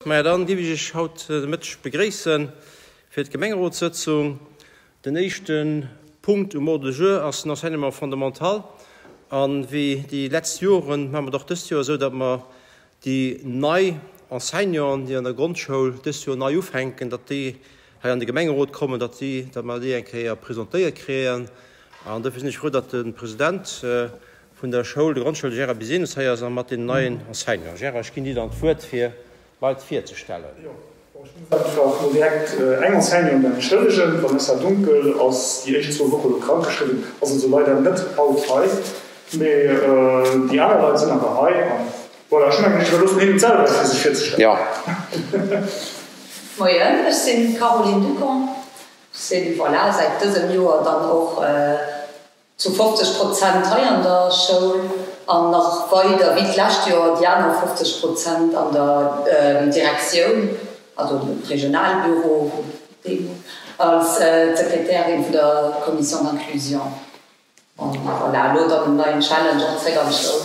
Maja, dann géif ech Iech haut de Mëtteg begréissen fir d'Gemengerotssëtzung. Den éischte Punkt um Ordre du jour ass den Enseignement fondamental. A wéi déi letzt Joren maache mer et och dëst Joer esou, datt mer déi nei Enseignanten, déi an der Grondschoul dëst Joer nei ufänken, datt déi hei an de Gemengerot kommen, datt déi, datt mer déi eng Kéier presentéiert kréien. An dofir sinn ech frou, datt de President Vun der Schoul, der Grondschoul, de Gérard Bisinus hei ass a mat den neien Enseignanten. Gérard, ech ginn dir dann d'Wuert fir d'Leit virzestellen. Jo, bon, ech muss einfach mol direkt eng Enseignante entschëllegen. D'Vanessa Dunkel ass déi éischt zwou Woche lo krankgeschriwwen, ass also leider net haut hei, mee déi aner Leit sinn awer hei an voilà, ech mengen, ech iwwerloossen hinnen et selwer fir sech virzestellen. Jo. Moien, ech sinn d'Caroline Ducon, sinn, voilà, säit dësem Joer dann och Zu 50 Prozent hei an der Schoul an nach weider wéi d'lescht Joer déi aner 50 Prozent an der Direktioun, also dem Regionalbüro, als Sekretärin vun der Commission d'inclusion. An voilà, elo dann en neien Challenge, och zréck an d'Schoul.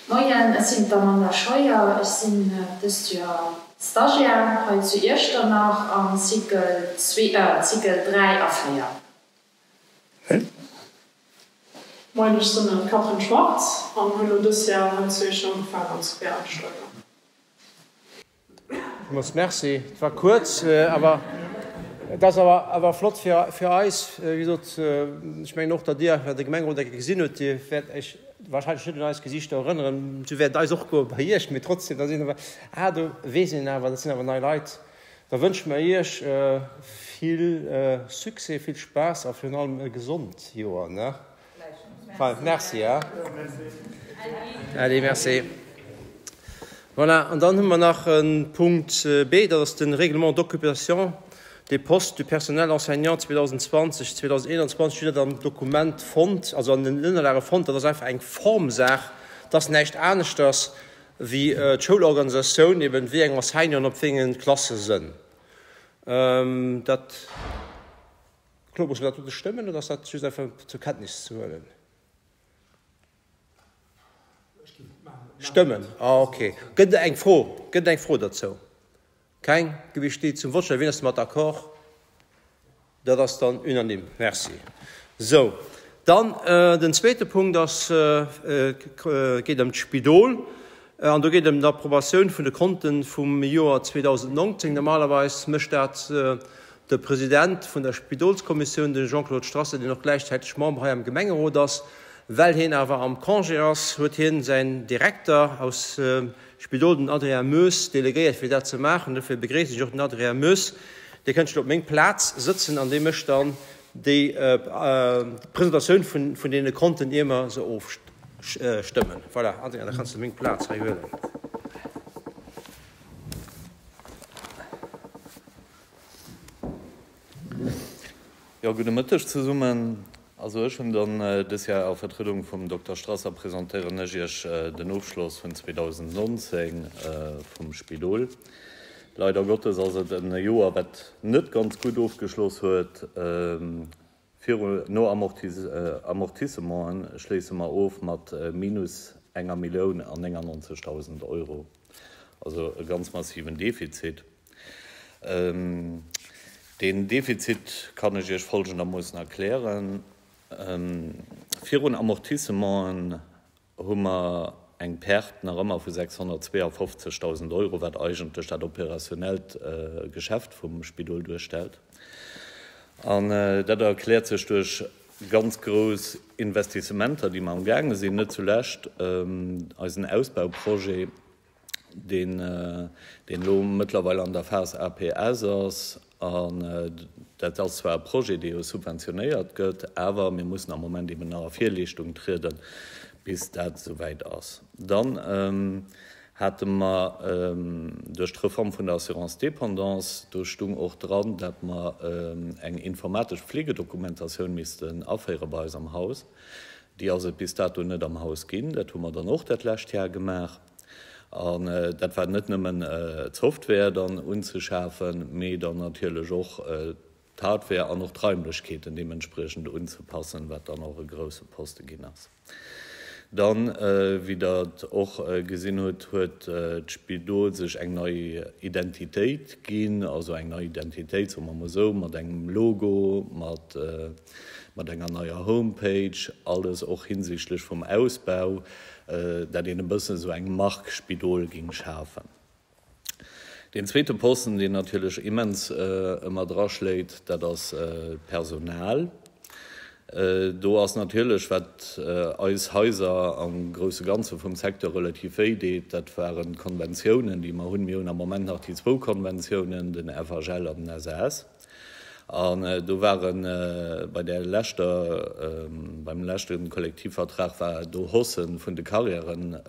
Moien, ech sinn d'Amanda Scheuer, ech sinn dëst Joer Stagiaire hei zu Iechternach am Cycle Cycle 3 a 4. Moien, ech sinn d'Catherine Schwartz an hunn elo dës Jar hei zu Iechternach ugefaangen als Quereinsteiger. Villmools Merci. Et war kuerz, awer et ass awer flott fir eis. Wéi gesot, ech mengen och, datt Dir, wat de Gemengerot eng Kéier gesinn hutt, Dir wäert Iech wahrscheinlech net un eis Gesichter erënneren. Se wäert eis och goe bei Iech, mee trotzdem, da sinn awer, ah, do weess een awer, dat sinn awer nei Leit. Da wënsche mer Iech vill Succès, vill Spaass a virun allem e gesond Joer, ne? Merci. Allez, merci. Voilà, an dann hu mer nach e Punkt B, dat ass de Règlement d'occupation des postes du personnel enseignant 2020, 2021. Dir hutt dat am Dokument fonnt, also an den Ënnerlage fonnt. Dat ass einfach eng Formsaach. Dat ass näischt aneschters wéi d'Schoulorganisatioun, eben wéi eng Enseignanten op wéi enge Klasse sënn. Dat. Claude, muss mer dat dote stëmmen oder ass dat just einfach zur Kenntnis ze huelen? Stëmmen, ah ok. Gëtt et eng Fro? Gëtt et eng Fro derzou? Keng? Gëtt ech déi zum Vott stellen. Wien ass domat d'accord? Dat ass dann unanime. Merci. Sou, dann den zweete Punkt ass, geet ëm d'Spidol an do geet ëm d'Approbatioun vun de Konten vum Joer 2019. Normalerweis mécht dat De President vun der Spidolskommissioun, de Jean-Claude Strasser, deen och gläichzäiteg Member hei am Gemengerot ass, well hien awer am Congé ass, huet hien säin Direkter aus Spidol, den Adrien Moes, delegéiert fir dat ze maachen. Dofir begréissen ech och den Adrien Moes. Dee kënnt elo op meng Plaz sëtzen an dee mécht dann déi Presentatioun vun deene Konten, ier mer se ofstëmmen. Voilà, Adrien, da kanns de meng Plaz hei huelen. Jo, gudde Mëtteg zesummen. Also ech hunn dann dës Jar a Vertriedung vum Dokter Strasser presentéieren ech Iech den Ofschloss vun 2019 vum Spidol. Leider Gottes ass et en Joer wat net ganz gutt ofgeschloss huet. Viru, no Amortissementen schléisse mer of mat minus enger Millioun an 99.000 Euro, also e ganz massiven Defizit. Deen Defizit kann ech Iech folgendermoossen erklären, Virun Amortissementen hu mer eng Perte nach ëmmer vu 652.000 Euro, wat eigentlech dat operationellt Geschäft vum Spidol duerstellt. An dat erkläert sech duerch ganz grouss Investissementer, déi mer amgaange sinn, net zulescht eisen Ausbauprojet, deen elo mëttlerweil an der Phas APS ass. An dat ass zwar e Projet, dee jo subventionéiert gëtt, awer mir mussen am Moment eben nach a Virleeschtung trieden, bis dat esouwäit ass. Dann hate mer duerch d'Reform vun der Assurance dépendance, do stung och dran, dat mer eng informatesch Pflegedokumentatioun missten aféiere bei eis am Haus. Déi ass et bis dato net am Haus ginn. Dat hu mer dann och dat lescht Jar gemaach. An dat war net nëmmen d'Software dann unzeschafen, mee dann natierlech och d'Hardware an och d'Raimlechkeeten deementspriechend unzepassen, wat dann och e grousse Poste ginn ass. Dann, wéi Der et och gesinn hutt, huet d'Spidol sech eng nei Identitéit ginn, also eng nei Identitéit, soe mer emol esou, mat engem Logo, mat enger neier Homepage, alles och hinsichtlech vum Ausbau, dat een e bëssen esou eng Mark Spidol géing schafen. Deen zweete Posten, deen natierlech immens ëmmer draschléit, dat ass d'Personal. Do ass natierlech, wat eis Haiser am grousse Ganze vum Secteur relativ wéi deet, dat waren d'Konventiounen, déi mer hunn. Mir hunn am Moment nach déi zwou Konventiounen, den FHL an den SAS. An do ware bei där leschter, beim leschte Kollektivvertrag war do Hausse vun de Carrièren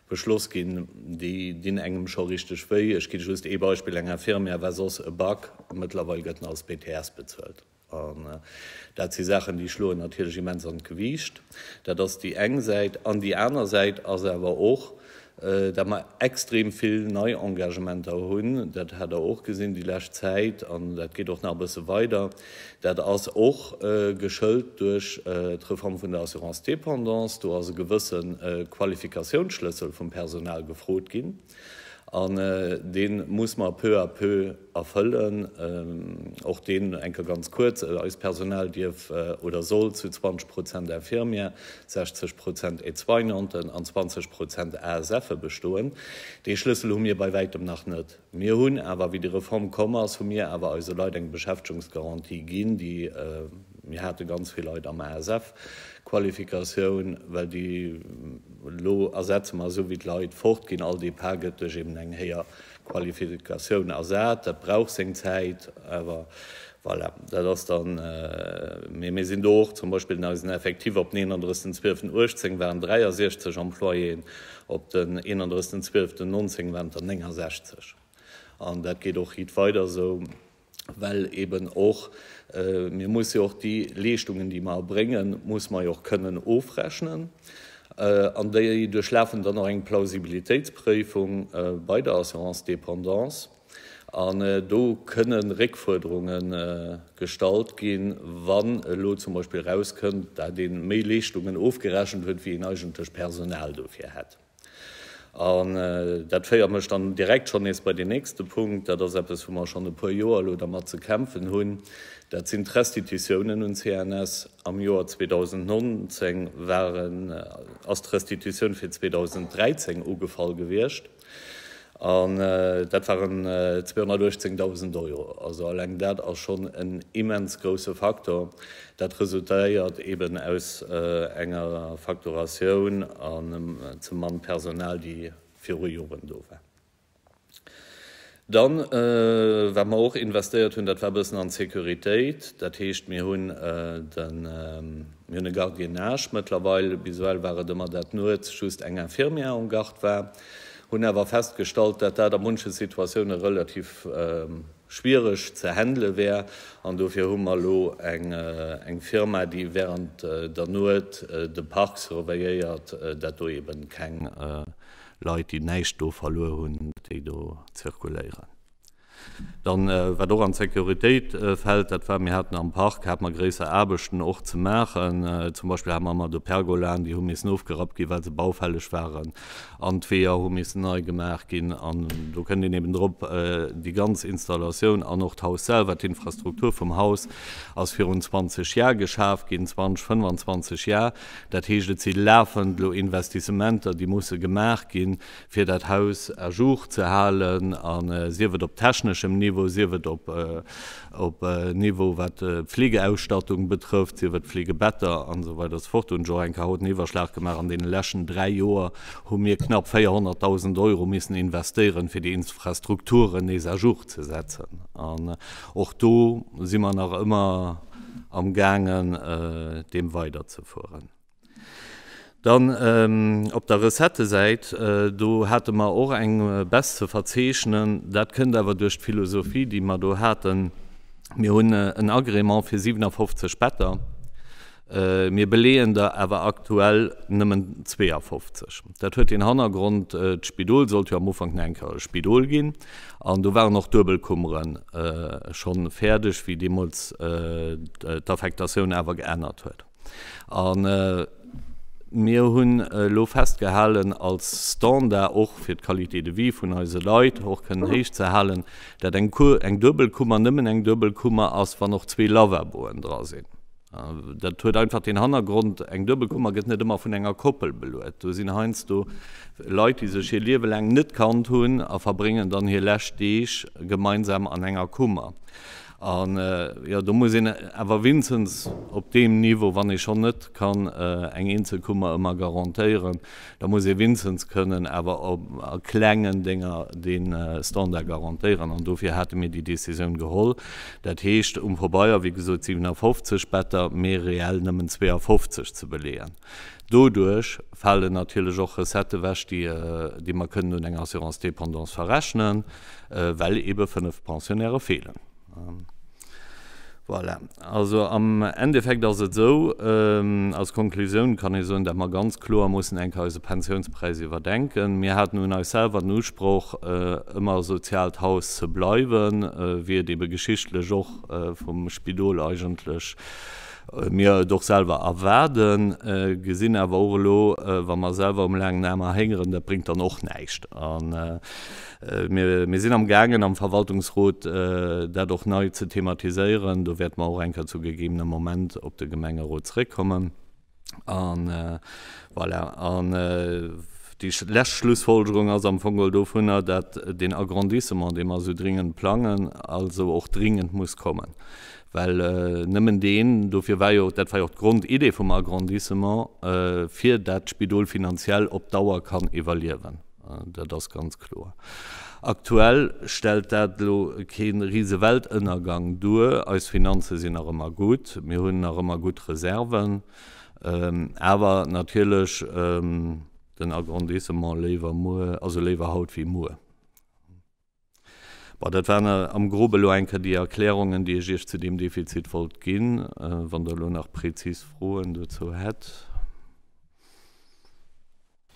beschloss ginn, déi dinn engem scho richteg wéi. Ech gi just ee Beispill, Eng Infirmière war soss e Bac, mëttlerweil gëtt en als BTS bezuelt. An dat si Saachen, déi schloen natierlech immens an d'Gewiicht. Dat ass déi eng Säit. An déi aner Säit ass awer och, dat mer extrem vill nei Engagementer hunn. Dat hat Der och gesinn déi lescht Zäit an dat geet och nach e bësse weider. Dat ass och geschëlt duerch d'Reform vun der Assurance dépendance. Do ass e gewësse Qualifikatiounsschlëssel vum Personal gefrot ginn an dee muss mer peu à peu erfëllen. Och deen, eng Kéier ganz kuerz, Eist Personal dierf oder soll zu 20 Prozent Infirmière, 60 Prozent Aide-soignanten an 20 Prozent ASFe bestoen. Dee Schlëssel hu mir bei wäitem nach net. Mir hunn awer, wéi déi Reform komm ass, hu mir awer eise Leit eng Beschäftegungsgarantie ginn, déi, mir hate ganz vill Leit am ASF-Qualifikatioun, well déi, elo ersetze mer esou wéi d'Leit fortginn, all Depart gëtt duerch eben eng héijer Qualifikatioun ersat. Dat brauch seng Zäit, awer voilà, dat ass dann, mee mir sinn do och zum Beispill an eisen Effectif op den 31.12.18 waren 63 Employéen, Op den 31.12.19 waren et der 69. An dat geet och riit weider esou, well eben och, mir musse jo och déi Leeschtungen, déi mer erbréngen, muss mer jo och kënnen ofrechnen. An déi duerchlafen dann och eng Plausibilitéitspréifung bei der Assurance dépendance. An do kënne Réckfuerderunge gestallt ginn, wann elo zum Beispill erauskënnt, dat ee méi Leeschtungen ofgerechent huet, wéi een eigentlech Personal dofir hätt. An dat féiert mech dann direkt schonn nees bei deen nächste Punkt. Dat ass eppes, wou mer schonn e puer Joer elo dermat ze kämpfen hunn. Dat sinn d'Restitutiounen un d'CNS. Am Joer 2019 waren, ass d'Restitutioun fir 2013 ugefall gewiescht. An dat waren 218.000 Euro. Also alleng dat ass schonn en immens grousse Faktor. Dat resultéiert eeben aus enger Facturatioun an ze mann Personal, déi viru Joren do war. Dann, wat mer och investéiert hunn, dat war e bëssen an d'Sécuritéit. Dat heescht, mir hunn den, mir hunn e Gardiennage mëttlerweil. Bis ewell war et ëmmer, dat nuets just eng Infirmière en garde war. Hunn awer festgestallt, dat dat a munche Situatioune relativ schwiereg ze handele wär. An dofir hu mer elo eng Firma, déi während der Nuet de Park surveilléiert, dat do eeben keng Leit, déi näischt do verluer hunn, déi do zirkuléieren. Dann, wat och an d'Sécuritéit fält, dat war, mir haten am Park, hate mer gréisser Aarbechten och ze maachen. Zum Beispill hate mer ëmmer do Pergolaen, déi hu missen ofgerappt ginn, well se baufälleg waren, an d'Weeër hu missen nei gemaach ginn. An do kënnt een eben drop, déi ganz Installatioun an och d'Haus selwer, d'Infrastruktur vum Haus ass virun 20 Jar geschaf ginn, 20, 25 Jar. Dat heescht, et si lafend elo Investissementer, déi musse gemaach ginn, fir dat Haus à jour ze halen, a sief et op techneschem Niveau, sief et op Niveau wat d'Fleegeausstattung betrëfft, sief et Fleegebetter an esou weider esou fort. Do hunn ech och eng Kéier haut en Iwwerschlag gemaach, An deene leschten dräi Joer hu mir knapp 400.000 Euro missen investéieren, fir déi Infrastrukturen nees à jour ze setzen. An och do si mer nach ëmmer am gaangen deem weiderzefueren. Dann op der Recettësäit, do hate mer och eng Baisse ze verzeechnen. Dat kënnt awer duerch d'Philosophie, déi mer do haten. Mir hunn en Agrément fir 57 Better. Mir beleeën der awer aktuell nëmmen 52. Dat huet den Hannergrond, d'Spidol sollt jo am Ufank nach eng Kéier e Spidol ginn an do waren och Duebelkummere schonn fäerdeg, wéi deemools d'Affektatioun awer geännert huet. An. Mir hunn elo festgehalen als Standard, och fir d'Qualité de vie vun eise Leit och kënnen héich ze halen, dat eng eng duebel Kummer nëmmen eng duebel Kummer ass, wann och zwee Lavaboen dra sinn. Dat huet einfach den Hannergrond, eng duebel Kummer gëtt net ëmmer vun enger Koppel beluet. Do sinn heiansdo Leit, déi sech hir Liewe laang net kannt hunn a verbréngen dann hir lescht Deeg gemeinsam an enger Kummer. An, jo, do muss een awer winzens op deem Niveau, wann ee schonn net kann eng eenzel Kummer ëmmer garantéieren, da muss ee winzens kënnen awer a klengen Dénger dee Standard garantéieren. An dofir hate mir déi Décisioun geholl. Dat heescht um Pabeier, wéi gesot, 57 Better, mee reell nëmmen 52 ze beleeën. Doduerch falen natierlech och Recettë wech, déi mer kënnen un eng Assurance dépendance verrechnen, well eebe 5 Pensionnairë feelen. Voilà. Also am Endeffekt ass et esou, als Konklusioun kann ee soen, datt mer ganz kloer mussen eng Kéier eise Pensiounspräis iwwerdenken. Mir haten un eis selwer den Usproch, ëmmer e soziaalt Haus ze bleiwen, wéi et eebe geschichtlech och vum Spidol eigentlech mir et och selwer erwaarden, gesinn awer och elo, wa mer selwer um laangen Aarm erhéngeren, dat bréngt dann och näischt. A mir sinn amgaangen am Verwaltungsrot dat och nei ze thematiséieren. Do wäerte mer och eng Kéier zu gegebenem Moment op de Gemengerot zréckkommen. An voilà, an déi lescht Schlussfolgerung ass am Fong geholl dovunner, dat deen Agrandissement, dee mer esou dringend plangen, also och dringend muss kommen. Well nëmmen deen, dofir war jo, dat war jo och d'Grondidee vum Agrandissement, fir dat d'Spidol finanziell op Dauer kann iwwerliewen. Dat ass ganz kloer. Aktuell stellt dat elo kee rise Weltënnergang duer. Eis Finanze sinn nach ëmmer gutt, mir hunn nach ëmmer gutt Reserven. Awer natierlech den Agrandissement léiwer muer, also léiwer haut wéi muer. Bon, dat waren am Grobe elo eng Kéier déi Erklärungen, déi ech Iech zu deem Defizit wollt ginn. Wann Der elo nach prezis Froen dozou hätt.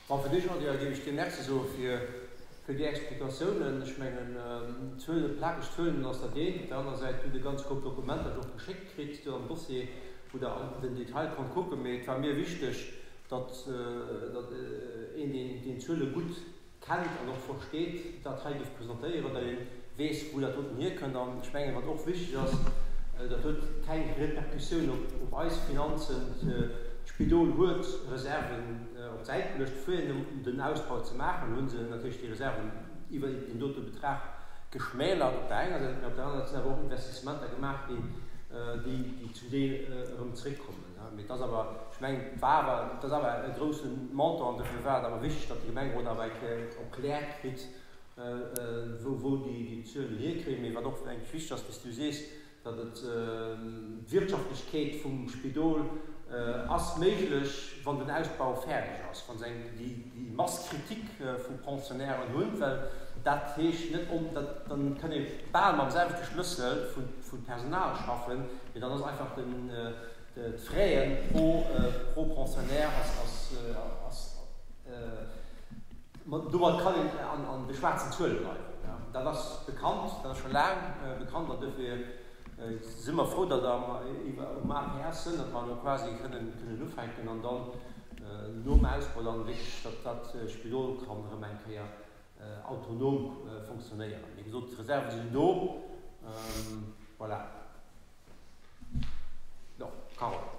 Bon, fir d'éischt mol géif ech dir Merci soe fir déi Explikatiounen. Ech mengen, Zuelen, plakeg Zuelen ass dat eent. Op der anerer Säit hutt Der e ganze Koup Dokumenter och geschéckt kritt do am Dossier, wou Der an den Detail konnt kucken. Mee et war mir wichteg, datt een, deen d'Zuele gutt kennt an och versteet, dat hei géif presentéieren, datt ee weess, wou dat doten hierkënnt. An ech mengen, wat och wichteg ass, dat huet keng Repercussioun op eis Finanzen. D'Spidol huet Reserven op d'Säit geluecht, fir den Ausbau ze maachen. Hu se natierlech déi Reserven iwwer deen dote Betrag geschmälert op der enger Säit, mä op der anerer Säit sinn awer och Investissementer gemaach ginn, déi zum Deel erëm zréckkommen. Mee et ass awer, ech mengen, et war awer, et ass awer e grousse Montant an dofir war et awer wichteg, datt de Gemengerot awer eng Kéier erkläert kritt, wou, wou déi, déi Zuelen hierkréien. Mee wat och mengen ech wichteg ass, wéi s du sees, datt et d'Wirtschaftlechkeet vum Spidol ass méiglech, wann den Ausbau fäerdeg ass, wa se eng, déi, déi Masse critique vu Pensionnairen hunn, well dat heescht net on, dat, dann kann ee bal mam selwechte Schlëssel vu, vu Personal schaffen, mee dann ass einfach den, D'Fraie pro pro Pensionnaire ass ass ass domat kann een an an de schwaarzen Zuele bleiwen. Dat ass bekannt, dat ass scho laang bekannt an dofir si mer frou, datt mer iwwer um APS sënn, datt mer elo quasi kënnen kënnen ufänken an dann nom Ausbau dann wierklech, datt dat Spidol kann erëm eng Kéier autonom fonctionnéieren. Wéi gesot, d'Reserve sinn do. Voilà. Jo, Carole.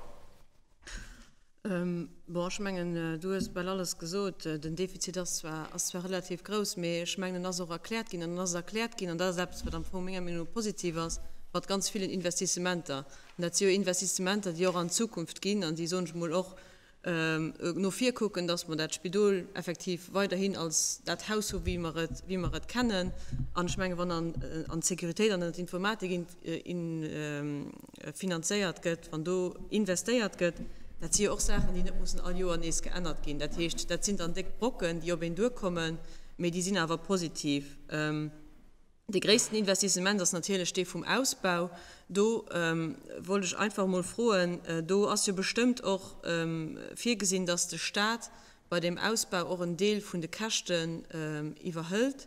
Bon, ech mengen, du hues bal alles gesot. Den Defizit ass zwar, ass zwar relativ grouss, mee ech mengen, en ass och erkläert ginn. An en ass erkläert ginn, an dat ass eppes, wat am Fong menger Meenung no positiv ass, mat ganz villen Investissementer. An dat si jo Investissementer, déi och an d'Zukunft ginn an déi, soen ech emol, och no vir kucken, dass mer dat Spidol effektiv weiderhin als dat Haus hu wéi mer et, wéi mer et kennen. An ech menge wann an an d'Sécuritéit an an d'Informatik in finanzéiert gëtt, wann do investéiert gëtt, dat si jo och Saachen, déi net mussen all Joer nees geännert ginn. Dat heescht, dat sinn dann déck Brocken, déi op een duerkommen, mee déi sinn awer positiv. Dee gréissten Investissement ass natierlech dee vum Ausbau. Do wollt ech einfach emol froen, do ass jo bestëmmt och virgesinn, dass de Stat bei deem Ausbau och en Deel vun de Käschten iwwerhëlt.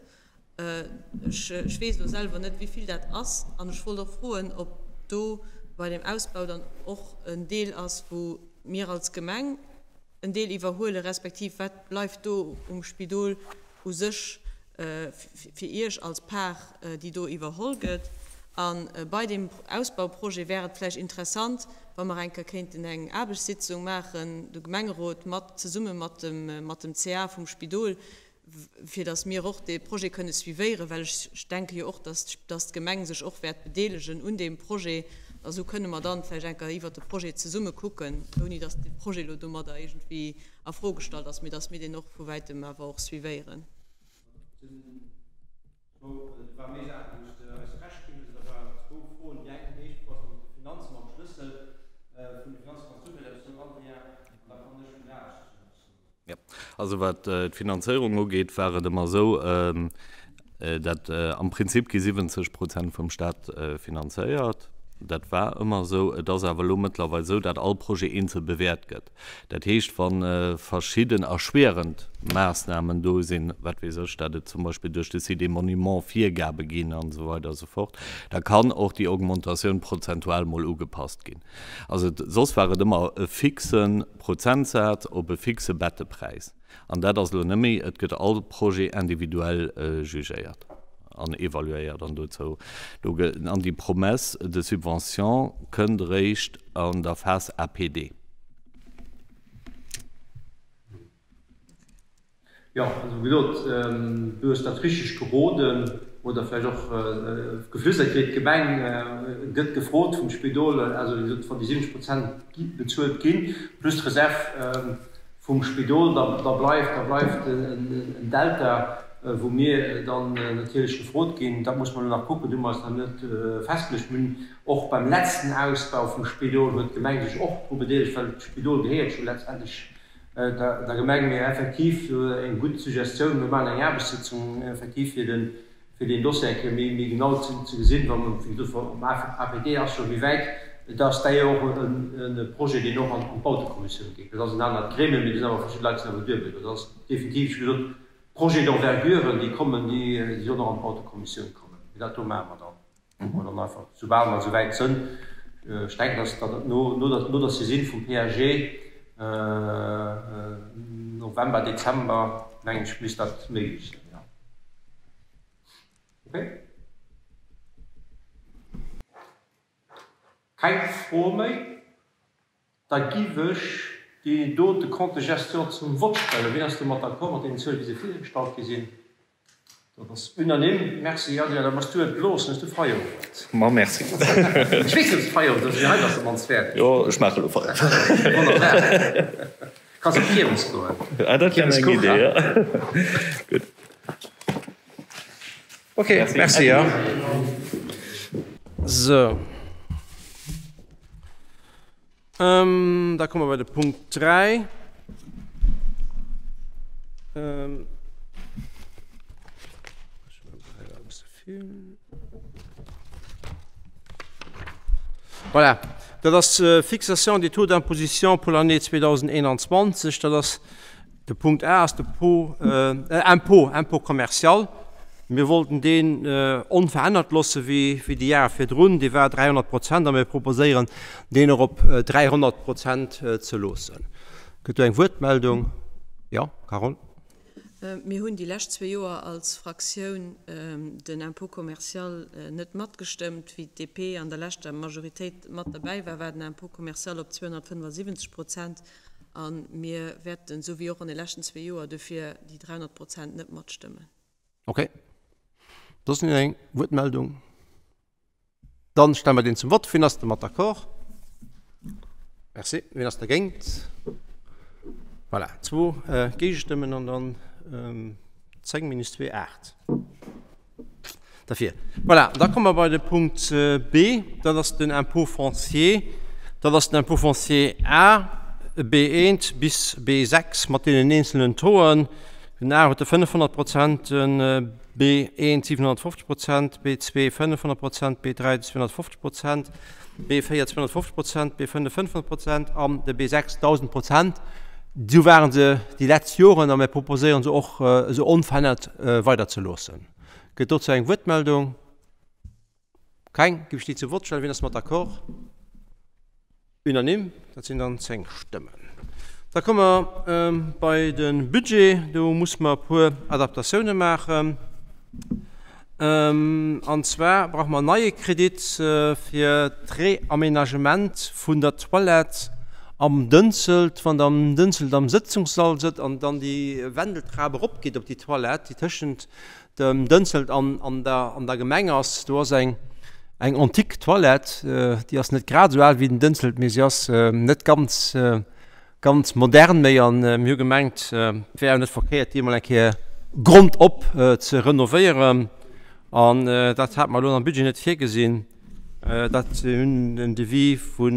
Ech weess elo selwer net, wéi vill dat ass. An ech wollt och froen, ob do bei deem Ausbau dann och en Deel ass, wou mir als Gemeng. en Deel iwwerhuelen, respektiv wat bleift do um Spidol u sech fir Iech als Part, déi do iwwerholl gëtt. A bei deem Ausbauprojet wär et vläicht interessant, wa mer eng Kéier kéinten eng Aarbechtssitzung maachen, de Gemengerot mat, zesumme mat dem, mat dem CA vum Spidol, fir datt mir och dee Projet kënne suivéieren, well ech denke jo och, datt, datt d'Gemeng sech och wäert bedeelegen un deem Projet. A sou kënne mer dann vläicht eng Kéier iwwert de Projet zesumme kucken, ouni datt de Projet elo domadder iergendwéi a Fro gestallt ass, mee datt mir deen och vu wäitem awer och suivéieren. Et ware méi Saachen, wou s de eis Recht ginn hues. Et waren zwou Froen. Déi eng éischt Fro ass mat de Finanzen, mam Schlëssel vun de Finanzen. Kanns du vläicht eppes soen, Adrien? An da kann ech vun der Aarbechtssitzung eppes soen. Jo, also wat d'Finanzéierung ugeet, war et ëmmer esou, dat am Prinzip gi 70 Prozent vum Staat finanzéiert. Dat war ëmmer esou. Et ass awer elo mëttlerweil esou, dat all Projet eenzel bewäert gëtt. Dat heescht, wa verschidden erschwierend Maassnamen do sinn, wat weess ech, dat et zum Beispill duerch de Site des Monuments Virgabe ginn an esou weider a sou fort, da kann och déi Augmentatioun prozentual mol ugepasst ginn. Also soss war et ëmmer e fixe Prozentsaz op e fixe Bettepräis. An dat ass elo net méi. Et gëtt all Projet individuell jugéiert an evaluéiert an dozou do gëtt, an déi Promesse de subvention kënnt eréischt an der Phas APD. Jo, also wéi gesot, du hues dat richteg geroden oder vläicht och geflüstert kritt, d'Gemeng gëtt gefrot vum Spidol, also wéi gesot, wann déi 70 Prozent bezuelt ginn, plus d'Reserv vum Spidol, da bleift, da bleift en Delta, wou mir dann natierlech gefrot ginn. Dat musse mer elo nach kucken, do hu mer eis nach net festgeluecht. Mir hunn och beim letzten Ausbau vum Spidol huet d'Gemeng sech och dru bedeelegt, well d'Spidol gehéiert jo letztendlech der Gemeng, mee effektiv eng gutt Suggestioun, mir maachen eng Aarbechtssitzung effektiv fir den fir deen Dossier eng Kéier méi méi genau ze ze gesinn, wa mer wéi gesot wa APD ass scho méi wäit, et ass da jo och e Projet deen och an d'Bautekommissioun geet, dat ass en anert Gremium, mee do sinn awer verschidde Leit sinn awer duebel, dat ass definitiv, wéi gesot, Projets d'envergure déi kommen, déi sollen och an d'Bautekommissioun kommen, mee dat do maache mer dann. Kucke mer dann einfach, soubal mer esouwäit sënn. Ech denken, dass dat no, no der, no der Saisine vum PAG, November, Dezember, mengen ech, misst dat méiglech sinn, jo. Okay. Keng Froe méi? Da giff ech déi dote Compte de gestion zum Vott stellen. Wien ass domat d'accord, mat deenen Zuelen, wéi se virgestallt gi sinn? Dat ass unanime. Merci, Adrien. Da bass du et blos, hues du Feierowend. Ma merci. Ech weess net, ob s de Feierowend hues, mee hei bass de mannst fäerdeg. Jo, ech maache elo Feierowend. Wonnerbar. Kanns op d'Kiermes goen. Ah, dat wär eng Idee, jo. Gutt. Ok, merci, jo. Sou. Da komme mer bei de Punkt 3. Voilà, dat ass d'Fixation des taux d'imposition pour l'année 2021. Dat ass De Punkt A ass de Po, Impôt, Impôt commercial. Mir wollten deen onverännert loosse wéi déi Jahre virdrun. Dee war 300 Prozent a mir proposéieren, deen och op 300 Prozent ze loossen. Gëtt do eng Wuertmeldung? Jo, Carole. Mir hunn déi lescht zwee Joer als Fraktioun den Impôt commercial net matgestëmmt. Wéi d'DP an der leschter Majoritéit mat derbäi war, war den Impôt commercial op 275 Prozent. A mir wäerten, esou wéi och an de leschten zwee Joer, dofir déi 300 Prozent net matstëmmen. Okay. Soss nach eng Wuertmeldung? Dann stelle mer deen zum Vott. Wien ass domat d'accord? Merci. Wien ass dergéint? Voilà, zwou Géigestëmmen an dann 10 minus 2, 8. Derfir. Voilà, da komme mer bei de Punkt B, dat ass den Impôt foncier. Dat ass den Impôt foncier A, B1 bis B6 mat deenen eenzelnen Tauxen. Den A huet de 500 Prozent, den B1 750 Prozent, B2 500 Prozent, B3 250 Prozent, B4 250 Prozent, B5 500 Prozent an de B6 1.000 Prozent. Esou ware se déi letzt Joren a mir proposéieren se och esou onverännert weiderzeloossen. Gëtt dozou eng Wuertmeldung? Keng? Géif ech déi zum Vott stellen. Wien ass mat d'accord? Unanime, dat sinn dann 10 Stëmmen. Da komme mer bei de Budget. Do musse mer e puer Adaptatioune maachen. An zwar brauche mer en neie Kredit fir d'Reaménagement vun der Toilette am Dënzelt. Wann Der am Dënzelt am Sëtzungssall sëtzt an dann déi Wendeltrap eropgeet op déi Toilette, déi tëschent dem Dënzelt an der Gemeng ass, do ass eng antique Toilette, déi ass net grad esou al wéi den Dënzelt, mee si ass net ganz ganz modern méi an mir hu gemengt, et wär jo net verkéiert, déi emol eng Kéier grondop ze renovéieren. An dat hate mer elo am Budget net virgesinn. Dat hunn en Devis vu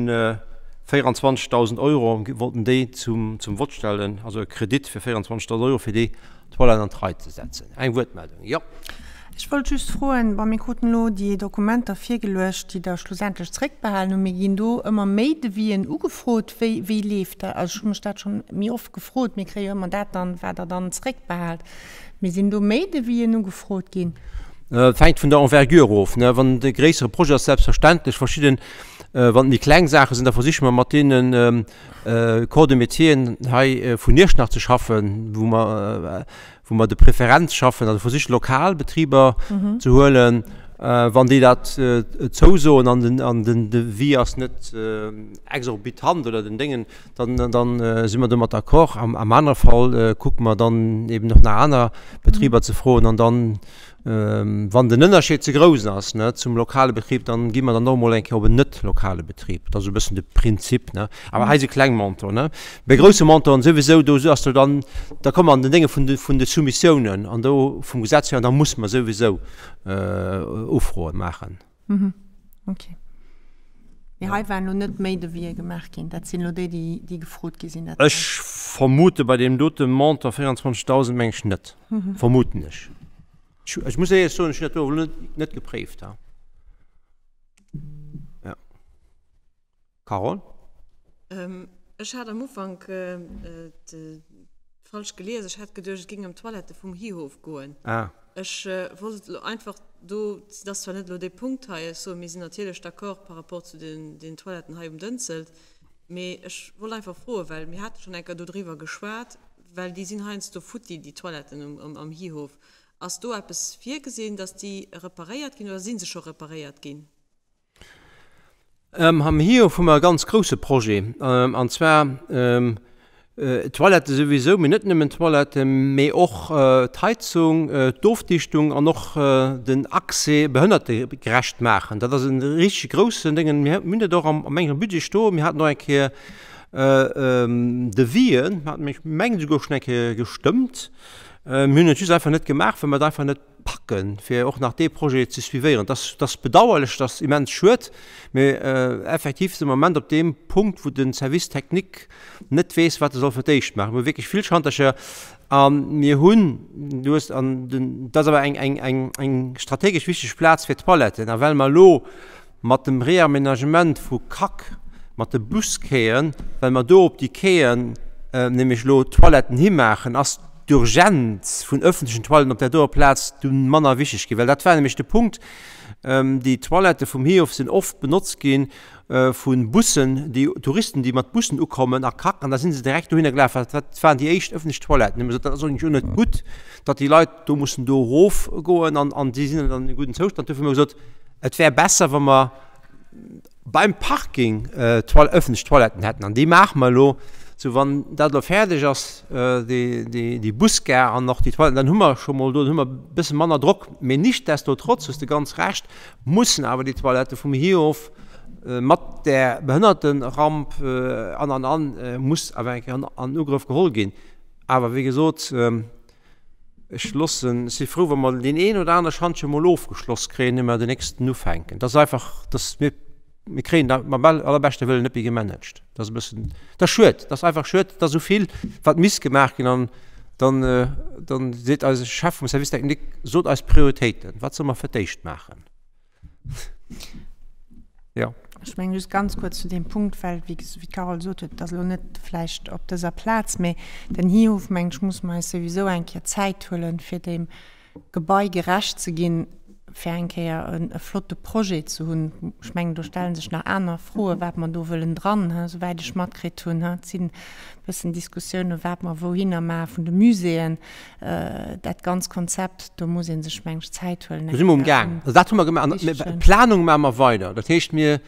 24.000 Euro, wollten déi zum Vott stellen, also e Kredit fir 24.000 Euro, fir déi Toiletten an d'Rei ze setzen. Eng Wuertmeldung, jo. Ech wollt just froen, bon, mir kruten elo déi Dokumenter virgeluecht, déi Der schlussendlech zréckbehalen hunn. Mee ginn do ëmmer méi Devisen ugefrot? Wéi, wéi leeft dat? Also ech hu mech dat schonn méi oft gefrot. Mir kréie jo ëmmer dat dann, wat Der dann zréckbehaalt. Mee sinn do méi Devisen ugefrot ginn? Et hänkt vun der Envergure of. Wann et e gréissere Projet ass, selbstverständlech verschidden. Wann et méi kleng Saache sinn, da versiche mer mat deenen Corps de métieren hei vun Iechternach ze schaffen, wou mer, wou mer de Präferenz schaffen, also versiche lokal Betriber ze huelen, wann déi dat zousoen an den, an den Devis ass net exorbitant oder den Déngen, dann, dann si mer domat d'accord. Am, am anere Fall kucke mer dann eben och nach aner Betriber ze froen an dann Wann den Ënnerscheed ze grouss ass, ne, zum lokale Betrib, dann gi mer dann och emol eng Kéier op en net lokale Betrib. Dat ass esou e bëssen de Prinzip, ne. Awer hei si kleng Montanten, ne. Bei grousse Montanten souwisou, do ass do dann, da komme mer an den Dénge vun de, vun de Soumissiounen an do vum Gesetz hier an da musse mer souwisou Ufroe maachen. Mhm. Okay. Mee hei waren elo net méi Devisë gemaach ginn. Dat sinn elo déi, déi, déi gefrot gi sinn. Ech vermute bei deem dote Montant, 24.000, meng ech net. Vermuten ech. Ech, ech muss éierlech soen, ech hunn dat do elo net, net gepréift. Ja. Carole? Ech hat am Ufank falsch gelies. Ech hat geduecht, et géing ëm d'Toilette vum Hihof goen. Ech wollt elo einfach do, et ass zwar net elo dee Punkt hei, ech soen, mir sinn natierlech d'accord par rapport zu den Toiletten hei um Dënzelt, mee ech wollt einfach froen, well mir hate schonn eng Kéier dodriwwer geschwat, well déi sinn heiansdo futti, déi Toiletten am Hihof. Ass do eppes virgesinn, datt déi reparéiert ginn oder si se scho reparéiert ginn? Am Hiof hu mer e ganz grousse Projet, an zwar d'Toilettë souwisou, mee net nëmmen d'Toiletten, mee och d'Heizung, d'Ofdichtung an och den Accès behënnertegerecht maachen. Dat ass e richteg groussen Déngen. Mir hunn dat och am engem Budget stoen. Mir haten och eng Kéier Devisen, mir haten, ech mengen, esouguer schonn eng Kéier gestëmmt. Mir hunn et just einfach net gemaach, well mer et einfach net packen, fir och nach dee Projet ze suivéieren. Dat ass bedauerlech, dat ass immens schued, mee effektiv si mer am Moment op deem Punkt, wou de Service technique net weess, wat e soll fir d'éischt maachen. Mir hu wierklech vill Schantercher a mir hunn, du hues an den, dat ass awer eng, eng, eng, eng strategesch wichteg Plaz fir d'Toiletten. A well mer elo mat dem Réaménagement vu Kack, mat de Busquaien, well mer do op déi Quaien nämlech elo Toiletten himaachen, ass d'Urgenz vun öffentlechen Toiletten op där doer Plaz dunn manner wichteg ginn. Well dat war nämlech de Punkt, déi Toilettë vum Hiof sinn oft benotzt gi vu Bussen, déi Touristen, déi mat Bussen ukommen a Kack, an da si se direkt dohinner gelaf. Dat waren déi éischt öffentlech Toiletten. Hu mer gesot, dat ass eigentlech och net gutt, datt déi Leit do mussen do erofgoen an an déi sinn dann an engem gudden Zoustand. Duerfir hu mer gesot, et wär besser, wa mer beim Parking öffentlech Toiletten hätten. An déi maache mer elo. Sou, wann dat elo fäerdeg ass, déi, déi, déi Busgare an och déi Toiletten, dann hu mer scho mol do, dann hu mer e bësse manner Drock. Mee nichtsdestotrotz, hues de ganz Recht, mussen awer déi Toilettë vum Hiof mat där Behënnertenramp an, an, an, muss awer eng Kéier an Ugrëff geholl ginn. Awer wéi gesot, Ech loossen, ech si frou, wa mer deen een oder anere Schantje emol ofgeschloss kréien, ier mer den nächsten ufänken. Dat ass einfach, dass mir, mir kréien dat mam allerbeschte Wëllen net méi gemanagt. Dat ass e bëssen, dat ass schued, dat ass einfach schued, et ass esou vill, wat misst gemaach ginn an dann, dann seet eise Chef vum Service technique, Sot eis d'Prioritéiten, wat solle mer fir d'éischt maachen? Jo. Ech mengen just ganz kuerz zu deem Punkt, well, wéi d'Carole gesot huet, et ass elo net vläicht op dëser Plaz, mä den Hihof, mengen ech, musse mer eis souwisou eng Kéier Zäit huelen, fir deem Gebai gerecht ze ginn. fir eng Kéier e flotte Projet ze hunn. Ech mengen, do stelle sech nach aner Froen, wat mer do wëllen dran, souwäit ech matkritt hunn. Et sinn e bëssen Diskussiounen, wat mer wouhinner maache vun de Muséeën. Dat ganz Konzept, do muss ee sech, meng ech, Zäit huelen. Do si mer umgaang. Also dat hu mer gemaach. An d'Planung maache mer weider. Dat heescht, mir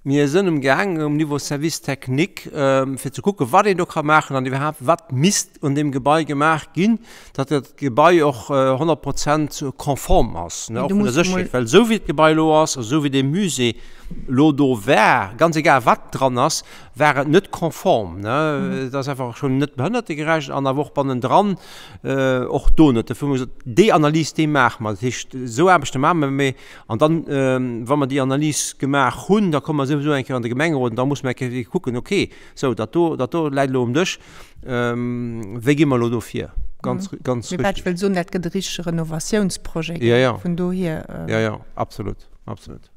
Mir sënn um Gaang um Niveau Service technique, fir ze kucken, wat een do ka maachen an iwwerhaapt, wat misst un deem Gebai gemaach ginn, datt dat Gebai och 100 Prozent konform ass, och vun der Sécherheet. Well esou wéi d'Gebai elo ass, esou wéi dee Musée elo do war, ganz egal wat dran ass, war et net konform. Et ass einfach schonn net behënnertegerecht an awer och bannendran och do net. Dofir hu mer gesot, déi Analys, déi maache mer. Dat heescht, esou Aarbechte maache mer, mee An dann, wa mer déi Analys gemaach hunn, da komme mer souwisou eng Kéier an de Gemengerot an da musse mer eng Kéier kucken, okay, sou, dat do, dat do läit elo um Dësch, wéi gi mer elo do vir? Ganz, ganz richtig. Mee wat ech wëll soen, dat gëtt e richtege Renovatiounsprojet, Ja, ja. vun dohier. Ja, ja, absolut, absolut.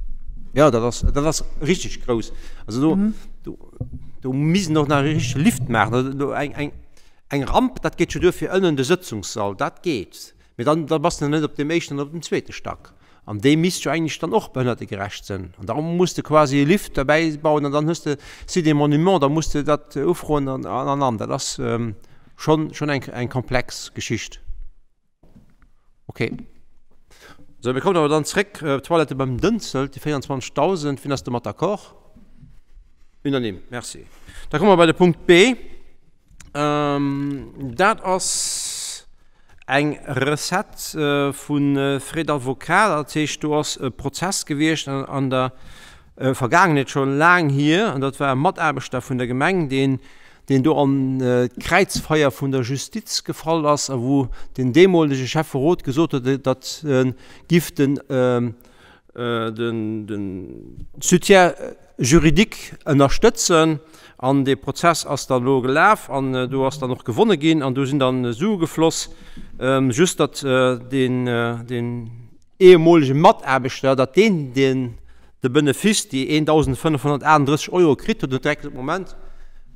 Jo, dat ass, dat ass richtig grouss. Also do, do, do misst een och nach e richtege Lift maachen. Also do eng, eng, eng Ramp, dat geet jo duer fir ënnen de Sëtzungssall, dat geet. Mee dann, da bass de net op deem éischten an op dem zweete Stack. An dee misst jo eigentlech dann och behënnertegerecht sënn. An da muss de quasi e Lift derbäi bauen an dann hues de Site des Monuments, da muss de dat ufroen an, an, an. Dat ass schonn, schonn eng, eng komplex Geschicht. Okay. Sou, mir kommen awer dann zréck op d'Toilette beim Dënzelt, déi 24.000. Wien ass domat d'accord? Unanime. Merci. Da komme mer bei de Punkt B. Dat ass eng Recette vu Frais d'avocat. Dat heescht, do ass e Prozess gewiescht an der Vergaangenheet, scho laang hier, an dat war e Mataarbechter vun der Gemeng, deen deen do an d'Kräizfeier vun der Justiz gefall ass a wou den deemolege Schäfferot gesot huet, datt giff den de Soutien juridique ënnerstëtzen an dee Prozess ass dann elo gelaf an do ass dann och gewonne ginn an do sinn dann Sue gefloss, just datt deen deen ehemolege Mataarbechter, datt deen deen de Benefice, déi 1.538 Euro kritt huet, huet direkt gesot, Moment,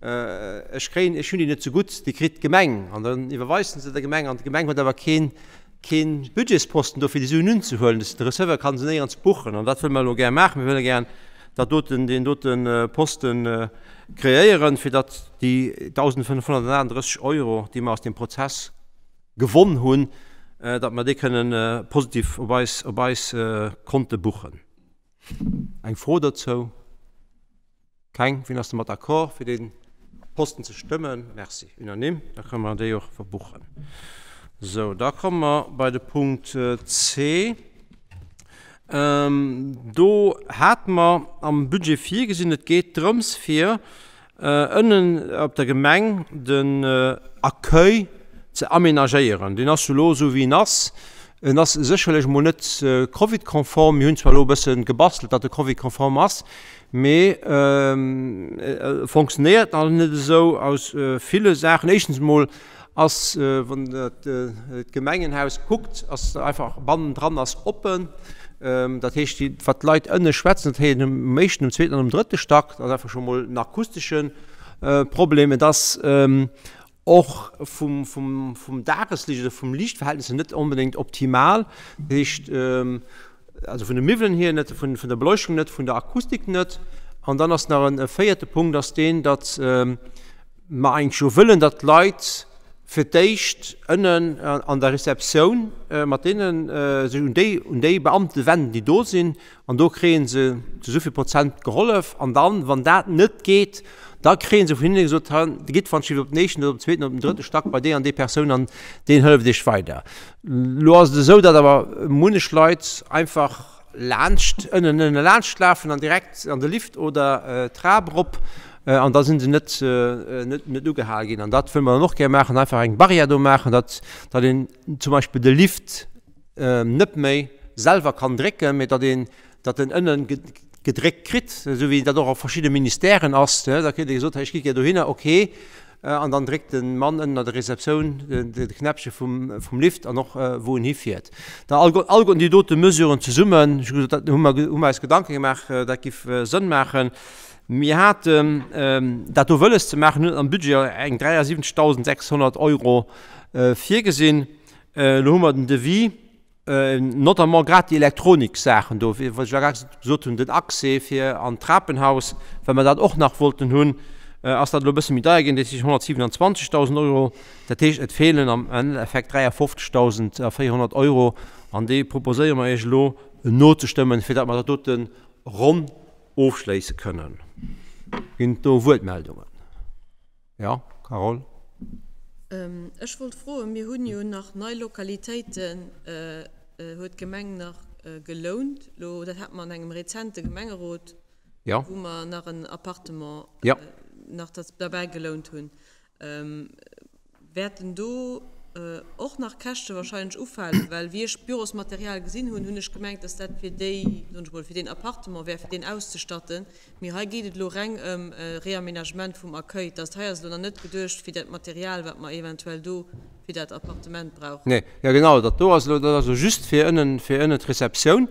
ech kréien, ech hunn déi net zegutt, déi kritt d'Gemeng an dann iwwerweist en se der Gemeng an d'Gemeng huet awer keen keen Budgetsposten do fir déi Suen unzehuelen. De Receveur kann se néierens buchen an dat wëlle mer elo gär maachen. Mir wëlle gär dat doten, deen dote Posten kreéieren, fir datt déi 1.538 Euro, déi mer aus deem Prozess gewonn hunn, datt mer déi kënnen positiv op eis, op eis Konte buchen. Eng Fro dozou? Keng? Wien ass domat d'accord, fir dee Posten ze stëmmen? Merci. Unanime. Da kënne mer déi och verbuchen. Sou, da komme mer bei de Punkt C. Do hate mer am Budget virgesinn, et geet drëms fir ënnen op der Gemeng den Accueil ze amenagéieren. Deen ass jo elo esou wéi en ass. En ass sécherlech emol net Covid-konform. Mir hunn zwar elo e bësse gebastelt, datt e Covid-konform ass, mee e fonctionnéiert nach net esou aus ville Saachen. Éischtens emol ass, wann Der d'Gemengenhaus kuckt, ass einfach bannendran ass oppen. Dat heescht, déi, wat d'Leit ënne schwätzen, dat héiert een um éischten, um zweeten an um drëtte Stack. Dat ass einfach scho mol en akustesche Problem. Et ass och vum, vum, vum Dageslicht oder vum Liichtverhältnis her net onbedéngt optimal. Dat heescht, also vun de Miwwelen hier net, vun, vun der Beleuchtung net, vun der Akustik net. An dann ass nach en véierte Punkt, ass deen, datt mer eigentlech jo wëllen, datt d'Leit fir d'éischt ënnen an der Receptioun mat deenen sech un déi, un déi Beamte wenden, déi do sinn, an do kréie se zu esou vill Prozent gehollef. An dann, wann dat net geet, da kréie se vun hinne gesot, Gitt wann op den éischten oder op den zweeten oder op den drëtte Stack bei déi an déi Persoun an deen hëlleft iech weider. Elo ass et esou, datt awer munnech Leit einfach laanscht, ënnen ënne laanscht lafen an direkt an de Lift oder d'Trap erop an da sinn se net, net, net ugehal ginn. An dat wëlle mer dann och gär maachen, einfach eng Barrière do maachen, datt, datt een zum Beispill de Lift net méi selwer kann drécken, mee datt een, datt en ënnen gedréckt kritt, esou wéi dat och a verschidde Ministèren ass. Da kritt ee gesot, hei ech gi gär dohinner, ok. An dann dréckt de Mann ënnen an der Receptioun de Knäppche vum Lift an och wou en hifiert. Da alleguerten déi dote Mesuren zesummen, ech hu gesot, dat hu mer hu mer eis Gedanke gemaach, dat giff Sënn maachen. Mir haten dat do wëlles ze maachen, hunn am Budget eng 73.600 Euro virgesinn. Elo hu mer den Devis. Notamment grad déi Elektroniksaachen do, wéi ech grad gesot hunn, den Accès fir an d'Trapenhaus, well mer dat och nach wollten hunn, ass dat elo e bësse méi deier ginn, dat si 127.000 Euro. Dat heescht, et feelen am Endeffekt 53.400 Euro an déi proposéiere mer Iech elo nozestëmmen, fir datt mer dat dote ronn ofschléisse kënnen. Ginn et do Wuertmeldungen? Jo, Carole? Ech wollt froen, mir hunn jo nach nei Lokalitéiten, huet d'Gemeng nach gelount elo, dat hate mer an engem rezente Gemengerot, wou mer nach en Appartement nach derbäi gelount hunn. Wäerten do och nach Käschte wahrscheinlech ufalen? Well wéi ech d'Bürosmaterial gesinn hunn, hunn ech gemengt, dass dat fir déi, soen ech mol, fir deen Appartement wär, fir deen auszestatten. Mee hei geet et elo reng ëm e Réaménagement vum Accueil. Dass hei ass elo nach net geduecht fir dat Material, wat mer eventuell do fir dat Appartement brauchen. Nee, jo genau, dat do ass elo, dat ass elo just fir ënnen, fir ënnen d'Receptioun.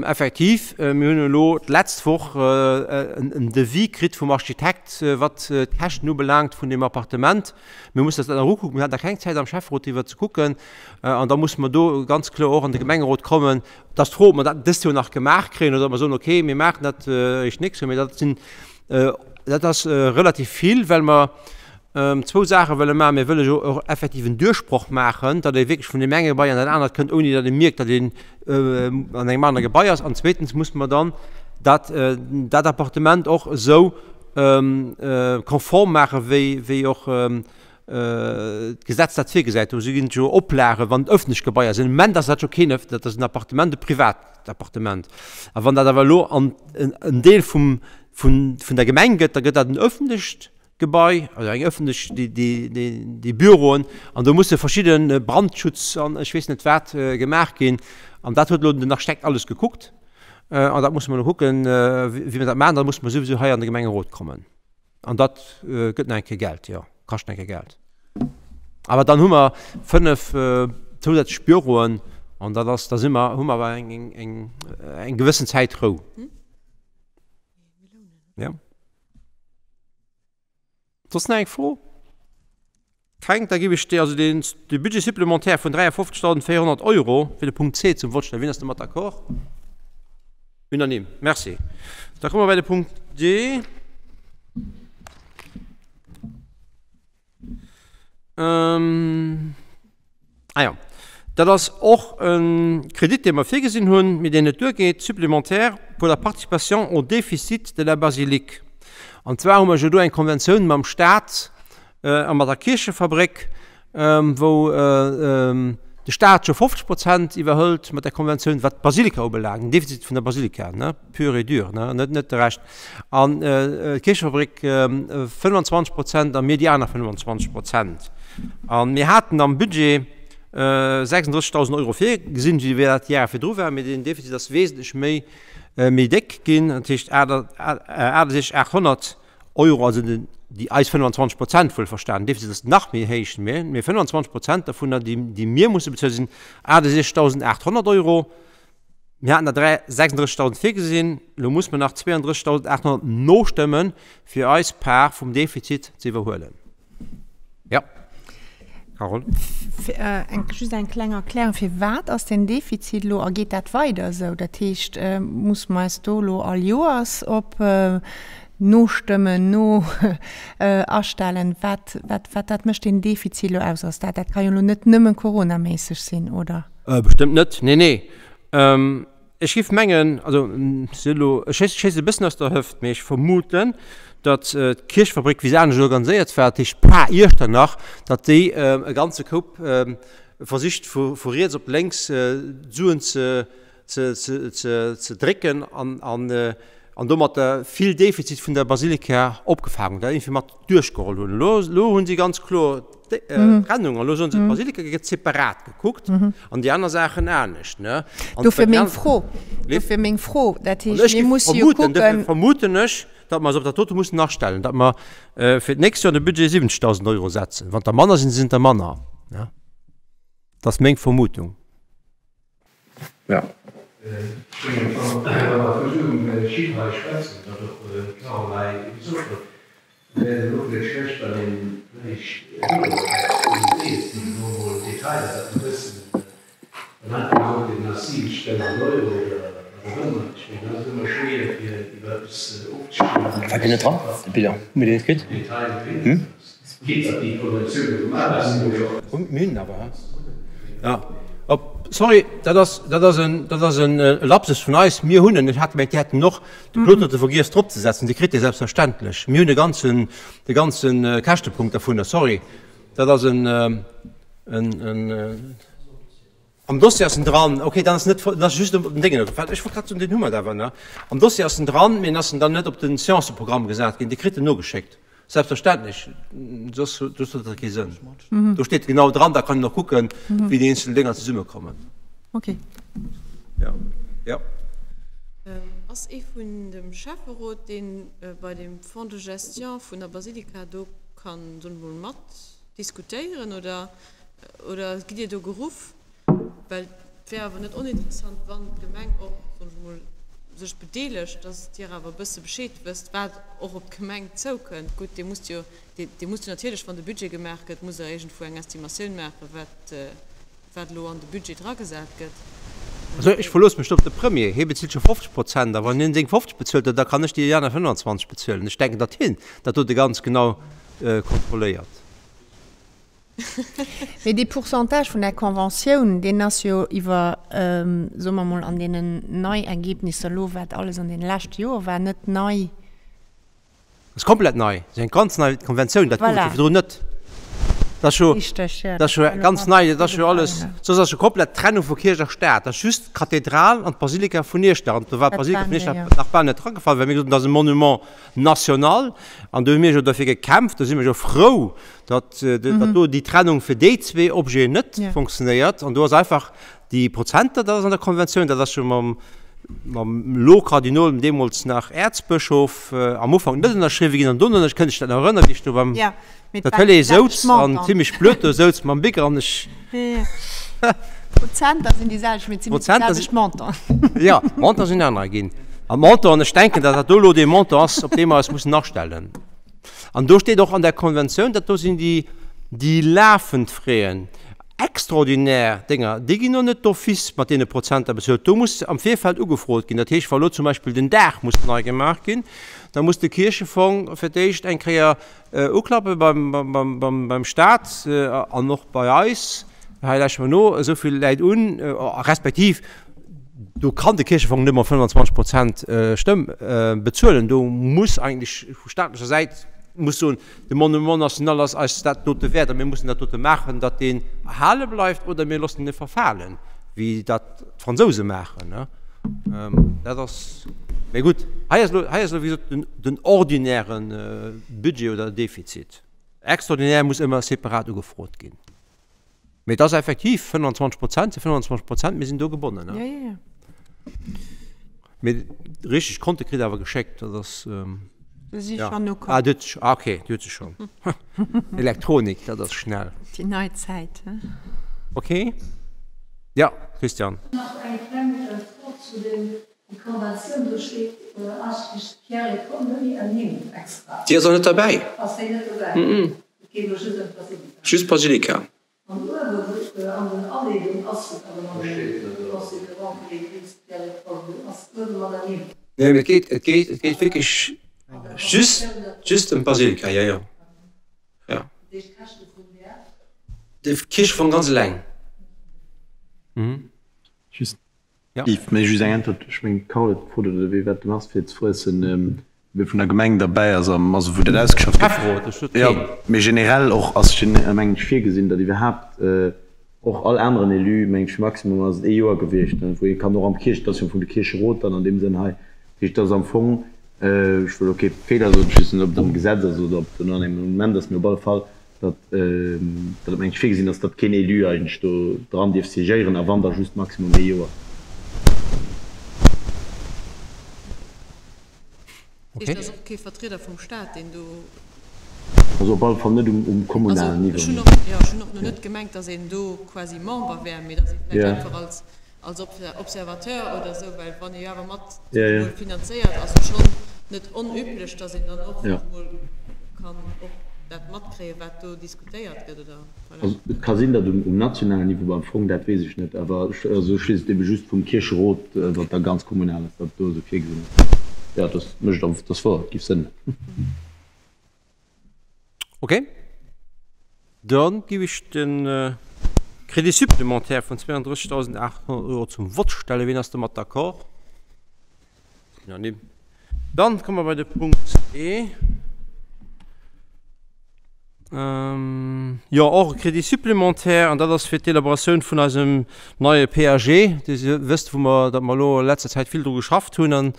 Effektiv, mir hunn elo d'letzt Woch en Devis kritt vum Architekt, wat d'Käschten ubelaangt vun deem Appartement. Mir mussen eis dat nach ukucken. Mir haten nach keng Zäit am Schäfferot driwwer ze kucken. An da musse mer do ganz kloer och an de Gemengerot kommen. Et ass d'Fro, ob mer dat dëst Joer nach gemaach kréien oder ob mer soen, okay, mir maachen dat eréischt d'nächst Joer. Mee dat sinn, dat ass relativ vill, well mer zwou Saache wëlle maachen. Mir wëlle jo och effektiv en Duerchbroch maachen, datt ee wierklech vun deem enge Gebai an dat anert kënnt, ouni datt ee mierkt, datt een an engem anere Gebai ass. An zweetens musse mer dann dat, dat Appartement och esou konform maachen, wéi, wéi och d'Gesetz dat virgesäit. Do ginn et jo Oplagen, wann et ëffentlech Gebaier sinn. Am Moment ass dat jo keen ëffent, dat ass en Appartement, e privat Appartement. A wann dat awer elo an en Deel vum, vun, vun der Gemeng gëtt, da gëtt dat en ëffentlecht Gebai, also eng ëffentlech, déi, déi, déi, déi Büroen, an do musse verschidde Brandschutz an ech weess net wat gemaach ginn. An dat huet elo den Architekt alles gekuckt. An dat musse mer elo kucken, wéi mer dat maachen. Da musse mer souwisou hei an de Gemengerot kommen. An dat gëtt nach eng Kéier Geld, jo, kascht nach eng Kéier Geld. Awer dann hu mer 5 zousätzlech Büroen an dat ass, da si mer, hu mer awer eng, eng, eng gewëssen Zäit Rou. Ja. Soss nach eng Fro? Keng? Da géif ech déi, also deen, de Budget supplémentaire vun 53.400 Euro fir de Punkt C zum Vott stellen. Wien ass domat d'accord? Unanime. Merci. Da komme mer bei de Punkt D. Ah jo, dat ass och e Kredit, dee mer virgesinn hunn, mee deen net duergeet, supplémentaire pour la participation au déficit de la basilique. An zwar hu mer jo do eng Konventioun mam Stat a mat der Kierchefabréck, wou de Stat jo 50 Prozent iwwerhëlt mat där Konventioun, wat d'Basilika ubelaangt, den Defizit vun der Basilika, ne, pur et dur, ne, net, net de Rescht. An d'Kierchefabrik 25 Prozent a mir déi aner 25 Prozent. A mir haten am Budget 36.000 Euro virgesinn, wéi dat d'Jahre virdru war, mee den Defizit ass wesentlech méi, méi déck ginn, dat heescht 68.800 Euro, also den, déi eis 25 Prozent wuel verstanen, den Defizit ass nach méi héich, mee, mee 25 Prozent dovunner, déi, déi mir musse bezuelen, sinn 68.800 Euro. Mir haten der 36.000 virgesinn, elo musse mer nach 32.800 nostëmmen, fir eis Part vum Defizit ze iwwerhuelen. Jo, Carole? Just eng kleng Erklärung, Firwat ass deen Defizit elo a geet dat weider esou? Dat heescht, musse mer eis do elo all Joers op nostëmmen, no astellen? Wat, wat, wat dat mécht deen Defizit elo aus? Ass dat, dat ka jo elo net nëmme coronaméisseg sinn, oder? Bestëmmt net, nee, nee. Ech géif mengen, also se elo, ech schéissen e bëssen aus der Hëft, mee ech vermuten, datt d'Kierchfabrik, wéi se anescht organiséiert war, dat heescht d'Par Iechternach, datt déi e ganze Koup versicht vu riets op lénks d'Suen ze drécken an domatter vill Defizit vun der Basilika opgefaangen hunn, dat iergendwéi mat duerchgeholl hunn. Elo, elo hunn si ganz kloer d'Trennung an elo soen se, d'Basilika gëtt separat gekuckt an déi aner Saachen anescht. Ne? An Dofir meng Fro, dofir meng Fro. Dat heescht, mir musse jo kucken. Dofir vermuten ech, datt mer eis op dat dote mussen astellen, datt mer fir d'nächst Joer de Budget 70.000 Euro setzen. Wann der manner sinn, sinn et der manner. Ne? Dat ass meng Vermutung. Ja. Ech mengen, wa mer vu esou engem Chiffre hei schwätzen, wat och d'Carole hei gesot huet, da wär et elo vläicht schlecht, wann ee vläicht do och hätt, wéi et sinn, elo emol Detailer, datt mer wëssen, wann einfach. an Zil stellen, an Euro oder wat och ëmmer. Ech mengen, dat ass ëmmer schwéier fir iwwer eppes ofzestëmmen. War deen net dran, de Bilan? Hu mir deen net kritt? Detail weess. Quitte datt déi Konventioun jo gemaach ass, wou jo. Mir hunn en awer, he? Ja, op, sorry, dat ass, dat ass en, dat ass en Lapsus vun eis. Mir hunn en, ech hat gemengt, Dir hätt en och, de Claude huet e vergiess dropzesetzen. Dir kritt dee selbstverständlech. Mir hunn de ganzen, de ganze Käschtepunkt dervunner. Sorry, dat ass en, en, en. Am Dossier ass en dran, ok, dann ass en net, dann ass just op den Déngen, well ech wollt grad soen, deen hu mer awer, ne? Am Dossier ass en dran, mee en ass en dann net op den Seanceprogramm gesat ginn. Dir kritt en nogeschéckt, selbstverständlech, soss soss huet dat kee Sënn. Do steet genau dran, da kann een och kucken, wéi déi eenzel Dénger zesummekommen. Ok. Ja, ja. Ass ee vun dem Schäfferot, dee bei dem Fonds de gestion vun der Basilika do kann, soen ech mol, mat diskutéieren oder Oder gitt Dir do geruff? Well et wär awer net oninteressant, wann d'Gemeng och, soen ech emol, sech bedeelegt, dass Dir awer e bësse Bescheed wësst, wat och op d'Gemeng zoukënnt. Gutt, Dir musst jo, Dir musst jo natierlech, wann de Budget gemaach gëtt, musst Der iergendwou eng Estimatioun maachen, wat, wat elo an de Budget dragesat gëtt. Also ech verloosse mech do op de Premier. Hie bezilt scho 50 Prozent a wann hien seng 50 bezuelt huet, da kann ech déi aner 25 bezuelen. Ech denken, datt hien dat dote ganz genau kontrolléiert. Mee dee Pourcentage vun där Conventioun, deen ass jo iwwer, soe mer emol, an deenen Neiergebnisser elo, wat alles an deene leschte Jore war, net nei. Ass komplett nei. Dat ass eng ganz nei Konventioun, dat gouf et jo virdrun net. Dat ass jo, dat ass jo ganz nei, dat ass jo alles, soss ass jo komplett d'Trennung vu Kierch a Staat. Dat ass just d'Kathedral an d'Basilika vun Iechternach. An do war d'Basilika vun Iechternach nach bal net dragefall, well mir gesot hunn, dat ass e Monument national. An do hu mir jo derfir gekämpft, do si mir jo frou, datt do déi Trennung fir déi zwee Objeten net funktionéiert. An do ass einfach déi Prozenter, dat ass an der Konventioun, dat ass jo mam, mam elo Kardinol, deemools nach Äerzbëschof, am Ufank net ënnerschriwwe ginn. An dono, ech kënnt mech dat nach erënnern, wéi ech do beim der Tëlee souz an zimmlech blöd do souz mam Bic an ech. D'Prozenter sinn déi selwecht, mee et sinn net déi selwecht Montanten. Jo, d'Montanten sinn anerer ginn. An d'Montant, ech denken, datt dat do elo dee Montant ass, op dee mer eis mussen astellen. An do steet och an der Konventioun, dat do sinn déi, déi lafend Fräen, extraordinär Dénger, déi ginn och net d'office mat deene Prozenter bezuelt. Do muss am Virfeld ugefrot ginn. Dat heescht, wa elo zum Beispill den Daach muss nei gemaach ginn, da muss de Kierchefong fir d'éischt eng Kéier uklappe beim, beim, beim, beim Stat an och bei eis, Hei läsche mer no esou vill Läit un, respektiv do kann de Kierchefong net mol 25 Prozent Stëmm bezuelen. Do muss eigentlech vu staatlecher Säit muss soen, de Monument national ass eis dat dote wäert a mir mussen dat dote maachen, datt deen erhale bleift oder mir loossen e verfalen, wéi dat d'Fransouse maachen. Dat ass, mä gutt, hei ass elo, hei ass elo wéi gesot den, den ordinäre Budget oder Defizit. Extraordinär muss ëmmer separat ugefrot ginn. Mee et ass effektiv 25 Prozent si 25 Prozent, mir sinn do gebonnen. Ja, ja, ja. Mee richteg Konte kritt awer geschéckt, dat ass. Déi si schonn ukomm. Ah, déi huet sech, ah, okay, déi huet se schonn. Elektronik, dat ass schnell. Déi nei Zäit, he? Okay. Ja, Christian. Nach eng kleng Fro zu dem, déi Konventioun, do steet eigentlech Pierre et Paul nëmme ernimt extra. Déi ass och net derbäi. Ass déi net dobäi? Et geet elo just ëm d'Basilika. Just d'Basilika. An uewe wou an den Aleedung ass et awer mat engem Considérant que l'église Pierre-et-Paul do ass uewe mat ernimmt. Nee, mee et geet, et geet, et geet wierklech just, just ëm d'Basilika, jo, jo, jo. Dat heescht d'Käschte vun där? De Kierchefong ganz eleng. Just Ja. Yves, mee just eng Äntwert, ech mengen d'Carole huet gefrot, oder wee wat dem ass, fir ze friessen, wie vun der Gemeng derbäi ass am, also wou dat ausgeschafft gëtt. Schäfferot, ech sot Jo, keen. mee generell och ass mengen ech virgesinn, datt iwwerhaapt och all aneren Élu, mengen ech maximum ass et ee Joer gewiescht, wou ee kann och am Kierch, dat ass jo am Fong de Kiercherot dann an deem Sënn hei, dat heescht, dat ass am Fong, ech wëll elo kee Feeler soen, ech weess net, ob et am Gesetz ass oder ob et an engem Amendement ass, mee op alle Fall, datt datt et mengt virgesinn ass, datt keen Élu eigentlech do dran dierf siégéieren, a wann da just maximum ee Joer. Dat heescht, et ass och kee Vertrieder vum Staat, deen do. Also op alle Fall net um kommunalen Niveau. Also ech hunn och, jo, ech hunn och elo net gemengt, datt een do quasi Member wär, mee datt ee vläicht einfach als als Observateur oder esou, well wann ee jo awer mat emol finanzéiert, ass et schonn net onüblech, datt een dann och emol kann och. dat matkréien, wat do diskutéiert gëtt, oder? Voilà. Also et ka sinn, datt um nationalen Niveau, beim Fong, dat weess ech net, awer ech, also ech weess et ebe just vum Kiercherot, wat da ganz kommunal ass, datt et do esou virgesinn ass. Jo, dat mécht am, dat ass wouer, et géif Sënn. Ok, dann giff ech den Crédit supplémentaire vun 32.800 Euro zum Vott stellen. Wien ass domat d'accord? Unanime. Dann komme mer bei de Punkt E. Jo, och e Crédit supplémentaire, an dat ass fir d'Elaboratioun vun eisem neie PAG. Dir wësst, wou mer, datt mer elo a letzter Zäit vill dru geschafft hunn an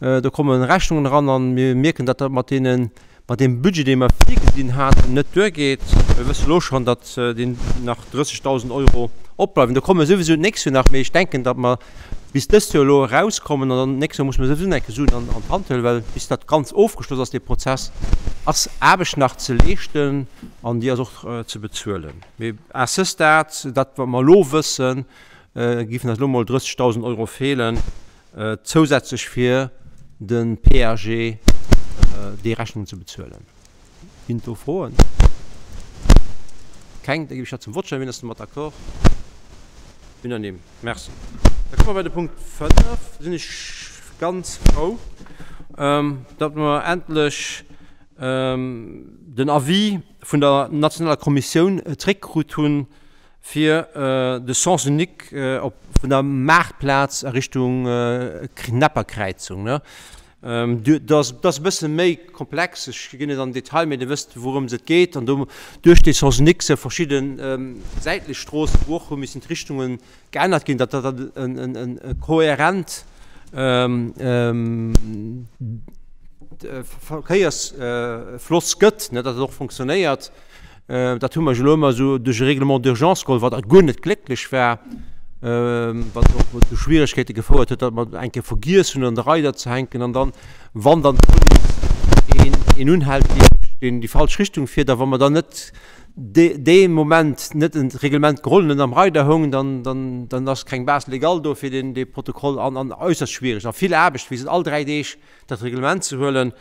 do komme Rechnungen eran an mir mierken, datt dat mat deenen, mat deem Budget, dee mer virgesinn haten, net duergeet. Mir wësse elo schonn, datt deen nach 30.000 Euro opbleiwen. Do komme souwisou d'nächst Joer nach, mee ech denken, datt mer bis dëst Joer elo erauskommen an dann d'nächst Joer muss mer souwisou nach eng Kéier Suen an d'Hand huelen, well bis dat ganz ofgeschloss ass, dee Prozess, ass Aarbecht nach ze leeschten an déi ass och ze bezuelen. Mee à ce stade, dat wat mer elo wëssen, géifen eis elo mol 30.000 Euro feelen, zousätzlech fir de PAG déi Rechnung ze bezuelen. Ginn et do Froen? Keng? Da ginn ech dat zum Vott stellen. Wien ass domat d'accord? Unanime. Merci. Da komme mer bei de Punkt 5. Do sinn ech ganz frou, datt mer endlech den Avis vun der nationaler Kommissioun zréckkrut hunn, fir de Sens unique op vun der Maartplaz a Richtung Knepperkräizung. Dat ass e bësse méi komplex, ech ginn net an den Detail, mee Dir wësst, wourëms et geet. An do duerch dee Sens unique si verschidde säitlech Stroossen, wou och hu missen d'Richtunge geännert ginn, datt dat e kohärent Verkéiersfloss gëtt, datt et och funktionéiert. Dat hu mer elo ëmmer esou duerch e Règlement d'urgence geholl, wat guer net glécklech war, wat och zu Schwieregkeete gefouert huet, datt mer eng Kéier vergiess hunn an de Reider ze hänken an dann, wann dann d'Police een, een unhält, deen déi falsch Richtung fiert, a wa mer dann net dee Moment net en Reglement geholl hunn, net am Reider houng, dann, dann, dann ass keng Base légale do fir deen, dee Protokoll an, an äusserst schwierig a vill Aarbecht, wéi se all 3 Deeg dat Reglement ze huelen.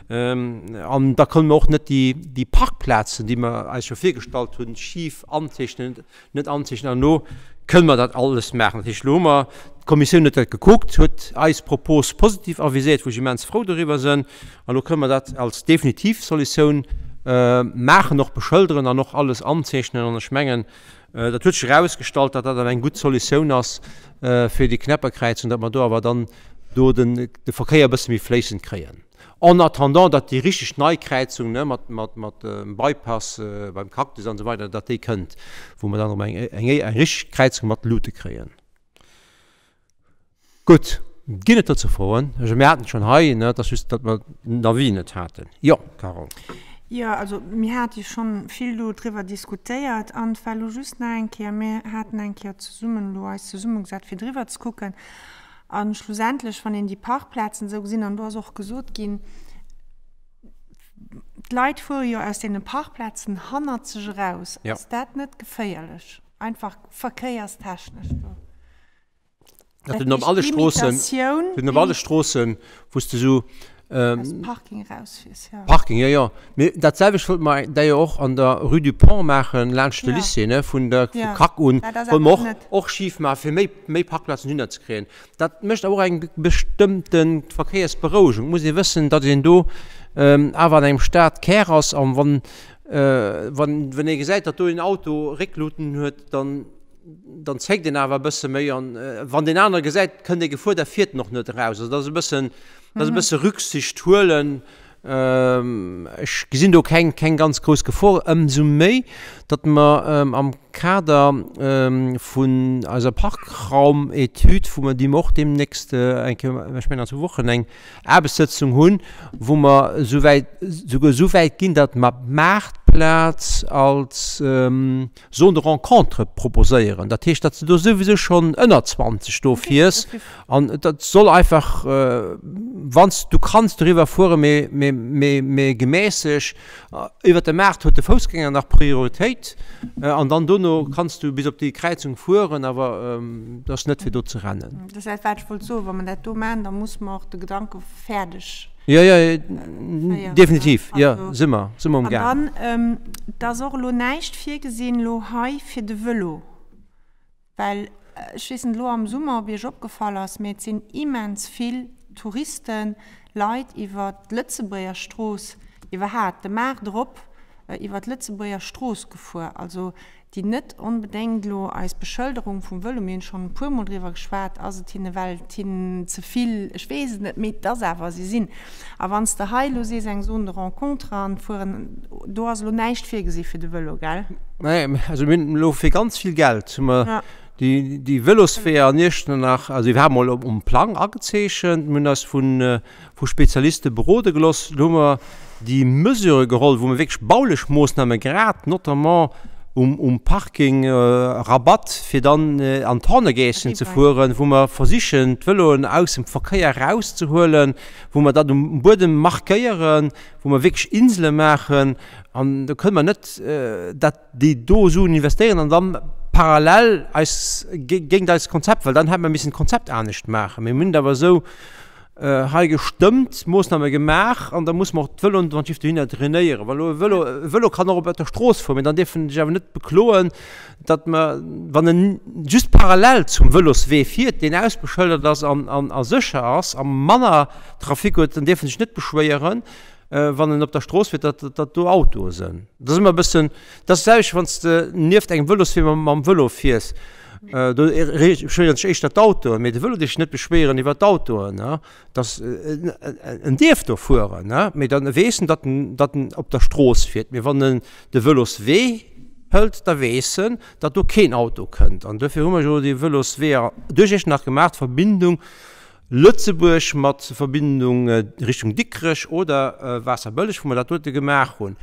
An da kënnen mer och net déi Parkplazen, déi mer eis scho virgestallt hunn, schif anzeechnen, net anzeechnen. An elo kënnen mer dat alles maachen. Dat heescht, elo hu mer, d'Kommissioun huet dat gekuckt, huet eis Propos positiv aviséiert, wou ech immens frou doriwwer sinn. An elo kënnen mer dat als definitiv Solutioun maachen, och beschëlderen an och alles anzeechnen. An ech mengen, Dat huet sech erausgestallt, datt dat awer eng gutt Solutioun ass fir déi Knäpperkräizung, datt mer do awer dann do den de Verkéier e bësse méi fléissend kréien. En attendant, datt déi richteg nei Kräizung, ne, mat mat mat dem Bypass beim Cactus an esou weider, datt déi kënnt, wou mer dann erëm eng eng eng richteg Kräizung mat Luute kréien. Gutt, ginn et dozou Froen? Also mir haten et schonn hei, ne, et ass just, datt mer den Avis net haten. Jo, Carole. Jo, also mir hate jo schonn vill do driwwer diskutéiert an et war elo just nach eng Kéier, mir haten eng Kéier zesummen elo eis zesummegesat fir driwwer ze kucken a schlussendlech, wann een déi Parkplazen esou gesinn, an do ass och gesot ginn, d'Leit fuere jo aus deene Parkplazen hannert sech eraus, ass dat net geféierlech, einfach verkéierstechnesch do? Dat hunn op alle Stroossen, hunn op alle Stroossen, wou s de esou. Aus dem Parking erausfiers, jo. Parking, jo, jo. Mee dat selwecht wollte mer da jo och an der Rue du Pont maachen, laanscht de Lycée, ne, vun der, vu Kack un, wollte mer och, och schif maachen, fir méi, méi Parkplazen hinner ze kréien. Dat mécht awer och eng bestëmmte Verkéiersberouegung. Et muss ee wëssen, datt een do awer an engem Stadkär ass an wann, wann, wann ee gesäit, datt do een Auto Réckluten huet, dann, dann zéckt een awer e bësse méi an wann deen anere gesäit, kënnt ee gefuer, da fiert en och net eraus. Also dat ass e bëssen, dat ass e bësse Rücksicht huelen. Ech gesinn do keng, keng ganz grouss Gefor, ëmsou méi, datt mer am Kader vun eiser Parkraumetüd, wou mer, déi mer och deemnächst eng Kéier, ech mengen an zwou Wochen eng Aarbechtssëtzung hunn, wou mer esouwäit, souguer esouwäit ginn, datt mer d'Maartplaz als Zone de rencontre proposéieren. Dat heescht, datt s de do souwisou schonn ënner 20 do fiers an dat soll einfach, wann s du kanns doriwwer fueren, mee, mee, mee, mee gemässeg. Iwwer de Maart huet de Foussgänger nach Prioritéit an dann dono kanns du bis op déi Kräizung fueren, awer et ass net fir do ze rennen. Dat ass dat, wat ech wollt soen. Wa mer dat do maachen, da musse mer och de Gedanke fäerdeg. Jo, jo, definitiv, jo, si mer, si mer um Gaang. An dann, et ass och elo näischt virgesinn elo hei fir de Vëlo, well ech weess net elo am Summer, ob Iech opgefall ass, mee et sinn immens vill Touristen, Leit iwwer d'Lëtzebuerger Strooss, iwwerhat de Maart erop iwwer d'Lëtzebuerger Strooss gefuer. Also déi net onbedéngt elo eis Beschëlderung vum Vëlo, mir hunn schonn e puermol driwwer geschwat, ass et hinne well et hinnen ze vill, ech weess et net, mee et ass awer, si sinn. A wann s de hei elo sees eng Zone de rencontre an fueren, do ass elo näischt virgesi fir de Vëlo, gell? Nee, also mir hunn elo fir ganz vill Geld hu mer déi, déi Vëlosweeër an Iechternach, also déi ware mol um Plang agezeechent, mir hunn eis vun, vu Spezialiste berode gelooss. Do hu mer déi Mesure geholl, wou mer wierklech baulech Moossname grad notamment um, um Parking Rabatt, fir dann an d'Hornegässchen ze fueren, wou mer versichen, d'Vëloen aus dem Verkéier erauszehuelen, wou mer dat um Buedem markéieren, wou mer wierklech Insele maachen. An do kënne mer net dat, déi do Suen investéieren an dann parallel eis géint eist Konzept, well dann hätte mer missen d'Konzept anescht maachen. Mir hunn et awer esou hei gestëmmt, Moossname gemaach an da muss mer och d'Vëloen wann d'Schiff dohinner drainéieren. Well elo e Vëlo, e Vëlo kann och op der Strooss fueren, mee dann dierf en sech awer net bekloen, datt mer, wann en just parallel zum Vëloswee fiert, deen ausbeschëldert ass an, an, a sécher ass a manner Trafic huet, dann dierf en sech net beschwéieren, wann en op der Strooss fiert, datt, datt do Autoe sënn. Dat ass ëmmer e bëssen, dat ass d'selwecht, wann s de nieft engem Vëloswee mam, mam Vëlo fiers. Do beschwéieren sech éischter d'Autoen, mee de Vëlo dierf sech net beschwéieren iwwer d'Autoen, dass en dierf do fueren, mee dann weess en, datt en, datt en op der Strooss fiert. Mee wann en de Vëloswee hëlt, da weess en, datt do keen Auto kënnt. An duerfir hu mer jo déi Vëlosweeër duerch Iechternach gemaach, d'Verbindung Lëtzebuerg mat Verbindung Richtung Dikrech oder Waasserbëlleg, wou mer dat dote gemaach hunn.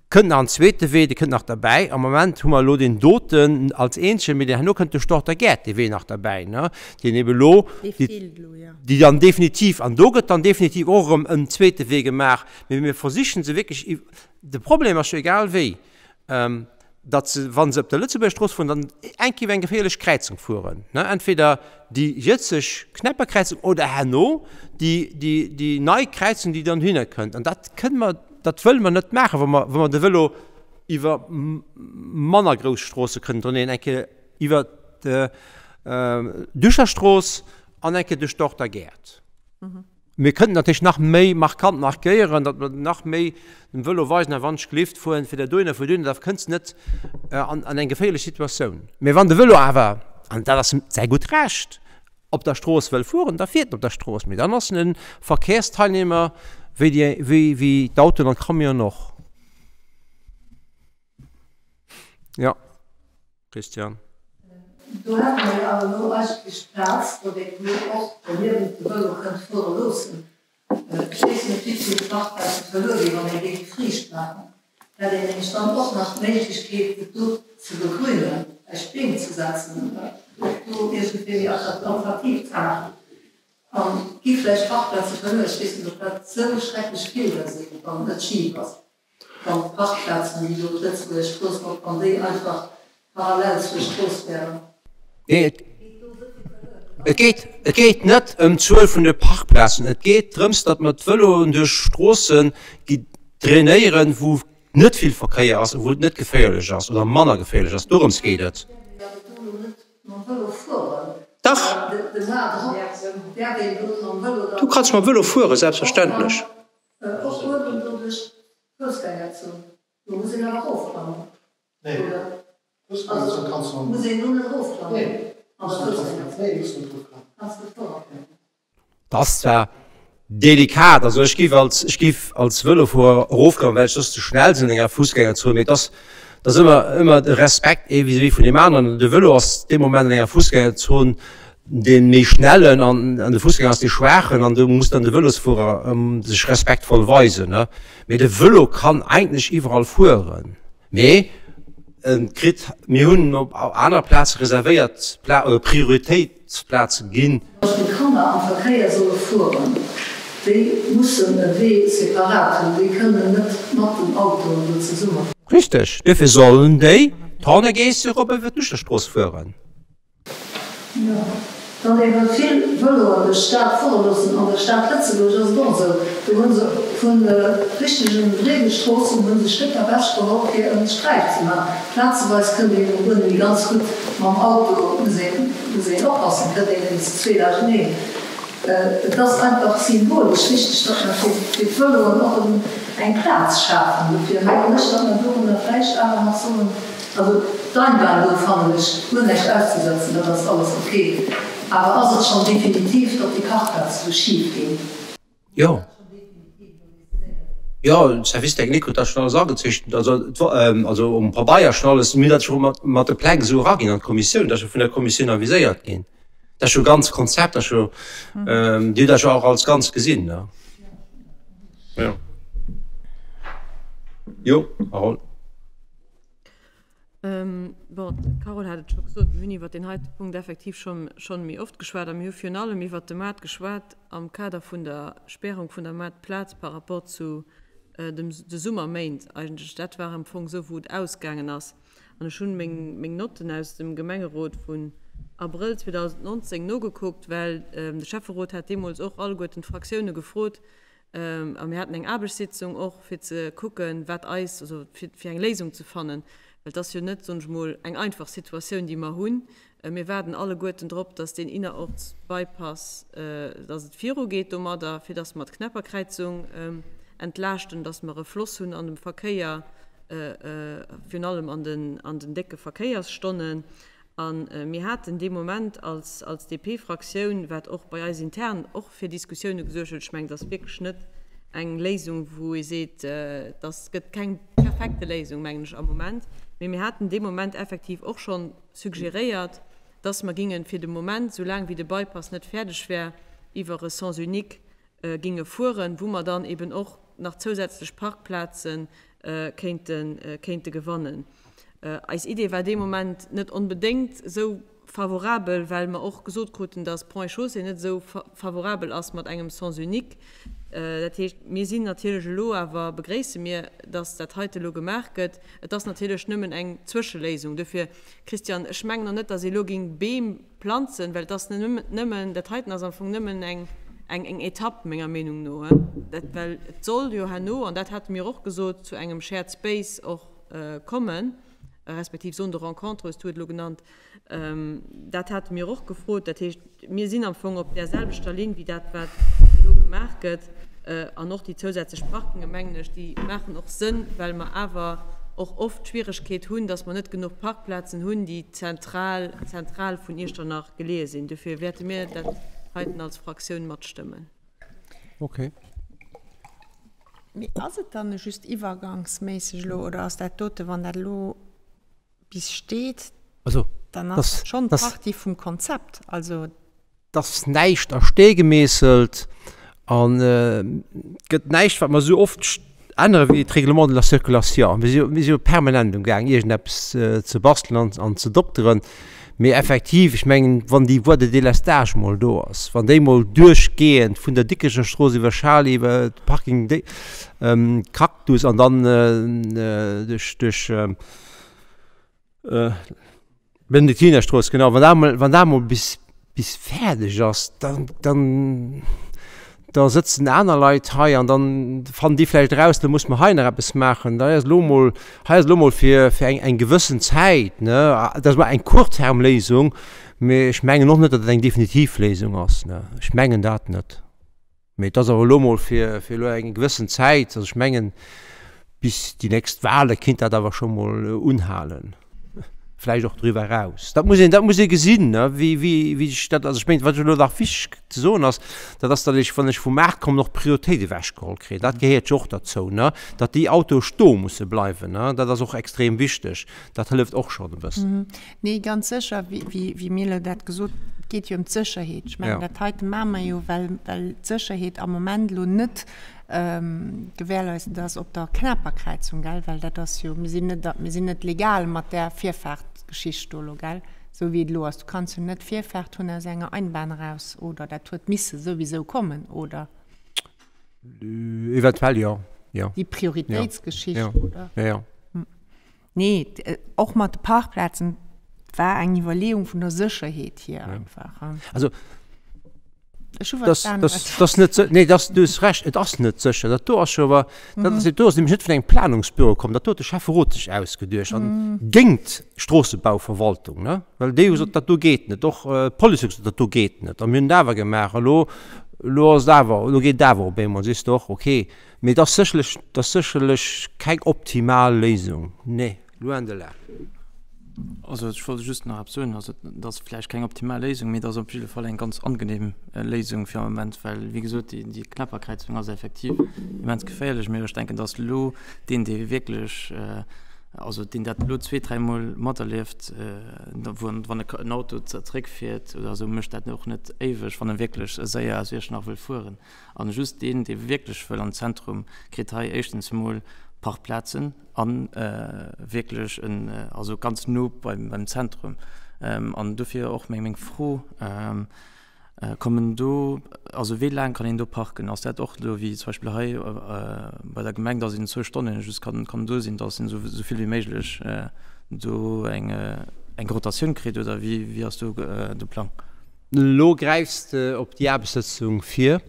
Kënnt nach en zweete Wee, dee kënnt nach derbäi. Am Moment hu mer elo deen doten als eenzegen, mee herno kënnt duerch d'Orter Gäert dee Wee nach derbäi, ne, deen ebe lo, déi dann definitiv, an do gëtt dann definitiv och erëm en zweete Wee gemaach. Mee mir versichen se wierklech, de Problem ass jo egal wéi, datt se, wa se op der Lëtzebuerger Strooss fueren, dann eng Kéier iwwer eng geféierlech Kräizung fueren, ne, entweder déi jëtzeg Knäpperkräizung oder herno déi, déi, déi nei Kräizung, déi dann dohinner kënnt. An dat kënne mer, dat wëlle mer net maachen, wa mer, wa mer de Vëlo iwwer manner grouss Stroosse kënnen draneen, eng Kéier iwwer d'Düscherstrooss an eng Kéier duerch d'Orter Gäert. Mir kënnten natierlech nach méi markant markéieren, datt mer nach méi dem Vëlo weisen, a wann ech gelift fueren, fir der dohinner, fuer dohinner, da kënns net an eng geféierlech Situatioun. Mee wann de Vëlo awer, an dat ass säi gutt Recht, op der Strooss wëll fueren, da fiert en op der Strooss. Mee dann ass en e Verkehrsteilnehmer wéi déi, wéi, wéi d'Autoen an d'Camionen och. Jo. Christian. Do hätte mer jo awer elo eigentlech d'Plaz, wou een elo och doniewent de Vëlo kënnt fuere loossen. Ech weess net, wéi vill Parkplaze verluer ginn, wann ee géif riicht maachen. Hätt een nämlech dann och nach d'Méiglechkeet, et do ze begrünen, vläicht Beem ze setzen oder et do iergendwéi méi attraktiv ze maachen. A gi vläicht Parkplaze verluer. Ech weess net, ob dat esou schrecklech vill da sinn, wann et net schif ass. Wann d'Parkplazen, déi do d'Lëtzebuerger Strooss erop, wann déi einfach parallel zur Strooss wären. Nee, et geet, et geet net ëm d'Zuel vun de Parkplazen. Et geet drëms, datt mer d'Vëloen duerch Stroosse drainéieren, wou net vill Verkéier ass a wou et net geféierlech ass oder manner geféierlech ass. Dorëms geet et. Dach, du kanns mam Vëlo fueren, selbstverständlech. Och uewen do duerch d'Foussgängerzon, do muss een awer erofklammen, oder? Also muss een do net erofklammen an der Foussgängerzon? Kanns de fueren? Dat ass zwar delikat, also ech giff als, ech giff als Vëlofuerer erofklammen, well ech soss ze schnell sinn an enger Foussgängerzon, mee et ass, et ass ëmmer, ëmmer de Respekt ee vis-à-vis vun deem aneren. De Vëlo ass dee Moment an enger Foussgängerzon dee méi schnellen an de Foussgänger ass dee schwaachen an do muss dann de Vëlosfuerer sech respektvoll weisen. Mee de Vëlo kann eigentlech iwwerall fueren, mee e kritt, mir hunn op aner Plaze reservéiert Pla oder Prioritéitsplaze ginn. Dass déi Kanner am Verkéier solle fueren, déi mussen e Wee separat hunn, déi kënnen net mat den Autoen do zesumme. Richteg, duerfir sollen déi d'Hornegéisse erop iwwer d'Duchterstrooss fueren. Wann ee wëll vill Vëloen duerch d'Stad fuere loossen, an der Stad Lëtzebuerg ass et och esou, do hu se vun de richtegen breede Stroossen hu se Stécker ewech geholl fir en Sträif ze maachen. Plazeweis kënnt een elo guer net méi ganz gutt mam Auto, muss een muss een oppassen, kënnt een nëmmen ze zweet auseneen. Et ass einfach symbolesch wichteg, datt mer fir d'Vëloen och eng Plaz schafen. Dofir mengen ech, datt mer dorunner vläicht awer nach sollen, also d'Einbahn do fannen ech guer näischt auszesetzen, dat ass alles ok, awer ass et schonn definitiv, datt déi Parkplaze do schif ginn? Jo. Jo, de Service technique huet dat schonn alles agezeechent, also et wor, also um Pabeier schonn alles. Mir hunn dat scho mat, mat de Pläng esou eraginn an d'Kommissioun, dat ass jo vun der Kommissioun aviséiert ginn. Dat ass jo e ganzt Konzept, dat ass jo, déi hunn dat jo och als Ganzt gesinn, ne? Jo. Jo, Carole. Bon, d'Carole hat et scho gesot, mir hunn iwwert deen heite Punkt effektiv schonn méi oft geschwat a mir hu virun allem iwwert de Maart geschwat am Kader vun der Spärung vun der Maartplaz par rapport zu dem de Summerméint eigentlech. Dat war am Fong esou, wou et ausgaangen ass. An ech hunn meng meng Notten aus dem Gemengerot vun Abrëll 2019 nogekuckt, well de Schäfferot hat deemools och alleguerten d'Fraktioune gefrot, A mir haten eng Aarbechtssitzung och, fir ze kucken, wat eis, also fir, fir eng Léisung ze fannen, well et ass jo net, soen ech emol, eng einfach Situatioun, déi mer hunn. Mir waarden alleguerten drop, dass deen Innerorts-Bypass, dass et virugeet domadder, fir dass mer d'Knepperkräizung entlaaschten, dass mer e Floss hunn an dem Verkéier, virun allem an den, an den décke Verkéiersstonnen. A mir haten dee Moment als DP-Fraktioun, wat och bei eis intern och fir Diskussioune gesuergt huet, ech mengen, et ass wierklech net eng Léisung, wou ee seet, et ass, gëtt keng perfekte Léisung, mengen ech am Moment, mee mir haten dee Moment effektiv och scho suggeréiert, dass mer géinge fir de Moment, soulaang wéi de Bypass net fäerdeg wär, iwwer e Sens unique ginge fueren, wou mer dann eben och nach zousätzlech Parkplaze kéinte gewannen. Eis Idee war dee Moment net onbedéngt esou favorabel, well mer och gesot kruten, dass Ponts et Chaussées net esou favorabel ass mat engem Sens unique. Dat heescht, mir sinn natierlech elo awer, begréisse mir, dass dat heite elo gemaach gëtt. Et ass natierlech nëmmen eng Zwëscheléisung. Dofir, Christian, ech mengen och net, dass ee elo géing Beem Planzen, well et ass nëmmen, dat heiten ass am Fong nëmmen eng, eng, eng Etapp menger Meenung no, dat, well et soll jo herno, an dat hate mir och gesot, zu engem Shared Space och kommen, respektiv Zone de rencontre hues du et elo genannt, dat hate mir och gefrot. Dat heescht, mir sinn am Fong op där selwechter Linn wéi dat, wat elo gemaach gëtt. An och déi zousätzlech Parkinge, mengen ech, déi maachen och Sënn, well mer awer och oft d'Schwieregkeet hunn, dass mer net genuch Parkplazen hunn, déi zentral, zentral vun Iechternach geleeë sinn. Dofir wäerte mir dat heiten als Fraktioun matstëmmen. Okay. Mee ass et dann just iwwergangsméisseg elo oder ass dat dote, wann dat elo bis steet, Also, dann ass dat schonn Partie vum Konzept? Also. 't ass näischt a Stee gemeesselt an et gëtt näischt, wat mer esou oft ännere wéi d'Règlement de la circulation. Mir si mir si jo permanent um Gaang iergendeppes ze bastelen an ze dokteren. Mee effektiv, ech mengen, wann déi Voie de délestage mol do ass, wann déi mol duerchgehend vun der Dikrecher Strooss iwwer Schali, iwwer de Parking Cactus an dann duerch duerch Benediktinerstrooss, genau, wann dat mol, wann dat mol bis, bis fäerdeg ass, dann, dann, da sëtzen aner Leit hei an dann fannen déi vläicht eraus, do muss mer hei nach eppes maachen. Hei ass elo mol, hei ass elo mol fir, fir eng, eng gewëssen Zäit, ne, dat ass mol eng Court-terme-Léisung, mee ech mengen och net, datt et eng definitiv Léisung ass, ne, ech mengen dat net. Mee et ass awer elo mol fir fir elo eng gewëssen Zäit, also ech mengen, bis déi nächst Wahle kinnt dat awer scho mol unhalen, vläicht och driwwer eraus. Dat muss een, dat muss ee gesinn, ne, wéi, wéi, wéi sech dat, also ech mengen, wat elo nach wichteg ze soen ass, dat ass, datt ech, wann ech vum Maart kommen, och d'Prioritéit ewechgeholl kréien. Dat gehéiert jo och derzou, ne, datt déi Autoe stoe musse bleiwen, ne, dat ass och extrem wichteg. Dat hëlleft och schonn e bëssen. Nee, ganz sécher, wéi mir elo dat gesot, et geet jo ëm d'Sécherheet. Ech mengen, dat heite maache mer jo, well d'Sécherheet am Moment elo net gewährleistet ass op der Knaperkräizung, gell? Well dat ass jo, mir sinn net, mir sinn net legal mat där Virfaartgeschicht do elo, gell? Esou wéi et elo ass. Du kanns jo net Virfaart hunn aus enger Einbahn eraus, oder? Dat huet misse souwisou kommen, oder? Eventuell, jo, jo. Déi Prioritéitsgeschicht, oder? Jo, jo. Nee, och mat de Parkplazen. war eng Iwwerleeung vun der Sécherheet hier einfach. Also Ech hu verstanen, das, das, das net, nee, das, du hues Recht, et ass net sécher. Dat do ass jo awer, dat ass, do ass nämlech net vun engem Planungsbüro komm, dat do huet de Schäfferot sech ausgeduecht an géint d'Stroossebauverwaltung, ne? Well déi hu gesot, dat do geet net. Och d'Police huet gesot, dat do geet net. A mir hunn et awer gemaach. A lo, lo ass et awer, lo geet et awer op eemol, sees de och, okay. Mee et ass sécherlech, et ass sécherlech keng optimal Léisung, nee. Loin de là. Also ech wollt just nach eppes soen, also et ass vläicht keng optimal Léisung, mee et ass op jidde Fall eng ganz angenehm Léisung fir am Moment, well wéi gesot déi déi Knäpperkräizung ass effektiv immens geféierlech. Mee ech denken, datt elo deen, dee wierklech, also deen dat elo zweet, dräimol materlieft, wou wann en Auto zeréckfiert oder esou, mécht dat och net éiweg, wann e wierklech séier aus Iechternach wëll fueren. An just deen, dee wierklech wëll an d'Zentrum, kritt hei éischtens emol Parkplazen an wierklech en, also ganz no beim, beim Zentrum. An dofir och meng, meng Fro, Kommen do, also wéi laang kann een do parken? Ass dat och elo wéi zum Beispill hei bei der Gemeng, dass een zwou Stonne just kann, kann do sinn, dass een esou, esou vill wéi méiglech do eng, eng Rotatioun kritt oder wéi, wéi ass do de Plang? Elo gräifs de op déi Aarbechtssëtzung vir.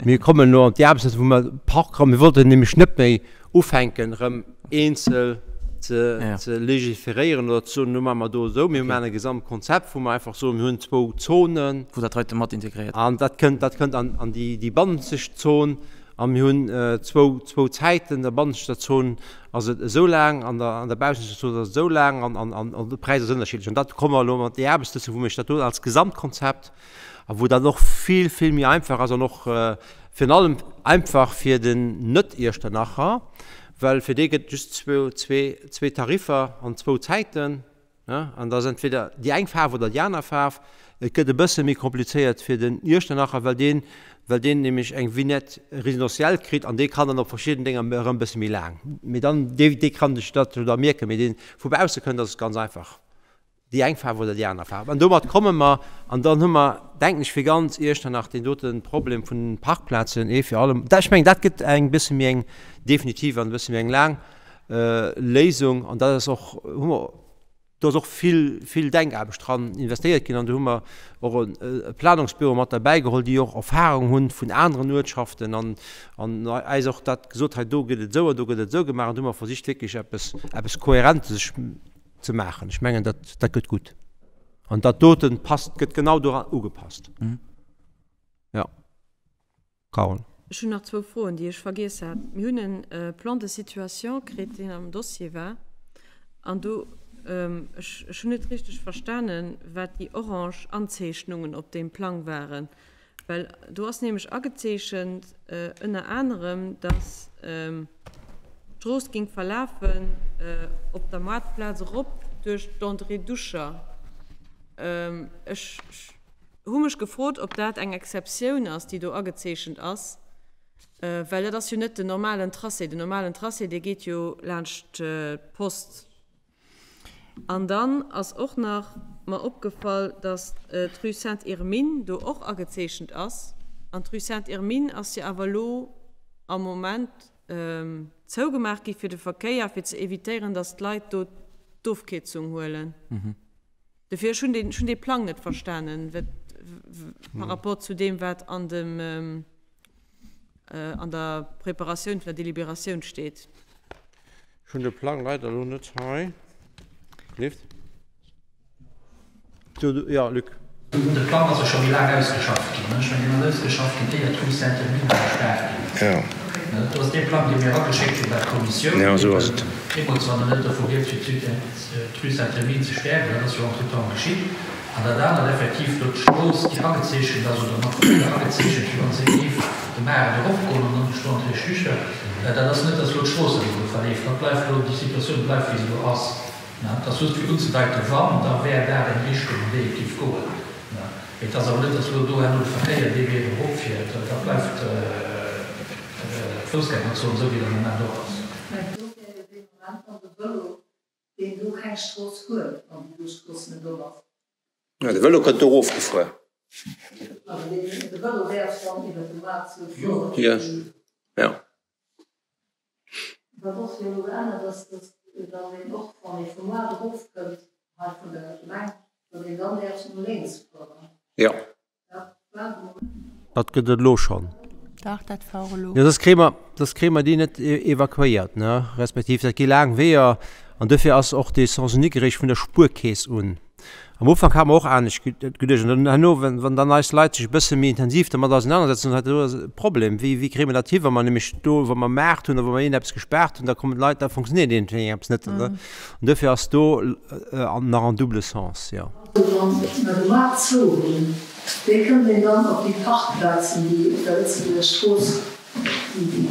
Mir kommen elo an déi Aarbechtssëtzung, wou mer Parkraum, mir wollten nämlech net méi ufänken, erëm eenzel ze legiferéieren oder ze soen, elo maache mer do esou. Mir maachen e Gesamtkonzept, wou mer einfach soen, mir hunn zwou Zonen. Wou dat heite mat integréiert. An dat kënnt, dat kënnt an déi bannenzeg Zon. A mir hunn zwou Zäiten, an der bannenzegter Zon ass et esou laang, an der an der baussenzegter Zon ass et esou laang an an an de Präis ass ënnerschiddlech. An dat komme mer elo mat déi Aarbechtssëtzung, wou mir dat do als Gesamtkonzept a wou dann och vill, vill méi einfach ass an och virun allem einfach fir den Net-Iechternacher, well fir dee gëtt et just zwou, zwee, zwee Tariffer an zwou Zäiten. An da ass entweder déi eng Faarf oder déi aner Faarf. Et gëtt e bësse méi komplizéiert fir den Iechternacher, well deen, well deen nämlech eng Vignette résidentielle kritt an dee kann dann op verschidden Dénger erëm e bësse méi laang. Mee dann, dee, dee kann sech dat jo da mierken. Mee deen vu bausse kënnt, ass et ganz einfach, déi eng Faarf oder déi aner Faarf. An domat komme mer, an dann hu mer, denken ech, fir ganz Iechternach deen dote Problem vun den Parkplazen ee fir alle. Ech mengen, dat gëtt eng bësse méi eng definitiv an e bësse méi eng laang Léisung an dat ass och, hu mer, do ass och vill, vill Denkaarbecht dran investéiert ginn an do hu mer och e Planungsbüro mat derbäi geholl, déi och Erfahrung hu vun aneren Uertschaften an an eis och dat gesot, hei do gëtt et esou an do gëtt et esou gemaach an do hu mer versicht wierklech eppes, eppes Kohärentes ze maachen. Ech mengen, dat, dat gëtt gutt an dat doten passt, gëtt genau doran ugepasst. Jo. Carole. Ech hunn nach zwou Froen, déi ech vergiess hat. Mir hunn e Plan de situation kritt, deen am Dossier war. An do, ech, ech hunn net richteg verstanen, wat déi orange Anzeechnungen op deem Plang waren. Well do ass nämlech agezeechent, ënner anerem, dass d'Strooss géing verlafen op der Moartplaz erop duerch d'André Duscher. Ech. Hu mech gefrot, ob dat eng Exceptioun ass, déi do agezeechent ass, well dat ass jo net den normalen Tracé. Den normalen Tracé, dee geet jo laanscht d'Post. An dann ass och nach mer opgefall, datt d'Rue Sainte-Irmine do och agezeechent ass. An d'Rue Sainte-Irmine ass jo awer elo am Moment zougemaach gi fir de Verkéier, fir ze évitéieren, datt d'Leit do d'Ofkierzung huelen. Dofir, ech hunn deen, ech hunn dee Plang net verstanen, wat par rapport zu deem, wat an dem, an der Preparatioun vun der Deliberatioun steet. Ech hunn de Plang leider elo net hei. Leeft? Jo, Luc. De Plang ass jo scho méi laang ausgeschafft ginn. Ech mengen, deen ass ausgeschafft ginn, éier d'Rue Sainte-Hermine gespaart ginn ass. Dat ass dee Plang, dee mir erageschéckt hu bei d'Kommissioun. Deemools war nach net dovu rieds, fir d'Rue Sainte-Hermine ze spären. Dat ass jo entretemps geschitt. An dat anert, effektiv do d'Strooss, déi agezeechent ass oder mat Feeler agezeechent, wéi wa se géif de Maart eropgoen an dann duerch d'Entrée Schücher, dat ass net, datt elo d'Strooss elo verleeft. Dat bleift elo, déi Situatioun bleift, wéi se elo ass. Et ass just fir unzedeiten, wann, da wär dat eng Richtung, an déi et géif goen. Mee et ass awer net, datt elo do herno de Verkéier dee Wee eropfiert. Dat bleift d'Foussgängerzon, esou wéi et am Moment och ass. Mä do wär jo dee Moment dann de Vëlo, deen do keng Strooss huet, wann déi do Strooss net op ass. De Vëlo kënnt do erofgefuer. Also de Vëlo däerf dann iwwer de Moart zou fueren. Jo. Wat och jo elo geännert ass, dass dann een och, wann ee vum Moart erofkënnt, Hei vun der Gemeng, datt een dann däerf no lénks fueren. Jo. Dat war de Moment. Dat gëtt et elo schonn. Dach, dat war och elo. Jo, soss kréie mer, soss kréie mer déi net evakuéiert, ne? Respektiv dat gi laang Weeër an dofir ass och dee Sens unique eréischt vun der Spuerkeess un. Am Ufank hate mer och anescht geduecht an dann herno, wann dann eis Leit sech e bësse méi intensiv dermat ausenanersetzen, dann hat do e Problem, wéi, wéi kréie mer dat hi, wa mer nämlech do, wa mer Maart hunn a wa mer iergendeppes gespaart hunn, da kommen d'Leit, da funktionéiert iergendwéi eppes net. An dofir ass do nach en double sens, jo. Also wann mer de Maart zou hunn, wéi kënnt een dann op déi Parkplazen, déi op der Lëtzebuerger Strooss sinn?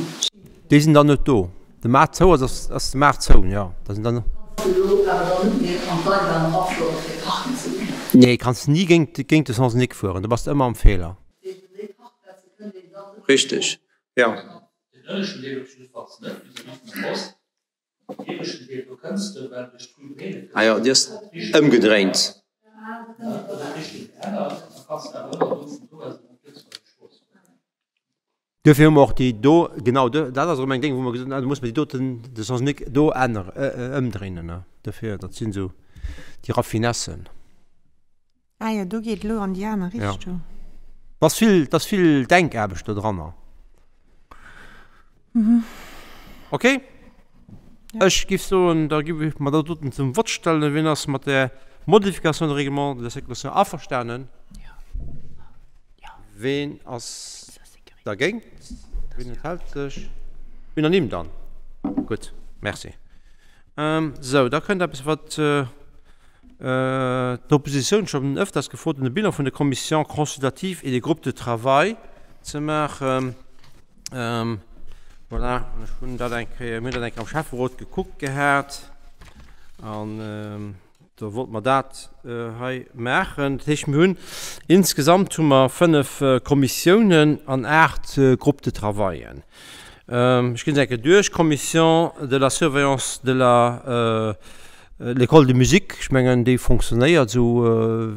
Déi sinn dann net do. De Maart zou ass, ass de Maart zou, jo. Da sinn dann. Kanns de elo awer dann net méi an d'Eibahn erafuere fir parken ze goen? Nee, kanns ni géint, géint de Sens unique fueren, do bass de ëmmer am Feeler. Wéinst déi Parkplaze kënnt een dann net méi. Richteg, jo. Den ënneschten Deel op jiddefalls net, vis-à-vis vun der Post. Den ieweschten Deel, do kënns de, well duerch d'Rue Bréle Ah jo, déi ass ëmgedréint. Da gëtt d'Richtung geännert an da kanns de awer ëmmer do vun do aus op d'Lëtzebuerger Strooss fueren. Duerfir hu mer och déi do, genau, dat ass erëm eng Déng, wou mer gesot hunn, ah, do muss mer déi doten, de Sens unique do ännere, ëmdréinen, ne. Duerfir, dat sinn esou déi Raffinessen. Ah jo, do geet elo an déi aner Richtung. Ja. Et ass vill, et ass vill Denkaarbecht do dranner. Ok. Ech géif soen, da gi mer dat doten zum Vott stellen. Wien ass mat där Modification de règlement de la circulation averstanen? Ween ass dergéint? Wien enthält sech? Unanime dann. Gutt, merci. Sou, da kënnt eppes, wat d'Oppositioun schonn ëfters gefrot huet, de Bilan vun de Commissions consultatives et des groupes de travail ze maachen. Voilà, ech hunn dat eng Kéier, mir hunn dat eng Kéier am Schäfferot gekuckt gehat an do wollte mer dat hei maachen. Dat heescht, mir hunn insgesamt hu mer 5 Kommissiounen an 8 Groupes de travaillen. Ech ginn se eng Kéier duerch, Commission de la surveillance de la L'école de musique, ech mengen déi fonctionnéiert esou,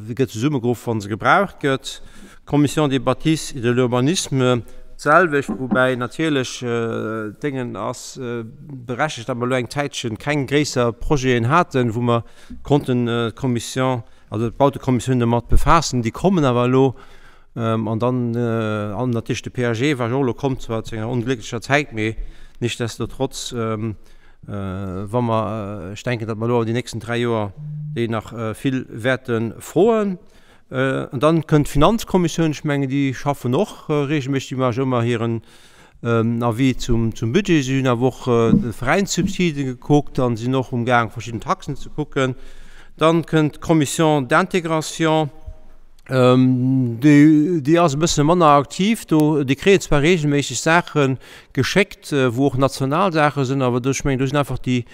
déi gëtt zesummegeruff wa se gebraucht gëtt. Commission des bâtisses et de l'urbanisme, d'selwecht, woubäi natierlech d'Déngen ass berechtegt, datt mer elo eng Zäitchen keng gréisser Projeten haten, wou mer konnten d'Commission, also d'Bautekommissioun domat befaassen. Déi kommen awer elo an dann, an natierlech de PAG war jo och elo komm, zwar zu enger onglécklecher Zäit, mee nichtsdestotrotz, Wa mer, ech denken, datt mer elo an déi nächsten 3 Joer déi nach vill wäerte froen. An dann kënnt d'Finanzkommissioun, ech mengen, déi schaffen och regelméisseg, déi maache ëmmer hiren Avis zum Budget. Si hunn awer och de Veräinssubside gekuckt a sinn och umgaang verschidden Taxen ze kucken. Dann kënnt d'Commission d'intégration. Déi ass e bësse manner aktiv do. Déi kréien zwar regelméisseg Saache geschéckt, wou och national Saache sinn, awer do, ech mengen, do sinn einfach déi,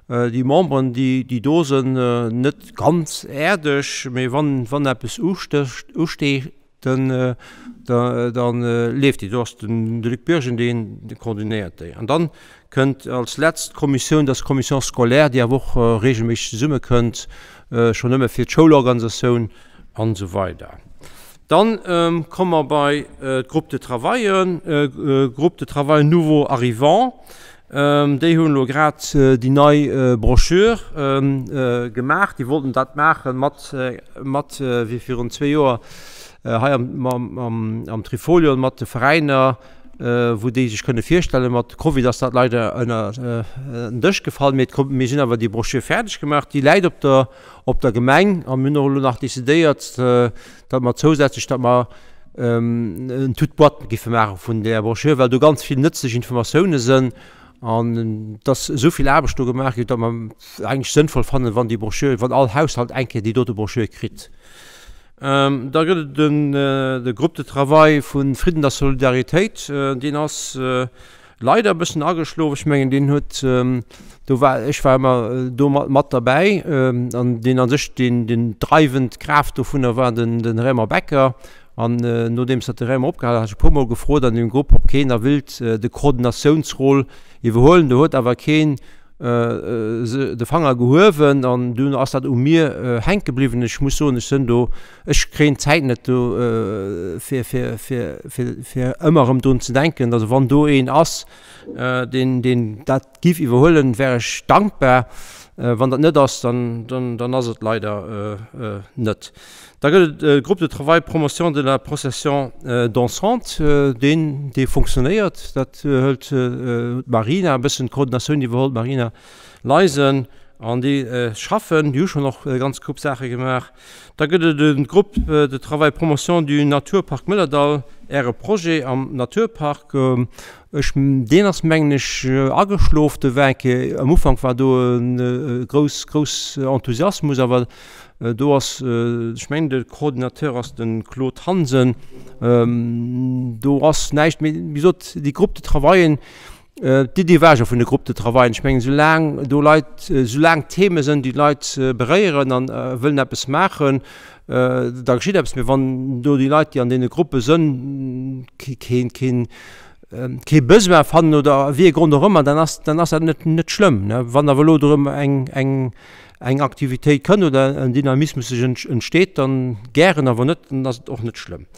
déi Memberen, déi, déi do sinn, net ganz äerdeg. Mee wann, wann eppes ustécht, usteet, dann, da, dann leeft déi. Do ass den, de Luc Birgen, deen koordinéiert déi. An dann kënnt als letzt Kommissioun, dat ass d'Commission scolaire, déi awer och regelméisseg zesummekënnt, schonn nëmme fir d'Schoulorganisatioun an esou weider. Dann komme mer bei d'Groupes de travaillen. Groupe de travail nouveaux arrivants, déi hunn elo grad déi nei Brochure gemaach. Déi wollten dat maache mat, mat wéi virun zwee Joer hei am, am Trifolion mat de Veräiner, wou déi sech kënne virstellen. Mat Covid ass dat leider ënner den Dësch gefall, mee mir sinn awer déi Brochure fäerdeg gemaach. Déi läit op der op der Gemeng a mir hunn och elo nach decidéiert, datt mer zousätzlech, datt mer en toute boîte giffe maache vun där Brochure, well do ganz vill nëtzlech Informatioune sënn an et ass esou vill Aarbecht do gemaach ginn, datt mer et eigentlech sënnvoll fannen, wann déi Brochure, wann all Haushalt eng Kéier déi dote Brochure kritt. Da gëtt et den de Groupe de travail vu Fridden a Solidaritéit, deen ass leider e bëssen ageschlof. Ech mengen, deen huet, do war, ech war ëmmer do mat, mat derbäi an deen a sech deen, deen dreiwend Kraaft dovunner war den, den Raymond Becker. An nodeems datt de Raymond opgehal hat, hat ech e puermol gefrot an deem Grupp, ob keen da wéilt de Koordinatiounsrôle iwwerhuelen. Do huet awer keen de Fanger gehuewen an dunn ass dat u mir hänke bliwwen. Ech muss soen, ech sënn do, ech kréien d'Zäit net do fir, fir, fir, fir, fir ëmmer erëm drun ze denken. Also wann do een ass, deen, deen dat giff iwwerhuelen, wär ech dankbar. Wann dat net ass, dann, dann, dann ass et leider net. Da gëtt et e Groupe de travail Promotion de la procession dansante, deen, dee funktionéiert. Dat hëlt d'Marina e bëssen d'Koordinatioun iwwerholl, d'Marina Leisen. An déi schaffen, déi hu schonn och e ganz Koup Saache gemaach. Da gëtt et e Groupe de travail Promotion du Naturpark Mëllerdall, Äre Projet am Naturpark. Ech, deen ass mengen ech ageschlof. Do war eng Kéier, am Ufank war do e grouss, grouss Enthusiasmus, awer do ass, ech mengen de Coordinateur ass de Claude Hansen, do ass näischt méi. Wéi gesot, déi Groupes de travaillen, D'Iddi war jo vun de Groupes de travaillen, ech mengen, soulaang do Leit, soulaang Theme sënn, déi d'Leit beréieren an wëllen eppes maachen, da geschitt eppes. Mee wann do déi Leit, déi an deene Gruppe sënn, keen, keen, kee Besoin fannen oder wéi ee Grond och ëmmer, dann ass, dann ass dat net, net schlëmm, ne. Wann awer elo do erëm eng, eng, eng Aktivitéit kënn oder en Dynamismus sech entsteet, dann gären, awer net, dann ass et och net schlëmm.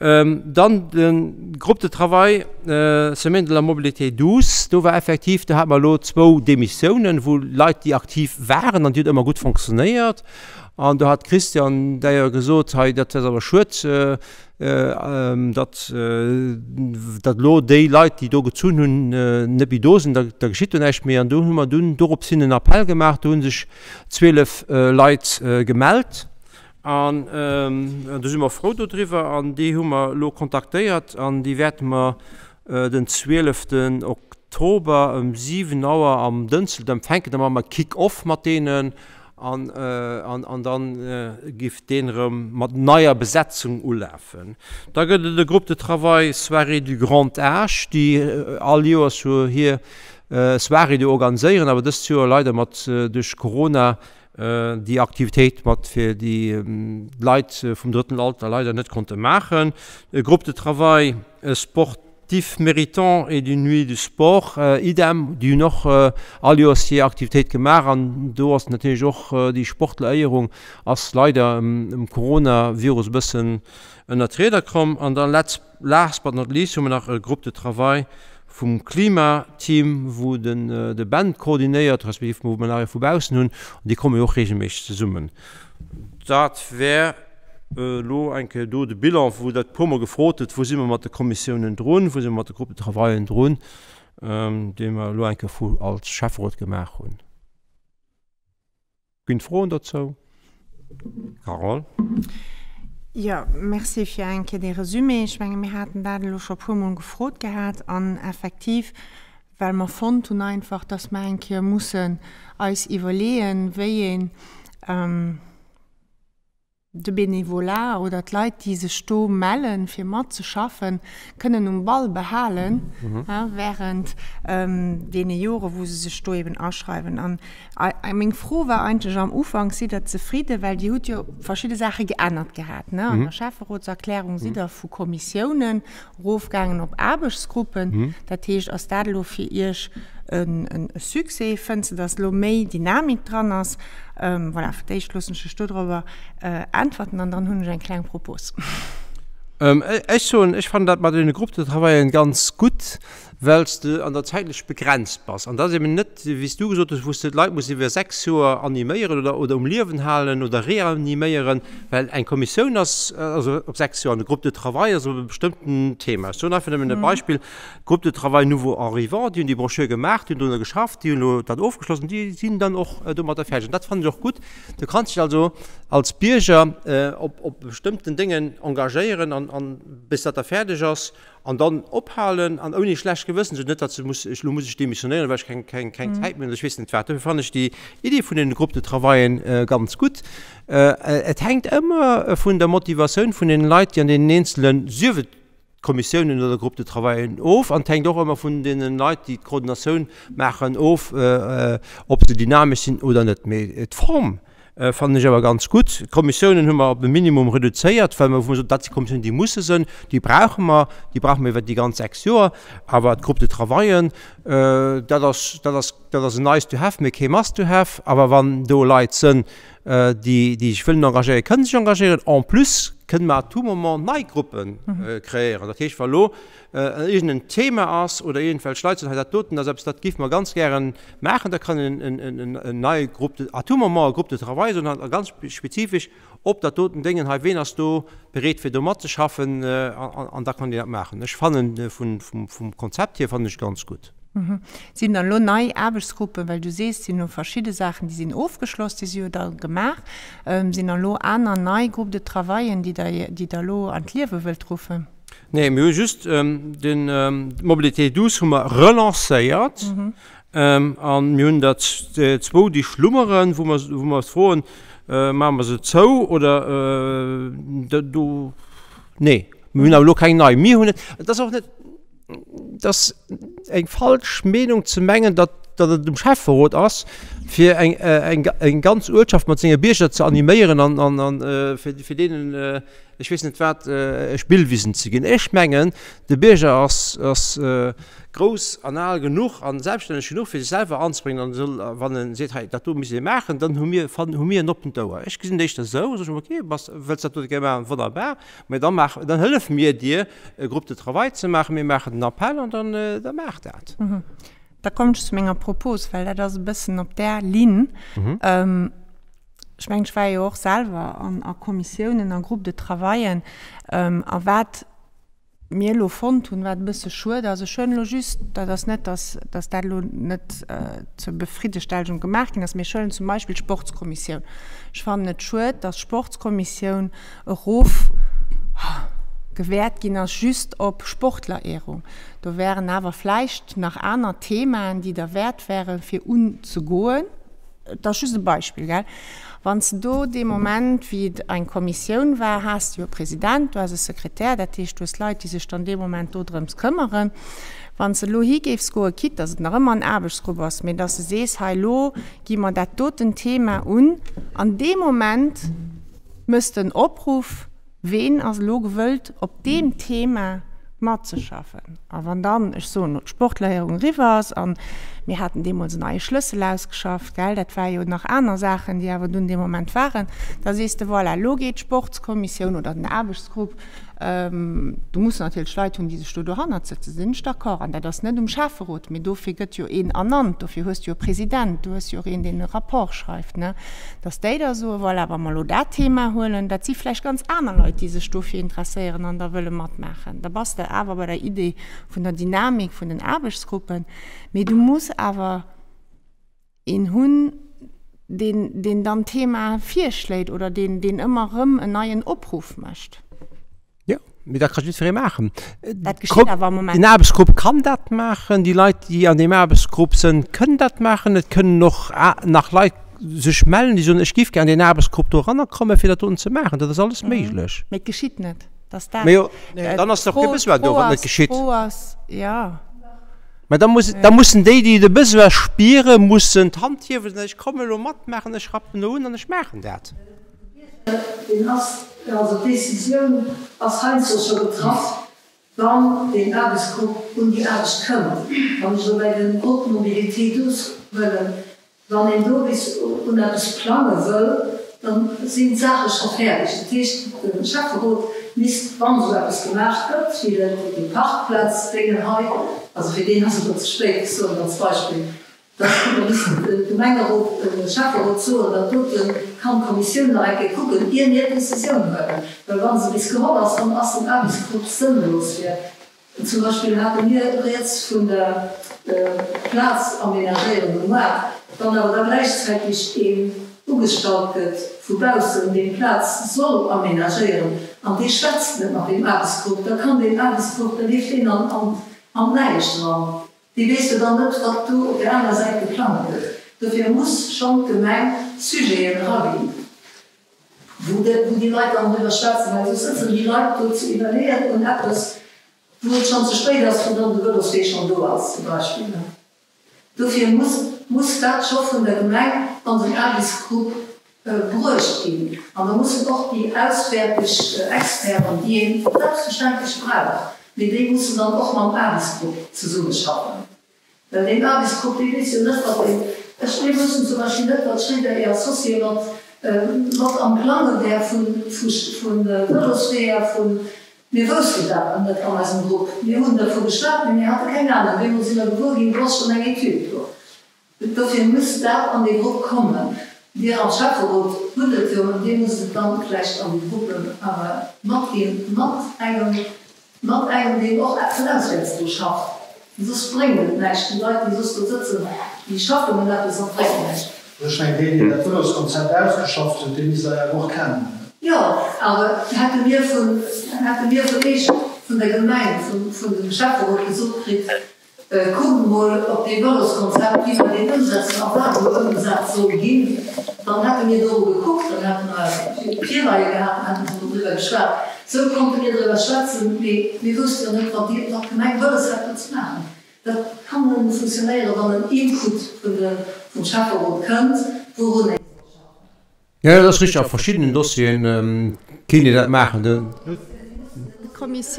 Dann de Groupe de travail Semaine de la mobilité douce, do war effektiv, do hate mer elo zwou Demissiounen, wou Leit, déi aktiv waren an déi huet ëmmer gutt fonctionnéiert. An do hat d'Christiane d'ailleurs gesot, hei dat ass awer schued, datt datt elo déi Leit, déi do gezunn hunn, net méi do sinn, da geschitt do näischt méi. An do hu mer dunn dorops hin en Appell gemaach, do hu sech 12 Leit gemellt. An do si mer frou dodriwwer. An déi hu mer elo kontaktéiert an déi wäerte mer den 12 Oktober ëm 7 Auer am Dënzelt empfänken. Da maache mer Kick-off mat deenen an an da giff deen erëm mat neier Besetzung ulafen. Da gëtt et e Groupe de travail Soirée du grand âge, déi all Joers jo hir Soirée do organiséieren, awer dëst Joer leider mat duerch Corona déi Aktivitéit mat fir déi Leit vum drëtten Alter leider net konnte maachen. E Groupe de travail sportif méritant et d'une nuit du sport, idem, déi hunn och all Joers hir Aktivitéit gemaach an do ass natierlech och déi Sportleréierung ass leider um Coronavirus e bëssen ënnert d'Rieder komm. An da letzt Last but not least hu mer nach e Groupe de travail vum Klimateam, wou den de Ben koordinéiert, respektiv wou mer nach ee vu baussen hunn, an déi komme jo och reegelméisseg zesummen. Dat wär elo eng Kéier do de Bilan, wou Der e puermol gefrot hutt, wou si mer mat de Kommissiounen drun, wou si mer mat de Groupes de travaillen drun, dee mer elo eng Kéier vu als Schäfferot gemaach hunn. Ginn et Froen dozou? Carole. Jo, merci fir eng Kéier dee Resumé. Ech menge mir haten dat elo scho puermol gefrot gehat an effektiv, well mer fonnt hunn einfach, dass mer eng Kéier mussen eis iwwerleeën, wéi een, de Bénévolat oder d'Leit, déi sech do mellen, fir matzeschaffen, kënnen um Ball behalen während deene Jore wou se sech do eben aschreiwen. An meng Fro war eigentlech am Ufank, Sidd Der zefridden? Well Dir hutt jo verschidde Saache geännert gehat, ne? An der Schäfferotserklärung sidd Der vu Kommissiounen erofgaangen op Aarbechtsgruppen. Dat heescht, ass dat elo fir Iech e Succès? Fënns de, datt elo méi Dynamik dran ass? Voilà, fir d'éischt loossen ech dech dodrobber äntwerten an dann hunn ech eng kleng Propos. Ech soen, ech fannen dat mat deene Groupes de travaillen ganz gutt, well s de an der zäitlech begrenzt bass. An dat ass eben net, wéi s du gesot hues, wou s de d'Leit muss iwwer 6 Joer animéieren oder, oder um Liewen halen oder reaniméieren, well eng Kommissioun ass also op 6 Joer an e Groupe de travail ass op e bestëmmten Thema. Ech soen einfach nëmmen e Beispill, Groupe de travail nouveaux arrivants, déi hunn déi Broschür gemaach, déi hunn dorunner geschafft, déi hunn elo dat ofgeschlossen, déi sinn dann och domatter fäerdeg. An dat fannen ech och gutt. Du kanns dech also als Bierger op, op bestëmmten Déngen engagéieren an, an bis dat da fäerdeg ass, An dann ophalen an ouni schlecht Gewëssen, esou net, datt se muss, elo muss ech demissionéieren, well ech keng, keng, keng Zäit méi hunn oder ech weess net wat. Dofir fannen ech déi Idee vun deene Groupes de travaillen ganz gutt. Et hänkt ëmmer vun der Motivatioun vun deenen Leit, déi an deenen eenzelen, sief et Kommissiounen oder Groupes de travaillen, of. An et hänkt och ëmmer vun deenen Leit, déi d'Koordinatioun maachen, of, ob se dynamesch sinn oder net. Mee d'Form Fannen ech awer ganz gutt. D'Kommissiounen hu mer op e Minimum reduzéiert, well mer wou mer soten, dat si Kommissiounen, déi musse sënn, déi brauche mer, déi brauche mer iwwert déi ganz 6 Joer. Awer d'Groupes de travail. travaillen, dat ass, dat ass, dat ass en nice to have, mee kee must to have. Awer wann do Leit sënn, déi, déi sech wëllen engagéieren, kënnen sech engagéieren. En plus kënnen mer à tout moment nei Gruppe kreéieren. Dat heescht, wa lo iergend en Thema ass oder iergendwelch Leit soen, hei dat doten ass eppes, dat géife mer ganz gären maachen, da kann een en neie Groupe de, à tout moment e Groupe de travail soen, a ganz spezifesch op dat doten Déngen hei, ween ass do bereet fir do matzeschaffen, an da kann een dat maachen. Ech fannen vum Konzept hier fannen ech ganz gutt. Sinn dann elo nei Aarbechtsgruppen, well du sees, et sinn elo verschidde Saachen, déi sinn ofgeschloss, déi si jo da gemaach, sinn dann elo aner nei Groupes de travaillen, déi Der, déi Der elo an d'Liewe wëllt ruffen? Nee, mir hu just den, d'Mobilité douce hu mer relancéiert a mir hunn der zwou, déi schlummeren, wou mer, wou mer froen, maache mer se zou oder do, nee, mir hunn awer elo keng nei. Mir hunn et, et ass och net, et ass eng falsch Meenung ze mengen, datt, datt et um Schäfferot ass, fir eng, eng, eng ganz Uertschaft mat senge Bierger ze animéieren an, an, an fir, fir deenen, ech weess net wat, Spillwisen ze ginn. Ech mengen, de Bierger ass, ass grouss an al genuch a selbststänneg genuch, fir sech selwer anzebréngen an soll, wann e seet, hei dat do misst ee maachen, dann hu mir, hu mir en oppent Ouer. Ech gesinn et éischter esou, soe ech, ok, bass, wëlls dat dote gär maachen, wonnerbar, mä da maach, dann hëllef mir dir, e Groupe de travail ze maachen, mir maachen den Appell an dann, da maach dat. Da kommen ech zu menger Propos, well dat ass e bëssen op där Linn. Ech mengen, ech war jo och selwer an a Kommissiounen, a Groupes de travaillen. A wat mir elo fonnt hunn, wat e bësse schued ass, ech huelen elo just, dat ass net, dass dass dat elo net zur Befriddestellung gemaach ginn ass, mee ech huelen zum Beispill d'Sportskommissioun. Ech fannen et schued, dass d'Sportskommissioun erof gewäert ginn ass just op Sportlerehrung. Do wären awer vläicht nach aner Themaen, déi derwäert wären, fir unzegoen. Et ass just e Beispill, gell. Wann s de do dee Moment, wéi et eng Kommissioun war, has de jo e President, du has e Sekretär, dat heescht, du hues Leit, déi sech dann dee Moment do drëms këmmeren. Wann s de elo higéifs goen, quitte datt et nach ëmmer en Aarbechtsgrupp ass, mee datt s de sees, hei elo gi mer dat doten Thema un, an dee Moment méchs de en Opruff, Ween ass elo gewëllt op deem Thema matzeschaffen? A wann dann, ech soen elo, d'Sportleierung eriwwer ass, a mir haten deemools en neie Schlëssel ausgeschafft, gell, dat war jo nach aner Saachen, déi awer dunn dee Moment waren, da sees de, voilà, elo geet d'Sportskommissioun oder den Aarbechtsgrupp, Do mussen natierlech Leit hunn, déi sech do dohannert sëtzen, sinn ech d'accord. An dat ass net um Schäfferot, mee dofir gëtt jo een ernannt, dofir hues du jo e President, du hues jo och een, deen e Rapport schreift, ne, dass déi da soen, voilà, wa mer elo dat Thema huelen, dat si vläicht ganz aner Leit, déi sech dofir interesséieren an da wëlle matmaachen. Da bass de awer bei der Idee vun der Dynamik vun den Aarbechtsgruppen. Mee du muss awer een hunn, deen, deen dann d'Thema virschléit oder deen, deen ëmmer erëm en neien Opruff mécht. Jo, mee dat ka jiddweree maachen. Dat geschitt awer am Moment. Den Aarbechtsgrupp kann dat maachen, déi Leit, déi an deem Aarbechtsgrupp sënn, kënnen dat maachen. Et kënnen och nach Leit sech mellen, déi soen, ech géif gär an deen Aarbechtsgrupp do erannerkommen, fir dat doten ze maachen. Dat ass alles méiglech. Mee et geschitt net. Dat ass dat. Mee jo, dann ass dach kee Besoin do, wann et net geschitt. D'Fro ass, jo. Mä da muss, da mussen déi, déi de Besoin spieren, mussen d'Hand hiewen, ech kommen elo matmaachen, ech rappen elo un an ech maachen dat. Deen ass, also d'Décisioun ass heiansdo scho getraff, wann deen Aarbechtsgrupp un déi Aarbecht kënnt. Wann ech elo bäi de Groupe Mobilité douce huelen, Wann een do bis un eppes plange wëll, da sinn d'Saache scho fäerdeg. Dat heescht, de Schäfferot misst, wann esou eppes gemaach gëtt, wéi dat dee Parkplazdéngen hei, also fir deen ass et elo ze spéit, ech soen et als Beispill, da misst de Gemengerot dem Schäfferot soen, dat dote kann d'Kommissioun nach eng Kéier kucken, ier mir d'Decisioun huelen. Well wa se bis geholl ass, dann ass den Aarbechtsgrupp sënnlos fir Zum Beispill hate mir rieds vun der Plaz amenagéieren um Moart. Wann awer da gläichzäiteg een ugestallt gëtt vu baussen, deen d'Plaz soll amenagéieren, an dee schwätzt net mat deem Aarbechtsgrupp, da kann deen Aarbechtsgrupp, da leeft deen an d'Näischt eran. Dee weess jo dann net, wat do op där aner Säit geplangt gëtt. Dofir muss schonn d'Gemeng Sujeten eraginn. wou déi Leit dann driwwer schwätzen, well soss sëtzen déi Leit do ze iwwerleeën un eppes, wou et schonn ze spéit ass, wou dann de Vëloswee schonn do ass zum Beispill. Dofir muss muss dat scho vun der Gemeng an den Aarbechtsgrupp bruecht ginn. An da mussen och déi auswäerteg Experten, déi ee selbstverständlech brauch. Mee déi mussen dann och mam Aarbechtsgrupp zesummeschaffen. Well deen Aarbechtsgrupp, dee weess jo net, wat deen, ech, mir wëssen zum Beispill net, wat Schréider et Associés mat, mat am Plange wär vu, vu Vëlosweeër, vu, mir woussten dat net an eisem Grupp. Mir hunn dervu geschwat, mee mir hate keng Anung. Op eemol si mer gewuer ginn, do ass schonn eng Etüd do. Dofir muss dat an dee Grupp kommen. Dir am Schäfferot hutt et jo, an Dir musst et dann vläicht an déi Gruppen awer matginn, mat engem, mat engem, deen och vun auswäerts do schafft. Soss bréngt et näischt. Déi Leit, déi soss do sëtzen, déi schaffen un eppes an et bréngt näischt. Ech mengen, deen, deen dat Vëloskonzept ausgeschafft huet, dee misst Der jo awer och kennen. Jo, awer hätte mir vun, hätte mir vun Eech, vun der Gemeng, vun, vun dem Schäfferot gesot kritt, Kuckt mol op dee Vëloskonzept, wéi mer deen ëmsetzen a wat elo ëmgesat soll ginn. Dann hätte mir doru gekuckt, dann hätte mer Virleie gehat, dann hätte mer doriwwer geschwat. Esou konnte mir driwwer schwätzen, mee mir wousste jo net, wat d'Gemeng wëlles hätt do ze maachen. Dat kann nëmme funktionéieren, wann en Input vum Schäfferot kënnt, wourun ee soll schaffen. Jo, dat ass richteg. A verschiddenen Dossieren kéint een dat maachen.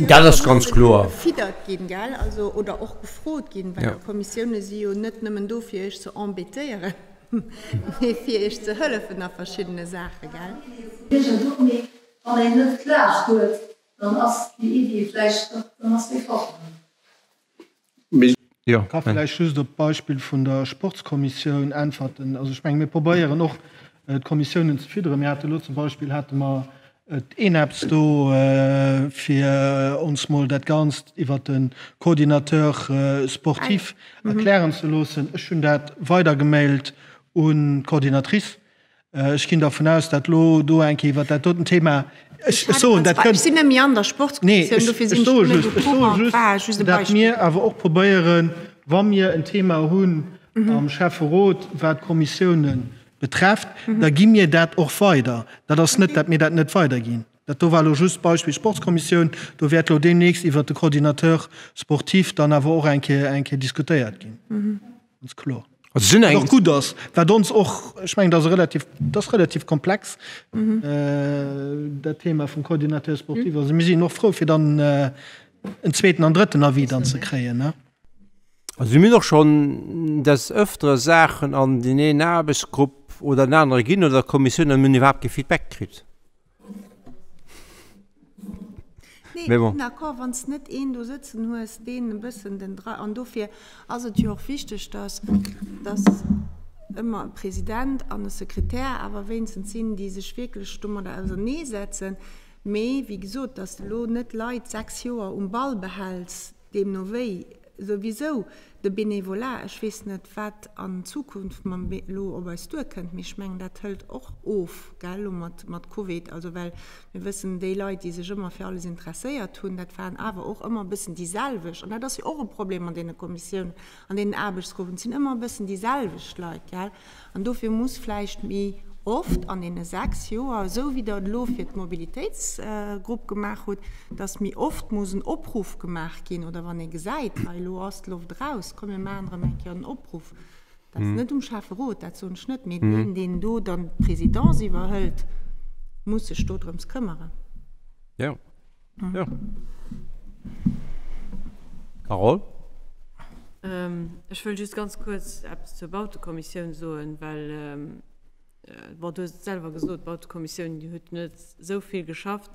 Dat ass ganz kloer. Gefiddert ginn, gell, also, oder och gefrot ginn, well d'Kommissioune si jo net nëmmen do, fir Iech ze embêtéieren, mee fir Iech ze hëllefen a verschiddene Saachen, gell. Mee wann een net Klage huet, dann ass déi Iddi vläicht, dann ass déi fort. Ech ka vläicht just op d'Beispill vun der Sportskommissioun äntwerten. Also ech menge mir probéieren och d'Kommissiounen ze fidderen. Mir hate lo zum Beispill hate mer d'ENEPS do fir ons mol dat Ganzt iwwert de Coordinateur sportif erklären ze loossen. Ech hunn dat weidergemailt un d'Coordinatrice. Ech ginn dervun aus, datt elo do eng Kéier iwwert dat doten Thema, ech soen, dat kënnt. Ech sinn net méi an der Sportskommissioun, dofir sinn ech do net au courant. Ech soe just, datt mir awer och probéieren, wa mir en Thema hunn am Schäfferot, wat d'Kommissiounen betrefft, da gi mir dat och weider. Dat ass net, datt mir dat net weiderginn. Dat do war elo just d'Beispill Sportskommissioun. Do wäert elo deemnächst iwwert de Coordinateur sportif dann awer och eng Kéier, eng Kéier diskutéiert ginn. Ganz kloer. Also sinn eng. Wat och gutt ass, wat ons och, ech mengen, dat ass e relativ, dat ass relativ komplex, dat Thema vum Coordinateur sportif. Also mir sinn och frou, fir dann en zweeten an drëtten Avis dann ze kréien, ne. Also mir hunn och schonn des Öftere Saachen an deen een Aarbechtsgrupp oder en anere ginn oder Kommissioun an mir hunn iwwerhaapt kee Feedback kritt. Nee, ech sinn d'accord, wann s net een do sëtzen hues, deen e bëssen den Dra-, an dofir ass et jo och wichteg, dass, dass ëmmer e President an e Sekretär awer wéinstens sinn, déi sech wierklech domadder auserneesetzen. Mee wéi gesot, dass de elo net Leit 6 Joer um Ball behäls, deemno wéi, Souwisou de Bénévolat, ech weess net, wat an Zukunft mam elo op eis duerkënnt, mee ech mengen, dat hëlt och of, gell, elo mat, mat Covid. Also well mir wëssen, déi Leit, déi sech ëmmer fir alles interesséiert hunn, dat waren awer och ëmmer e bëssen déi selwecht. An dat ass jo och e Problem an deene Kommissiounen, an deenen Aarbechtsgruppen, et sinn ëmmer e bëssen déi selwecht Leit, gell. An dofir muss vläicht méi oft an deene 6 Joer, esou wéi Der et elo fir d'Mobilitéitsgrupp gemaach hutt, dass méi oft muss en Opruff gemaach ginn, oder wann ee gesäit, hei elo ass d'Loft eraus, komm mir maachen erëm eng Kéier en Opruff. Dat ass net um Schäfferot, dat soen ech net, mee deen, deen do dann d'Présidence iwwerhëlt, muss sech do drëms këmmere. Jo. Jo. Carole? Ech wëll just ganz kuerz eppes zur Bautekommissioun soen, well, bon, du hues et selwer gesot, d'Bautekommissioun, déi huet net esou vill geschafft.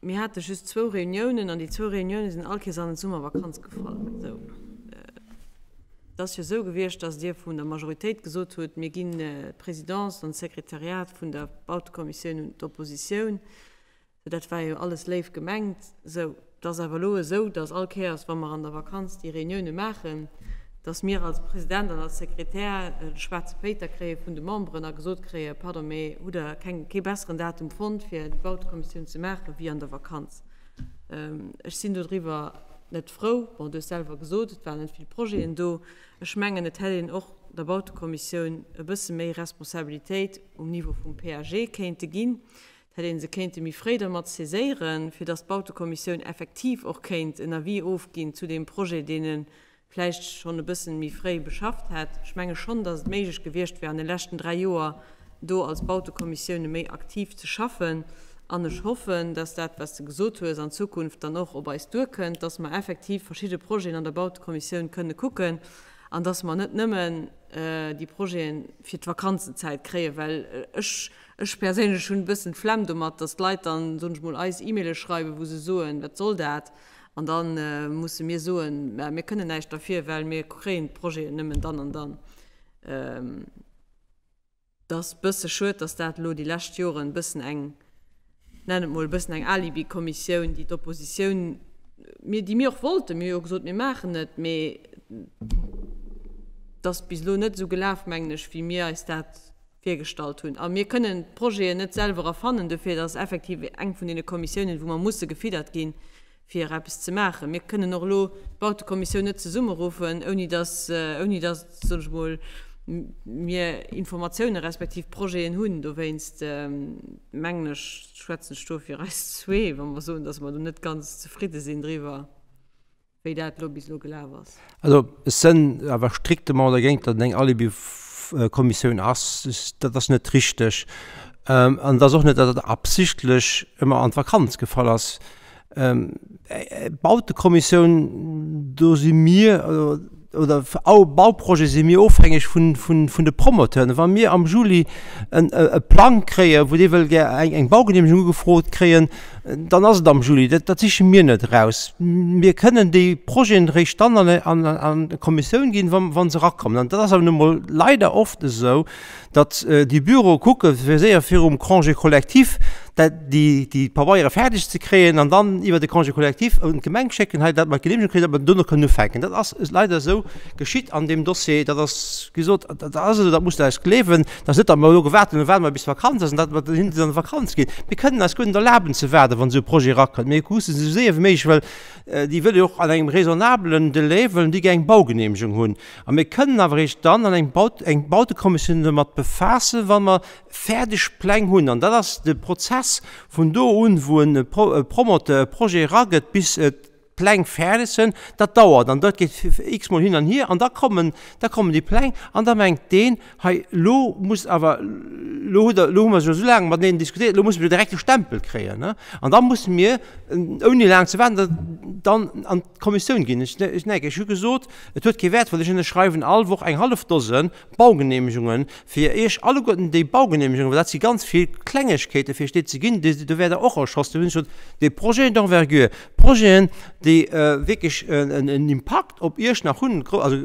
Mir hate just zwou Reuniounen an déi zwou Reuniounen sinn all Kéiers an d'Summervakanz gefall. Esou. Et ass jo esou gewiescht, datt Dir vun der Majoritéit gesot hutt, mir ginn d'Présidence an d'Sekretariat vun der Bautekommissioun un d'Oppositioun. Sou, dat war jo alles léif gemengt. Sou, et ass awer elo esou, datt all Kéiers, wa mer an der Vakanz déi Reunioune maachen, datt mir als President an als Sekretär de schwaarze Péiter kréie vun de Memberen a gesot kréie, Pardon, mee hutt Der keng, kee besseren Datum fonnt, fir déi Bautekommissioun ze maachen, wéi an der Vakanz? Ech sinn dodriwwer net frou. Bon, du hues selwer gesot, et waren net vill Projeten do. Ech mengen, et hätt een och der Bautekommissioun e bësse méi Responsabilitéit um Niveau vum PAG kéinte ginn. Et hätt ee se kéinte méi fréi dermat saiséieren, fir dass d'Bautekommissioun effektiv och kéint en Avis ofginn zu deem Projet, deen e vläicht schonn e bëssen méi fréi beschafft hätt. Ech menge schonn, dass et méiglech gewiescht wär, an de leschten 3 Joer do als Bautekommissioune méi aktiv ze schaffen. An ech hoffen, dass dat, wat s de gesot hues, an Zukunft dann och op eis duerkënnt, dass mer effektiv verschidde Projeten an der Bautekommissioun kënne kucken an dass mer net nëmmen déi Projete fir d'Vakanzenzäit kréien, well ech, ech perséinlech hunn e bëssen d'Flemm domat, dass d'Leit dann, soen ech mol, eis E-Maile schreiwen, wou se soen, wat soll dat? An da musse mir soen, mä mir kënnen näischt derfir, well mir kréien d'Projeten nëmmen dann an dann. Et ass bësse schued, dass dat elo déi lescht Joren e bëssen eng, nennen et mol e bëssen eng Alibi-Kommissioun, déi d'Oppositioun, mir, déi mir och wollten, mir hu jo gesot, mir maachen et, mee et ass bis elo net esou gelaf, mengen ech, wéi mir eis dat virgestallt hunn. A mir kënnen d'Projeten net selwer erfannen, dofir et ass effektiv eng vun deene Kommissiounen, wou mer musse gefiddert ginn, fir eppes ze maachen. Mir kënnen och elo d'Bautekommissioun net zesummeruffen, ouni dass, ouni dass, soen ech emol, mir Informatiounen respektiv Projeten hunn. Dowéinst mengen ech, schwätzen ech do fir eis zwee, wa mer soen, dass mer do net ganz zefridde sinn driwwer, wéi dat elo bis elo gelaf ass. Also ech sënn awer strictement dergéint, datt et eng Alibi-Kommissioun ass. Dat ass net richteg. An et ass och net, datt et absichtlech ëmmer an d'Vakanz gefall ass. Bautekommissioun, do si mir, oder Bauprojet si mir ofhängeg vun, vun, vun de Promoteuren. Wa mir am Juli en e Plang kréien, wou dee wëll gär eng, eng Baugeneemegung ugefrot kréien, dann ass et am Juli. Dat, dat siche mir net eraus. Mir kënnen déi Projeten eréischt dann an, an, an d'Kommissioun ginn, wa, wa se erakommen. An dat ass awer nu mol leider oft esou, datt déi Büroe kucke fir séier virum Congé collectif déi déi Pabeiere fäerdeg ze kréien an dann iwwer de Congé collectif un d'Gemeng schécken, hei dat mer d'Geneemegung kréien, datt mer dono kënnen ufänken. Dat ass leider esou geschitt an deem Dossier. Dat ass gesot, dat ass esou, dat musst Der eis gleewen. Dat ass net, datt mer elo gewaart hunn, elo waarde mer bis d'Vakanz ass an datt mer dann an d'Vakanz ginn. Mir kënnen eis guer net erlaben ze waarden, wann esou e Projet erakënnt. Mir mussen esou séier wéi méiglech, well déi wëlle jo och an engem raisonnablen Delai wëllen déi gär eng Baugeneemegung hunn. A mir kënnen awer eréischt dann an eng Baut, eng Bautekommissioun domat befaassen, wa mer fäerdeg Pläng hunn. An dat ass de Prozess vun do un, wou e Promoteur e Projet eragëtt, bis d'Pläng fäerdeg sinn. Dat dauert an dat geet x-mol hin an hier. An da kommen, da kommen déi Pläng an da mengt deen, hei elo muss awer, elo hutt Der, elo hu mer scho esou laang mateneen diskutéiert, elo musse mir direkt de Stempel kréien. An da musse mir, ouni laang ze waarden, dann an d'Kommissioun ginn. Ech, ech, ech hu gesot, Et huet kee Wäert, well ech ënnerschreiwen all Woch eng hallef Dose Baugenehmegungen, fir Iech alleguerten déi Baugenehmegungen, well dat si ganz vill Klengegkeete fir Iech déi ze ginn, déi, do wäert Der och erschoss. Do hunn ech gesot, déi Projeten d'envergure, Projeten, déi wierklech en Impakt op Iech nach hunn, also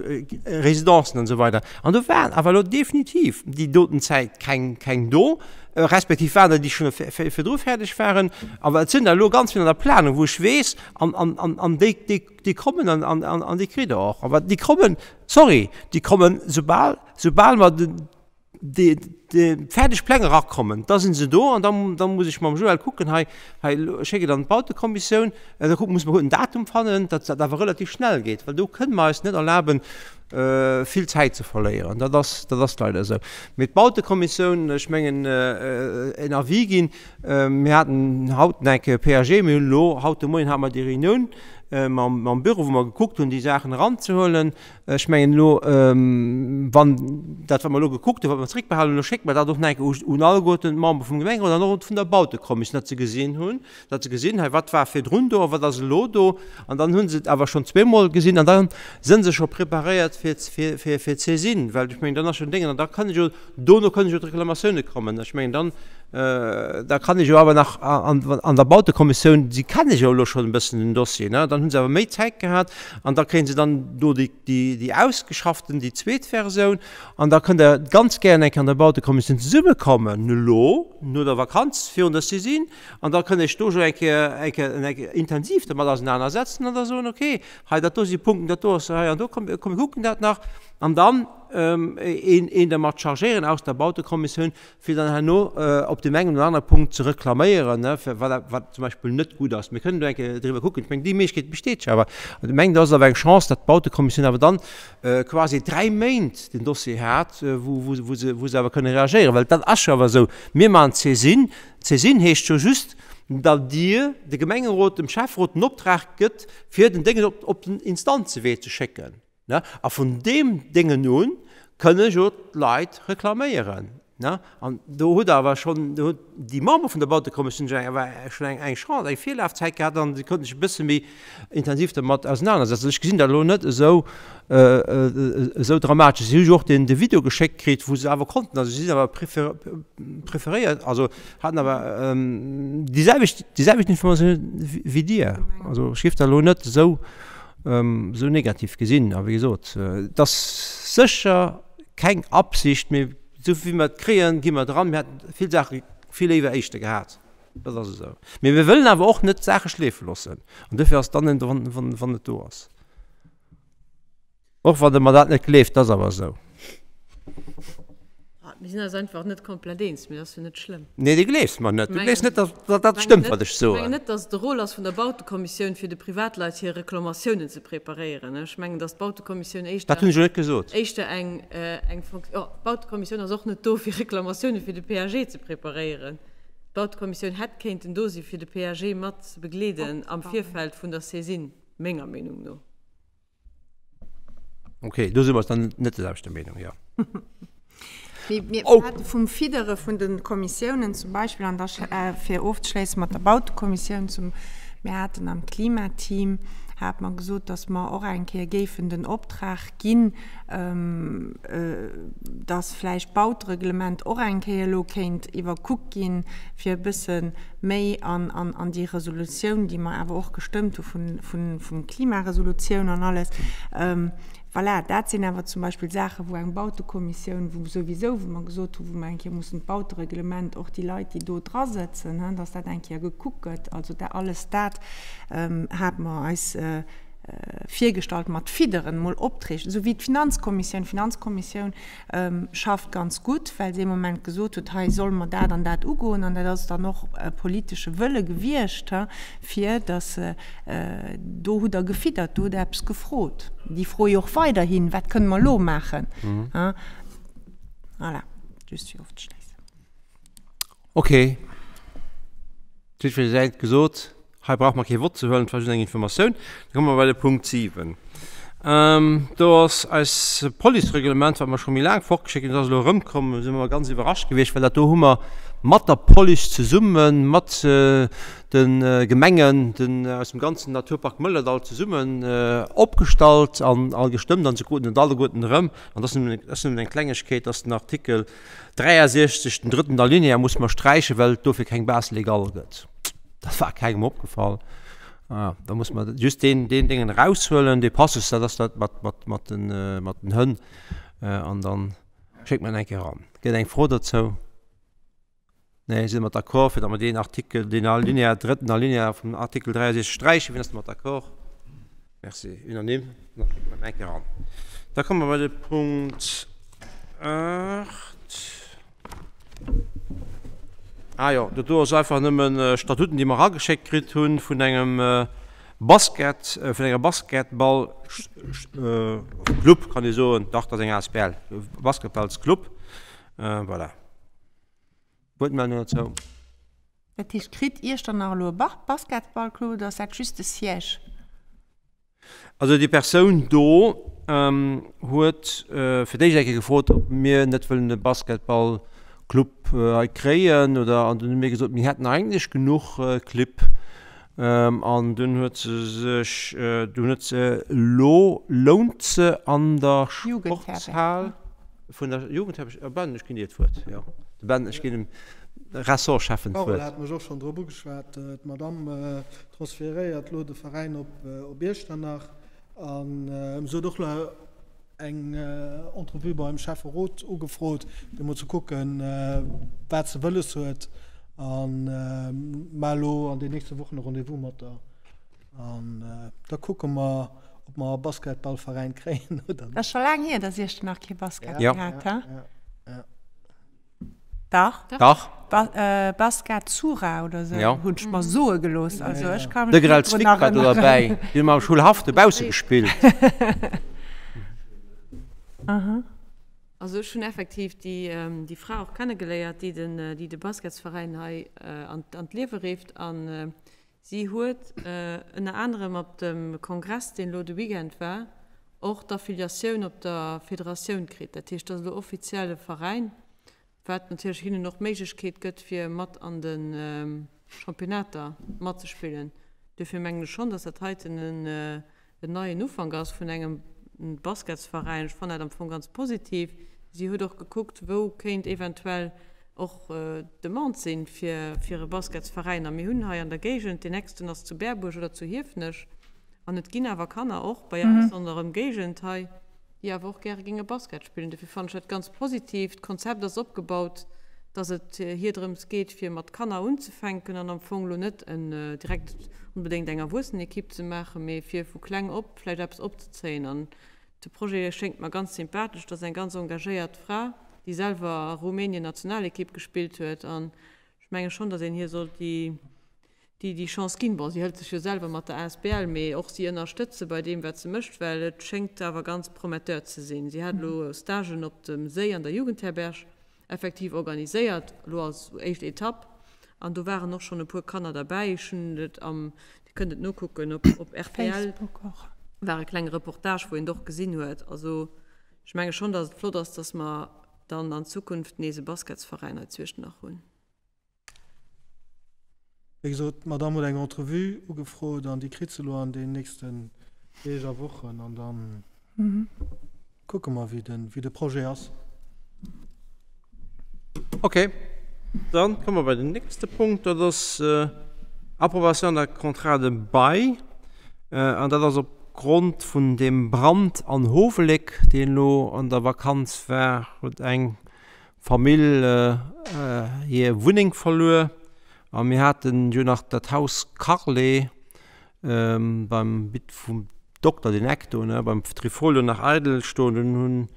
Residencen an esou weider. An do waren awer elo definitiv déi doten Zäit keng, keng do, respektiv waren der, déi schonn virdru fäerdeg waren. Awer et sinn der elo ganz vill an der Planung, wou ech weess, an, an, an, an déi, déi, Déi kommen an, an, an, an déi kritt Der och. Awer déi kommen, sorry, déi kommen, soubal, soubal mer den, déi, déi fäerdeg Pläng erakommen, da si se do an da, da muss ech mam Joël kucken, hei, hei schéck et an d'Bautekommissioun, da kucken, muss mer en Datum fannen, datt dat awer relativ schnell geet, well do kënne mer eis net erlaben, vill Zäit ze verléieren. Dat ass, dat ass leider esou. Mee d'Bautekommissioun, ech mengen, en Avis ginn, Mir haten haut nach eng Kéier PAG, mir hunn elo haut de Moien hate mer déi Reunioun mam, mam Büro, wou mer gekuckt hunn, déi Saachen eranzehuelen. Ech mengen elo, wann dat, wat mer elo gekuckt hunn, wat mer zréckbehalen hunn, elo schécke mer dat och nach eng Kéier un alleguerten d'Membere vum Gemengerot an och vun der Bautekommissioun, datt se gesinn hunn, datt se gesinn, hei wat war virdrun do a wat ass elo do. An dann hu se et awer schonn zweemol gesinn an da sënn se scho preparéiert fir, fir, fir, fir d'Saisine, well ech mengen, dann ass schonn Déngen an da kann ech jo Dono kënnen jo d'Reklamatioune kommen. Ech mengen, dann, da kann ech jo awer nach an, an der Bautekommissioun, si kenne jo elo schonn e bëssen den Dossier, ne, dann hu se awer méi Zäit gehat an da kréie se dann do déi, déi, déi ausgeschafften, déi zweet Versioun. An da kënnt Der ganz gären eng Kéier an der Bautekommissioun zesummekommen elo no der Vakanz, virun der Saisine, an da kënnt Iech do jo eng Kéier, eng Kéier, eng Kéier intensiv domat ausenanersetzen an da soen, okay, hei dat do si Punkten, dat do ass hei an do, komm, komm mir kucken dat nach. An dann een, een dermat chargéieren aus der Bautekommissioun, fir dann herno op deem engen oder anere Punkt ze reklaméieren, ne, fir wat, wat zum Beispill net gutt ass. Mir kënnen do eng Kéier driwwer kucken. Ech mengen, déi Méiglechkeet besteet jo awer. An ech mengen, do ass et awer eng Chance, datt d'Bautekommissioun awer dann quasi 3 Méint den Dossier hat, wou, wou, wou se, wou se awer kënne reagéieren. Well dat ass jo awer esou, mir maachen d'Saisine. D'Saisine heescht jo just, datt Dir, de Gemengerot, dem Schäfferot den Optrag gëtt, fir den Déngen op, op den Instanzewee ze schécken. A vun deem Déngen u kënne jo d'Leit reklaméieren. Ne? An do hutt Der awer schonn, do huet déi Member vun der Bautekommissioun schonn eng, awer schonn eng, eng Chance, eng Virlafzäit gehat an si konnten sech e bësse méi intensiv dermat ausenanersetzen. Ech gesinn dat elo net esou, esou dramatesch. Si hu jo och den, de Video geschéckt kritt, wou se awer konnten, also si sinn awer prefer, preferéiert, also haten awer déi selwecht, déi selwecht Informatioun wéi Dir. Also ech géif dat elo net esou, esou negativ gesinn. A wéi gesot, et ass sécher keng Absicht, mee Esou wéi mer et kréien, gi mer dran. Mir hätten vill Saache vill léiwer éischter gehat. Dat ass esou. Mee mir wëllen awer och net d'Saache schleefe loossen. An duerfir ass et dann, wann, wann et do ass. Och wann Der mer dat net gleeft, et ass awer esou. Mir sinn eis einfach net komplett eens, mee dat ass jo net schlëmm. Nee, du gleefs mer net. Du gleefs net, datt dat stëmmt, wat ech soen. Ech mengen net, datt et de Rôle ass vun der Bautekommissioun, fir de Privatleit hir Reklamatiounen ze preparéieren. Ech mengen, datt d'Bautekommissioun éischter. Dat hunn ech jo net gesot. Éischter eng, eng Fonktioun. Jo, d'Bautekommissioun ass och net do, fir Reklamatioune fir de PAG ze preparéieren. D'Bautekommissioun hätt kéinten do si fir de PAG mat ze begleeden am Virfeld vun der Saisine, menger Meenung no. Ok, do si mer dann net der selwechter Meenung, jo. Mee mir hate vum Fiddere vun de Kommissiounen zum Beispill, an da fir ofzeschléisse mat der Bautekommissioun zum, mir haten am Klimateam, hate mer gesot, datt mer och eng Kéier géifen den Optrag ginn, datt vläicht d'Bautereglement och eng Kéier elo kéint iwwerkuckt ginn, fir e bësse méi an, an, an déi Resolutioun, déi mer awer och gestëmmt hu vun, vun, vum Klimaresolutioun an alles. Voilà, dat sinn awer zum Beispill Saachen, wou eng Bautekommissioun, wou souwisou, wou mer gesot hunn, wou mer eng Kéier mussen d'Bautereglement, och déi Leit, déi do drasëtzen, hein, dass dat eng Kéier gekuckt gëtt. Also da, alles dat hate mer eis virgestallt mat fidderen, mol Opträg, esou wéi d'Finanzkommissioun. D'Finanzkommissioun schafft ganz gutt, well se ee Moment gesot huet, hei solle mer dat an dat ugoen. An dat ass dann och e politesche Wëlle gewiescht, fir datt do hutt Der gefiddert, do hutt Der eppes gefrot. Déi froe jo och weiderhin, Wat kënne mer elo maachen? Voilà, just fir ofzeschléissen. Ok, jiddweree säit gesot. Hei brauche mer kee Vott ze huelen, et war just eng Informatioun. Da komme mer bei de Punkt 7. Do ass eis Policereglement, wat mer scho méi laang fortgeschéckt hunn, dat ass elo erëmkomm. Do si mer ganz iwwerrascht gewiescht, well dat do hu mer mat der Police zesummen, mat de Gemengen, den, aus dem ganzen Naturpark Mëllerdall zesummen opgestallt an a gestëmmt an se kruten et alleguerten erëm. An dat ass nëmmen, dat ass nëmmen eng Klengegkeet, dass den Artikel 63, den drëtten Alinéa muss mer sträichen, well et dofir keng Base légale gëtt. Dat war kengem opgefall. Ah, da muss man just deen, deen Dingen raushuelen, dee Passus, dat ass dat mat, mat, mat den, äh, mat den Hënn. Äh, an dann schéckt man eng Kéier ran. Gëtt eng Fro dozou? Nee, si mer d'accord, fir datt mer deen Artikel, deen Alinéa, drëtten Alinéa vum Artikel 63 sträichen? Wien ass domat d'accord? Merci, unanime. Dann schécke mer en eng Kéier ran. Da komme mer bei de Punkt 8. Ah jo, dat do ass einfach nëmmen Statuten, déi mer erageschéckt kritt hunn vun engem Basket, vun enger Basketball Club kann ee soen, dach dat ass eng asbl, Basketballsclub, voilà. Wuertmeldung dozou? Dat heescht, kritt Iechternach elo e Basketballclub oder ass dat just de Siège? Also déi Persoun do huet fir d'éischt eng Kéier gefrot, ob mir net wëllen e Basketballclub hei kréien oder an dunn hu mir gesot, mir hätten eigentlech genuch Clibb. An dunn huet se sech, dunn huet se elo lount se an der Sportshal vun der Jugendherberg, Ben, ech ginn dir d'Wuert, jo, de Ben, ech ginn dem Ressortschäffen d'Wuert. D'Carole hat mech och schonn drop ugeschwat, d'Madame Transferéiert lo de Veräin op Iechternach an se huet och lo eng Entrevue beim Schäfferot ugefrot, fir mol ze kucken, wat se wëlles huet. An mar elo an den nächste Wochen e Rendez-vous mat der. An da kucke mer, ob mer e Basketballveräin kréien oder net. Dat ass scho laang hier, dass Iechternach kee Basket méi hat, he? Dach. Dach. Ba Basket Sura oder sou, Ja. hunn ech mer soe gelooss. Also ech ka mech De Grell net drun Zwick war do erënneren. derbäi. Déi hu mer am Schoulhaff dobausse gespillt. Aha. Also ech hunn effektiv déi, déi Fra och kennegeléiert, déi den, déi de Basketsveräin hei an, an d'Liewe rifft. An si huet ënner anerem op dem Kongress, deen elo de Weekend war, och d'Affiliatioun op der Federatioun kritt. Dat heescht, dat ass elo offiziell e Veräin. wat natierlech hinnen och d'Méiglechkeet gëtt, fir mat an de Championnater matzespillen. Duerfir mengen ech schonn, dass dat heiten en neien Ufank ass vun engem Basketsveräin. Ech fannen dat am Fong ganz positiv. Si huet och gekuckt, wou kéint eventuell och d'Demande sinn fir e Basketsveräin. A mir hunn hei an der Géigend, deen nächsten ass zu Berbuerg oder zu Hiefenech, an et ginn awer Kanner och bei eis an der Ëmgéigend hei, déi awer och gäre géinge Basket spillen. Dofir fannen ech dat ganz positiv. D'Konzept ass opgebaut, dass et hir drëms geet, fir mat Kanner unzefänken an am Fong elo net en direkt onbedéngt eng Erwuessenekipp ze maachen, mee fir vu kleng op vläicht eppes opzezéien. An de Projet schéngt mer ganz sympathesch. Et ass eng ganz engagéiert Fra, déi selwer a Rumänien Nationalekipp gespillt huet. An ech menge schonn, dass een hir sollt déi déi déi Chance ginn. Bon, si hëlt sech jo selwer mat der asbl, mee och si ënnerstëtze bei deem, wat se mécht, well et schéngt awer ganz prometteur ze sinn. Si hat elo Stagen op dem Séi an der Jugendherberg effektiv organiséiert, elo als éischt Etapp, an do waren och schonn e puer Kanner derbäi. Ech hunn et am, Dir kënnt et nokucken op rtl, war e klenge Reportage, wou een et och gesinn huet. Also ech menge schonn, datt et flott ass, datt mer dann an Zukunft nees e Basketsveräin hei zu Iechternach hunn. Wéi gesot, d'Madamm huet eng Entrevue ugefrot an déi kritt se elo an den nächsten Deeg a Wochen an da kucke mer, wéi de Projet ass. Ok, dann komme mer bei den nächste Punkt, dat ass Approbation d'un contrat de bail an dat ass opgrond vun deem Brand an Howeléck, deen elo an der Vakanz war, huet eng Famill hir Wunneng verluer a mir haten jo nach dat Haus Carlet beim Bitt vum Dokter, deen Eck do, ne, beim Trifolio nach eidel stoen. Dunn hunn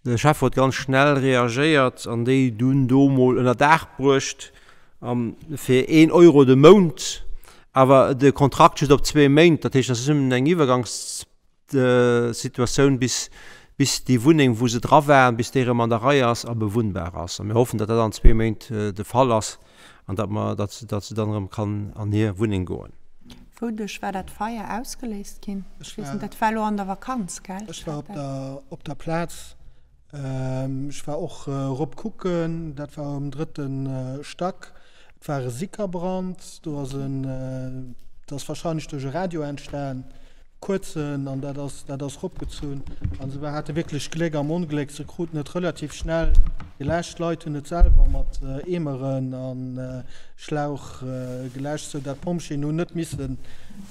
de Schäfferot ganz schnell reagéiert an déi dunn do mol ënner Daach bruecht fir een Euro de Mount, awer de Kontrakt just op zwee Méint. Dat heescht, dat ass nëmmen eng Iwwergangs. Situatioun, bis, bis déi Wunneng, wou se dra waren, bis déi erëm an der Rei ass a bewunnbar ass. A mir hoffen, datt dat an zwee Méint de Fall ass an datt mer, datt se, datt se dann erëm kann an hir Wunneng goen. Wouduerch war dat Feier ausgeléist ginn? Ech weess net, dat war elo an der Vakanz, gell? Ech war op der, op der Plaz. Ech war och erop kucken, dat war um drëtte Stack. Et war e Sickerbrand, do ass en, dat ass warscheinlech duerch e Radio entstan, kuerzen, an dat ass, dat ass eropgezunn. An se hate wierklech Gléck am Ongléck, se kruten et relativ schnell geläscht. D'Leit hunn et selwer mat Eemeren a Schlauch geläscht, sou dat d'Pompjeeën hunn net missen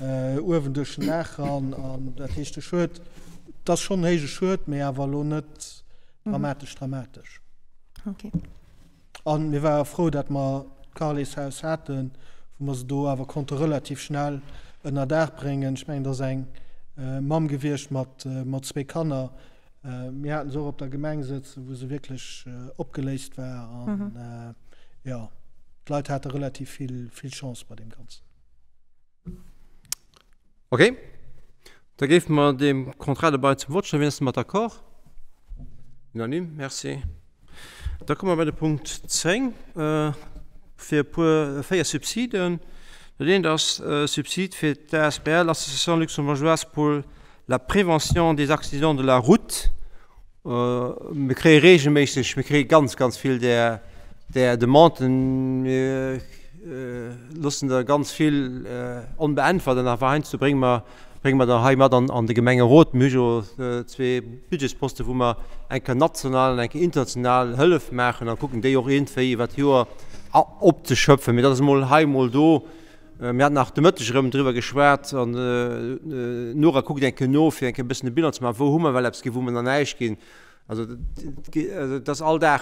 uewen duerch den Daach ran. An dat heescht, de Schued Et ass schonn en héije Schued, mee awer elo net dramatesch dramatesch. Okay. A mir ware frou, datt mer d'Carleshaus haten, wou mer se do awer konnte relativ schnell ënner Daach bréngen. Ech mengen, et ass eng Mamm gewiescht mat zwee Kanner. Mir haten se och op der Gemeng sëtzen, wou se wierklech opgeléist war. An jo, d'Leit hate relativ vill Chance bei deem Ganzen. Ok, da géife mer deem Contrat de bail zum Vott stellen. Wien ass domat d'accord? Unanime, merci. Da komme mer bei de Punkt 10, fir e puer, véier Subsiden. Dat eent ass e Subsid fir d'ASBL, Association luxembourgeoise pour la prévention des accidents de la route. Mir kréie reegelméisseg, mir kréie ganz, ganz vill där, där Demanden. Mir loossen der ganz vill onbeäntwert an awer heiansdo brénge mer, brénge mer der hei mat an, an de Gemengerot. Mir hu jo zwee Budgetsposte wou mer eng Kéier national an eng Kéier international Hëllef maachen a kucken déi och iergendwéi iwwer d'Joer opzeschöpfen. Mee dat ass emol hei, emol do. Mir haten nach de Mëtteg erëm driwwer geschwat an d'Nora kuckt eng Kéier no, fir eng Kéier e bëssen e Bilan ze maachen, wou hu mer well eppes ginn, wou hu mer nach näischt ginn. Also et ass all Dag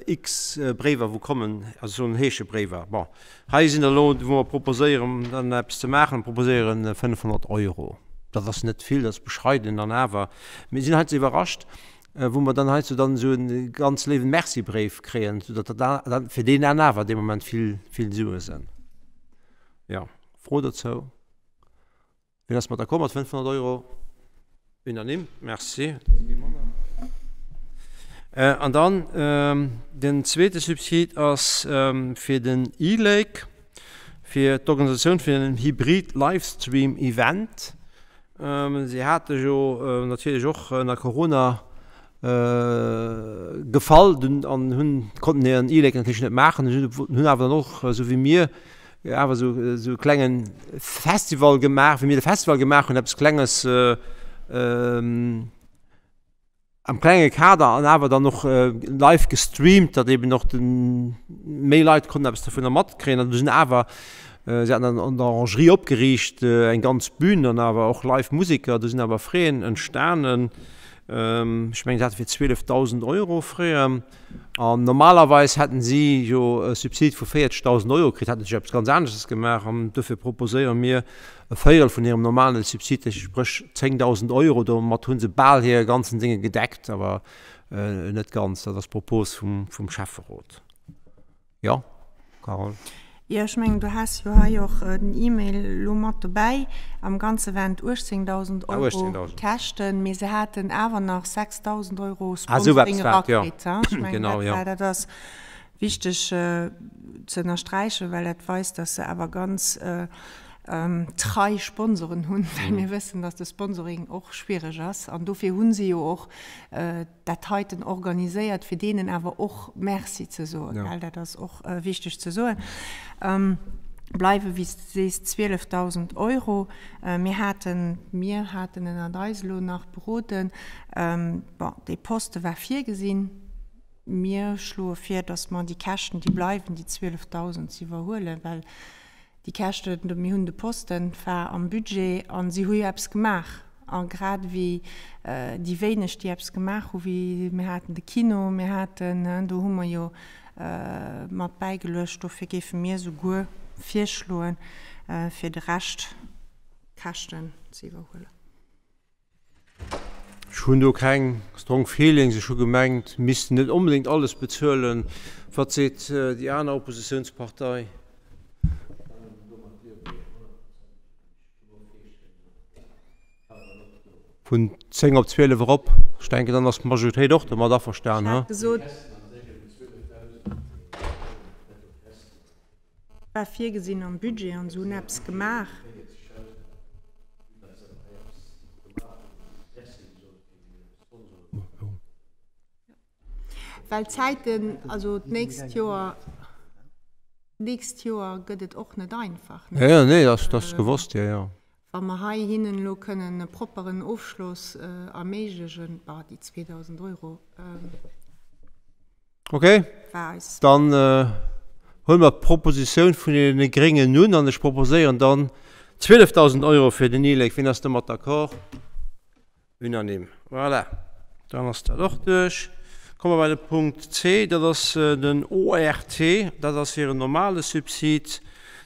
x Bréiwer wou kommen, also soen heesche Bréiwer. Bon, hei sinn der elo, wou mer proposéieren dann eppes ze maachen, proposéieren 500 Euro. Dat ass net vill, dat ass bescheiden an awer mir sinn heiansdo iwwerrascht, wou mer dann heiansdo dann esou e ganz léiwen Merci-Bréif kréien, soudatt dat dann fir deen an awer dee Moment vill, vill Sue sinn. Jo, Fro dozou? Wien ass mat d'accord mat 500 Euro? Unanime, merci. An dann den zweete Subsid ass fir den e-Lake, fir d'Organisatioun vun engem Hybrid-Livestream-Event. Si hate jo natierlech och ënner Corona. Gefall an hunn konnten hiren E-Lake natierlech net maachen, hunn awer dann och esou wéi mir awer esou esou e klenge Festival gemaach, wéi mir de Festival gemaach hunn, eppes Klenges am klenge Kader an awer dann och live gestreamt, datt eben och de méi Leit konnten eppes dovunner matkréien an do sinn awer, si haten dann an der Orangerie opgeriicht eng ganz Bühn an awer och live Museker, do sinn awer Frais entstanen. Ech mengen, se hate fir 12.000 Euro fréier. An normalerweis hätten si jo e Subsid vu 40.000 Euro kritt, hätten sech eppes ganz anesches gemaach. An dofir proposéiere mir e Véierel vun hirem normale Subsid, spréch 10.000 Euro. Domat hu se bal hir ganzen Dinge gedeckt, awer net ganz. Dat ass d'Propos vum Schäfferot. Jo, Carole? Jo, ech mengen, du has jo hei och den E-Mail elo mat dobäi. Am Ganze waren et 18.000 Euro Käschten, mee se haten awer nach 6.000 Euro Sponsoring erakritt. Ech mengen, dat war, dat ass wichteg ze ënnersträichen, well dat weist, dass se awer ganz trei Sponsoren hunn, well mir wëssen, dass de Sponsoring och schwiereg ass. An dofir hu se jo och dat heiten organiséiert, fir deenen awer och Merci ze soen, gell, dat ass och wichteg ze soen. Bleiwe wéi s de sees 12.000 Euro. Mir haten, mir haten ënnert eis elo nach beroden, bon, dee Poste war virgesinn. Mir schloe vir, datt mer déi Käschten, déi bleiwen, déi 12.000 ze iwwerhuelen, well Déi Käschten, mir hunn de Posten, war am Budget a si hu jo eppes gemaach. A grad ewéi déi wéineg, déi eppes gemaach hu wéi mir haten de Kino, mir haten, do hu mer jo mat bäigeluecht. Dofir géife mir souguer virschloen, fir de Rescht Käschten ze iwwerhuelen. Ech hunn do keng strong feelings. Ech hu gemengt, mir missten net onbedéngt alles bezuelen. Wat seet déi aner Oppositionspartei? Vun 10 op 12 erop. Ech denken, dann ass d'Majoritéit och domat averstan, Ech hat gesot. War virgesinn am Budget an se hunn eppes gemaach. Well d'Zäiten, also d'nächst Joer, d'nächst Joer gëtt et och net einfach. Jo, jo, nee, dat ass gewosst, jo, jo. Wa mer hei hinnen elo kënnen e propperen Ofschloss erméiglechen, bah, déi 2.000 Euro. Ok, dann huele mer d'Propositioun vun deene Gréngen un an ech proposéieren dann 12.000 Euro fir den E-Lake. Wien ass domat d'accord? Unanime. Voilà, dann ass dat och duerch. Komme mer bei de Punkt C, dat ass den ORT, dat ass hiren normale Subsid.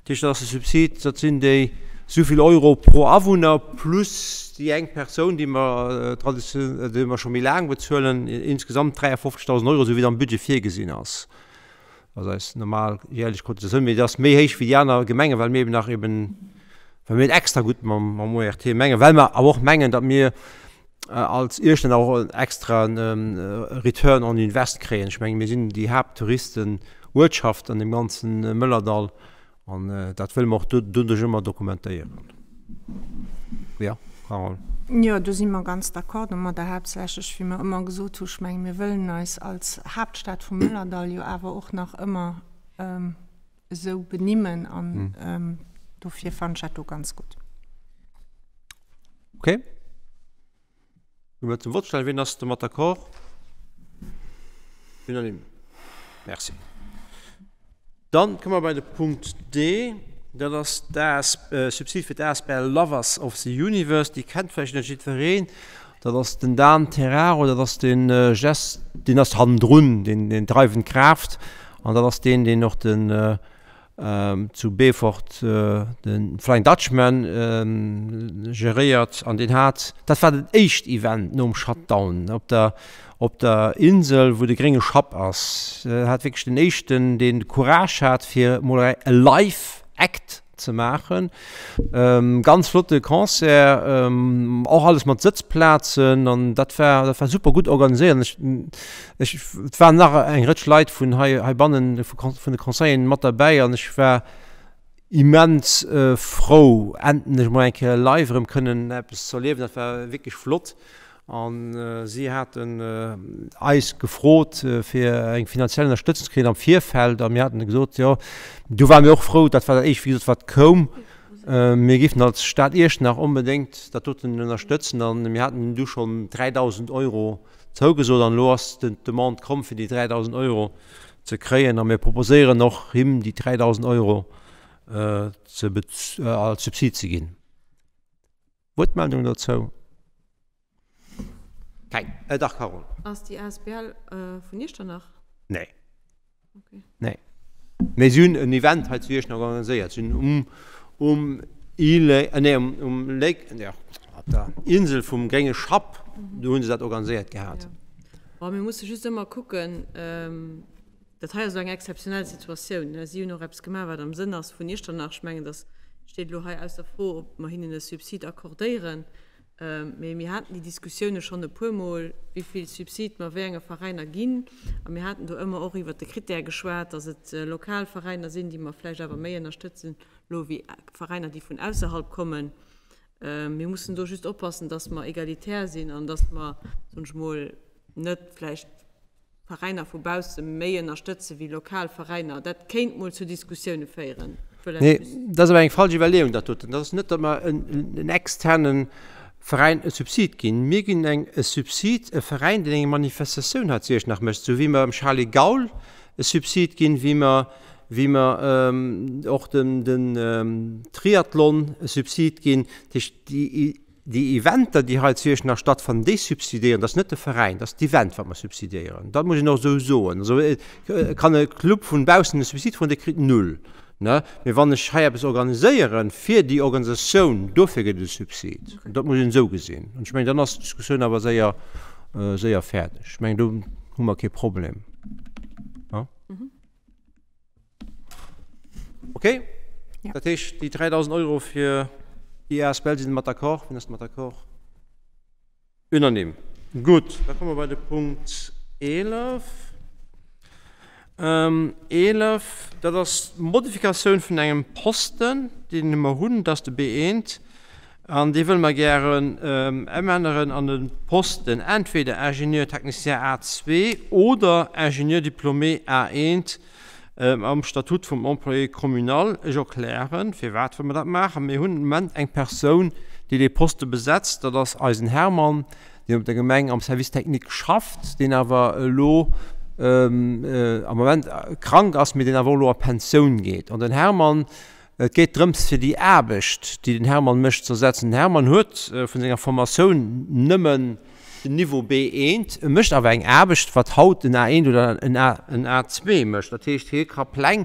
Dat heescht, dat ass de Subsid, dat sinn déi souvill Euro pro Awunner plus déi eng Persoun, déi mer tradition, déi mer scho méi laang bezuelen, insgesamt 53.000 Euro, esou wéi et am Budget virgesinn ass. Dat ass eis normal jährlech Cotisatioun, mee dat ass méi héich wéi déi aner Gemengen, well mir eben nach eben, well mir et extra gutt mam, mam ORT mengen, well mer awer och mengen, datt mir als Iechternach och en extra Return on Invest kréien. Ech mengen, mir sinn déi Haapttouristenuertschaft an deem ganzen Mëllerdall an dat wëlle mer och doduerch ëmmer dokumentéieren. Jo, Carole? Jo, do si mer ganz d'accord domadder, haaptsächlech, wéi mer ëmmer gesot hu, ech menge mir wëllen eis als Haaptstad vum Mëllerdall jo awer och nach ëmmer esou benimmen an dofir fannen ech dat do ganz gutt. Okay. Gi mer zum Vott stellen. Wien ass domat d'accord? Unanime. Merci. Dann komme mer bei de Punkt D. Dat ass d'AS, Subsid fir d'ASBL Lovers of the Universe. Déi kennt vläicht net jiddwereen. Dat ass den Dan Terraro, dat ass de Gest, deen ass hannendrun, deen, deen dreiwend Kraaft. An dat ass deen, deen och den, zu Beefort de Flying Dutchman geréiert an deen hat, dat war den éischt Event nom Shutdown op der op der Insel wou de grénge Schapp ass, hat wierklech den éischten deen de Courage hat fir mol e Live Act ze maachen. Ganz flotte Concert, och alles mat Sëtzplazen an dat war dat war super gutt organiséiert. Ech Ech, et waren nach eng Rëtsch Leit vun hei, heibannen, vun de Conseilleren mat derbäi an ech war immens frou, endlech mol eng Kéier live erëm kënnen eppes ze erliewen. Dat war wierklech flott. A si haten eis gefrot, fir eng finanziell Ënnerstëtzung ze kréien am Virfeld. A mir haten gesot, jo, do ware mir och frou, dat war dat éischt, wéi gesot, wat koum, mir géifen als Stad Iechternach onbedéngt dat doten ënnerstëtzen. A mir haten du schonn 3.000 Euro zougesot. An elo ass d'Demande komm, fir déi 3.000 Euro ze kréien. A mir proposéieren och him, déi 3.000 Euro ze als Subsid ze ginn. Wuertmeldung dozou? Keng. Äh, dach, Carole. Ass déi asbl vun Iechternach? Nee. Okay. Nee. Mee si hunn en Event hei zu Iechternach organiséiert. Si hunn um, um Ile, äh, nee, um, um Lake, nee, op der Insel vum Grénge Schapp, do hu se dat organiséiert gehat. Ja. Bon, mir musse just ëmmer kucken, Dat hei ass elo eng exzeptionell Situatioun. Si hunn och eppes gemaach, wat am Sënn ass vun Iechternach. Ech mengen, dass steet elo hei ausser Fro, ob mer hinnen e Subsid accordéieren. Mee mir haten déi Diskussioune schonn e puermol, wéi vill Subsid mer wéi enge Veräiner ginn. A mir haten do ëmmer och iwwert de Krittär geschwat, dass et lokal Veräiner sinn, déi mer vläicht awer méi ënnerstëtzen elo wéi Veräiner, déi vun ausserhalb kommen. Mir mussen do just oppassen, dass mer egalitär sinn an dass mer, soen ech mol, net vläicht Veräiner vu bausse méi ënnerstëtze wéi lokal Veräiner. Dat kéint mol zu Diskussioune féieren. Nee, dat ass awer eng falsch Iwwerleeung, dat doten. Dat ass net, datt mer en externe Veräin e Subsid ginn. Mir ginn eng e Subsid e Veräin, deen eng Manifestatioun hei zu Iechternach mécht, esou wéi mer dem Charly Gaul e Subsid ginn, wéi mer, wéi mer och dem den Triathlon e Subsid ginn. Dat heescht, déi. Déi Eventer, déi hei zu Iechternach stattfannen, déi subsidiéieren, dat ass net de Veräin, dat ass d'Event, wat mer subsidiéieren. Dat muss een och esou soen. Also et kann e Club vun baussen e Subsid froen, dee kritt null. Ne? Mee wann ech hei eppes organiséieren fir déi Organisatioun, dofir gëtt et e Subsid. Dat muss een esou gesinn. An ech mengen, dann ass d'Diskussioun awer séier, séier fäerdeg. Ech mengen, do hu mer kee Problem. Ja? Okay. Ja. Dat heescht, déi 3.000 Euro fir déi ASBL sinn mat d'accord? Wien ass mat d'accord? Unanime. Gutt, da komme mer bei de Punkt 11. Ähm, 11, dat ass d'Modifikatioun vun engem Posten, deen mer hunn, dat ass de B1. An dee wëlle mer gären ëmänneren an de Posten entweder Ingénieur technicien A2 oder Ingénieur diplômé A1 am Statut vum Employé communal. Ech erklären, firwat wëlle mer dat maachen. Mir hunn am Moment eng Persoun, déi dee Poste besetzt, dat ass eisen Hermann, deen op der Gemeng am Service technique schafft, deen awer elo am Moment krank ass, mee deen awer och elo a Pensioun geet. An den Hermann Et geet drëms, fir déi Aarbecht, déi den Hermann mécht, ze ersetzen. Den Hermann huet vun senger Formatioun nëmmen den Niveau B1, e mécht awer eng Aarbecht, wat haut en A1 oder en A2 mécht. Dat heescht, hie ka Pläng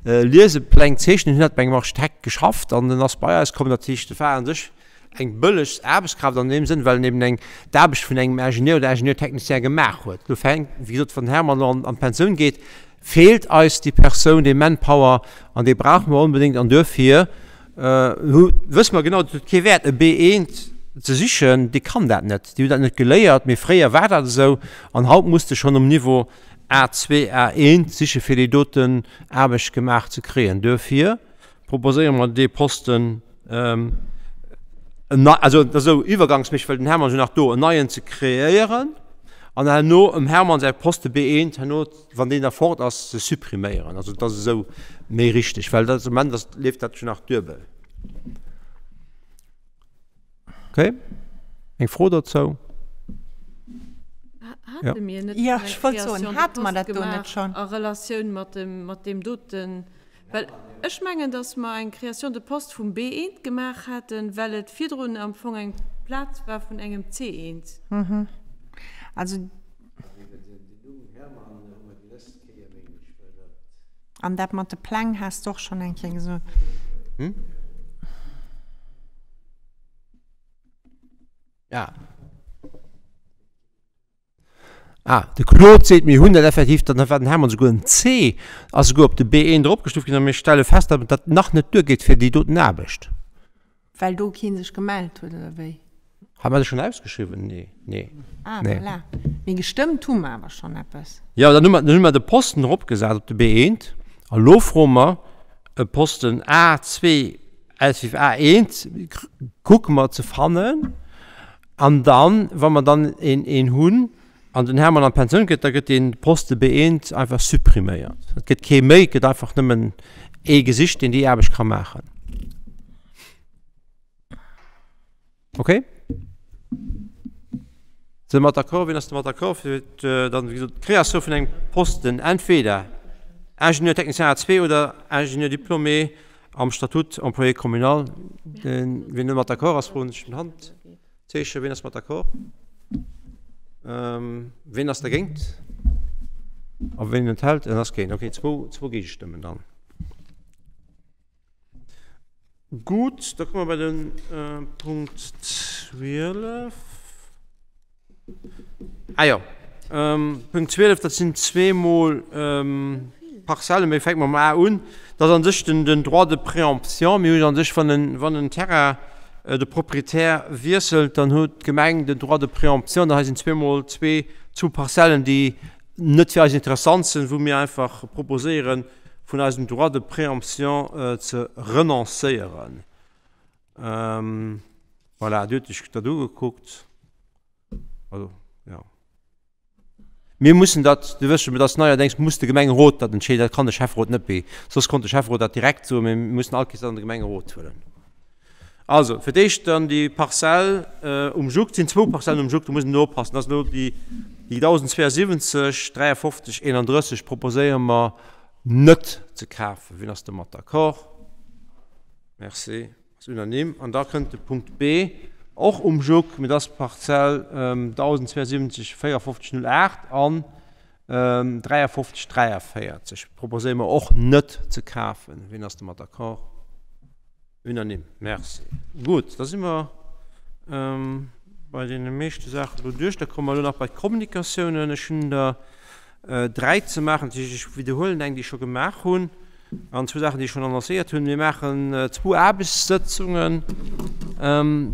liesen, Pläng zeechnen. Hien huet bei engem Architekt geschafft an en ass bei eis komm. Dat heescht, e war u sech eng bëlleg Aarbechtskraaft an deem Sënn, well en eben eng d'Aarbecht vun engem Ingenieur oder Ingenieur technicien gemaach huet. Elo fänkt, wéi gesot, wann den Hermann elo an d'Pensioun geet, feelt eis déi Persoun, dee Manpower, an dee brauche mer onbedéngt. An duerfir hu wësse mer genau, et huet kee Wäert, e B1 ze sichen, dee kann dat net, déi hunn dat net geléiert. Mee fréier war dat esou an haut muss de schonn um Niveau A2, A1 siche fir déi doten Aarbecht gemaach ze kréien. Duerfir proposéiere mer dee Posten, also dat ass esou iwwergangsméisseg, well den Hermann ass jo nach do, en neien ze kreéieren an herno em Hermann säi Poste B1 herno, wann deen da fort ass, ze suppriméieren. Also dat ass esou méi richteg, well dat am Moment ass, leeft dat jo nach duebel. Okay. Eng Fro dozou? Hate mir net Ja, ech wollt soen, hate mer dat do net schonn? A Relatioun mat dem, mat deem doten, well ech mengen, datt mer eng Création de poste vum B1 gemaach haten, well et virdrun am Fong eng Plaz war vun engem C1. Also. An dat mat de Pläng has de och schonn eng Kéier gesot. Ja. Ah, de Claude seet, mir hunn dat effektiv, dann war den Hermann souguer en C, ass souguer op de B1 eropgestuuft ginn a mir stelle fest, datt dat nach net duergeet fir déi doten Aarbecht. Well do kee sech gemellt huet, oder wéi? Hat mer dat schonn ausgeschriwwen? Nee, nee. Ah, nee. Voilà. Mee gestëmmt hu mer awer schonn eppes. Jo, dann hu mer, dann hu mer de Posten eropgesat op de B1. A lo froe mer e Posten A2 respektiv A1 kucke mer ze fannen. An dann, wa mer dann een, een hunn an den Hermann an d'Pensioun gëtt, da gëtt dee Poste B1 einfach suppriméiert. Et gëtt kee méi, et gëtt einfach nëmmen ee gesicht, deen déi Aarbecht ka maachen. Okay? Si mer d'accord? Wien ass domat d'accord, fir dann, wéi gesot, d'Créatioun vun engem Posten, entweder Ingénieur technicien A2 oder Ingénieur diplômé am Statut employé communal? Wien domat d'accord ass, froen ech den Handzeechen. Wien ass mat d'accord? Wien ass dergéint? A wien enthält? Et ass keen. Okay, zwou, zwou Géigestëmmen dann. Gutt, da komme mer bei de Punkt 12. Ah jo, Punkt 12, dat sinn zweemol Parzellen. Mir fänke mam A un. Dat ass a sech den Droit de préemption. Mir hunn a sech, wann en, wann en Terrain de Proprietär wiesselt, dann huet d'Gemeng den Droit de préemption. Dat hei sinn zweemol zwee, zwou Parzellen, déi net fir eis interessant sinn, wou mir einfach proposéieren, vun eisem Droit de préemption ze renoncéieren. Voilà, Dir hutt lech dat ugekuckt. Also, jo. Mir mussen dat, Dir wësst jo, dat ass neierdéngs muss de Gemengerot dat entscheeden, dat kann de Schäfferot net méi. Soss konnt de Schäfferot dat direkt soen, mee mir mussen all Kees dat an de Gemengerot huelen. Also, fir d'éischt dann déi Parzell um Juck. Et sinn zwou Parzellen um Juck, do muss een elo oppassen. Dat ass elo déi 1072 53 31 proposéiere mer net ze kafen. Wien ass domat d'accord? Merci, ass unanime. An da kënnt de Punkt B, och um Juck, mee dat ass d'Parzell 1072 54 08 an 53 43 proposéiere mer och net ze kafen. Wien ass domat d'accord? Unanime. Merci. Gutt, da si mer bei deene meeschte Saachen elo duerch. Da komme mer elo nach bei d'Kommunikatiounen. Ech hunn der dräi ze maachen. Dat heescht, ech widderhuelen eng, déi ech scho gemaach hunn, an zwou Saachen, déi ech schonn annoncéiert hunn. Mir maachen zwou Aarbechtssëtzungen.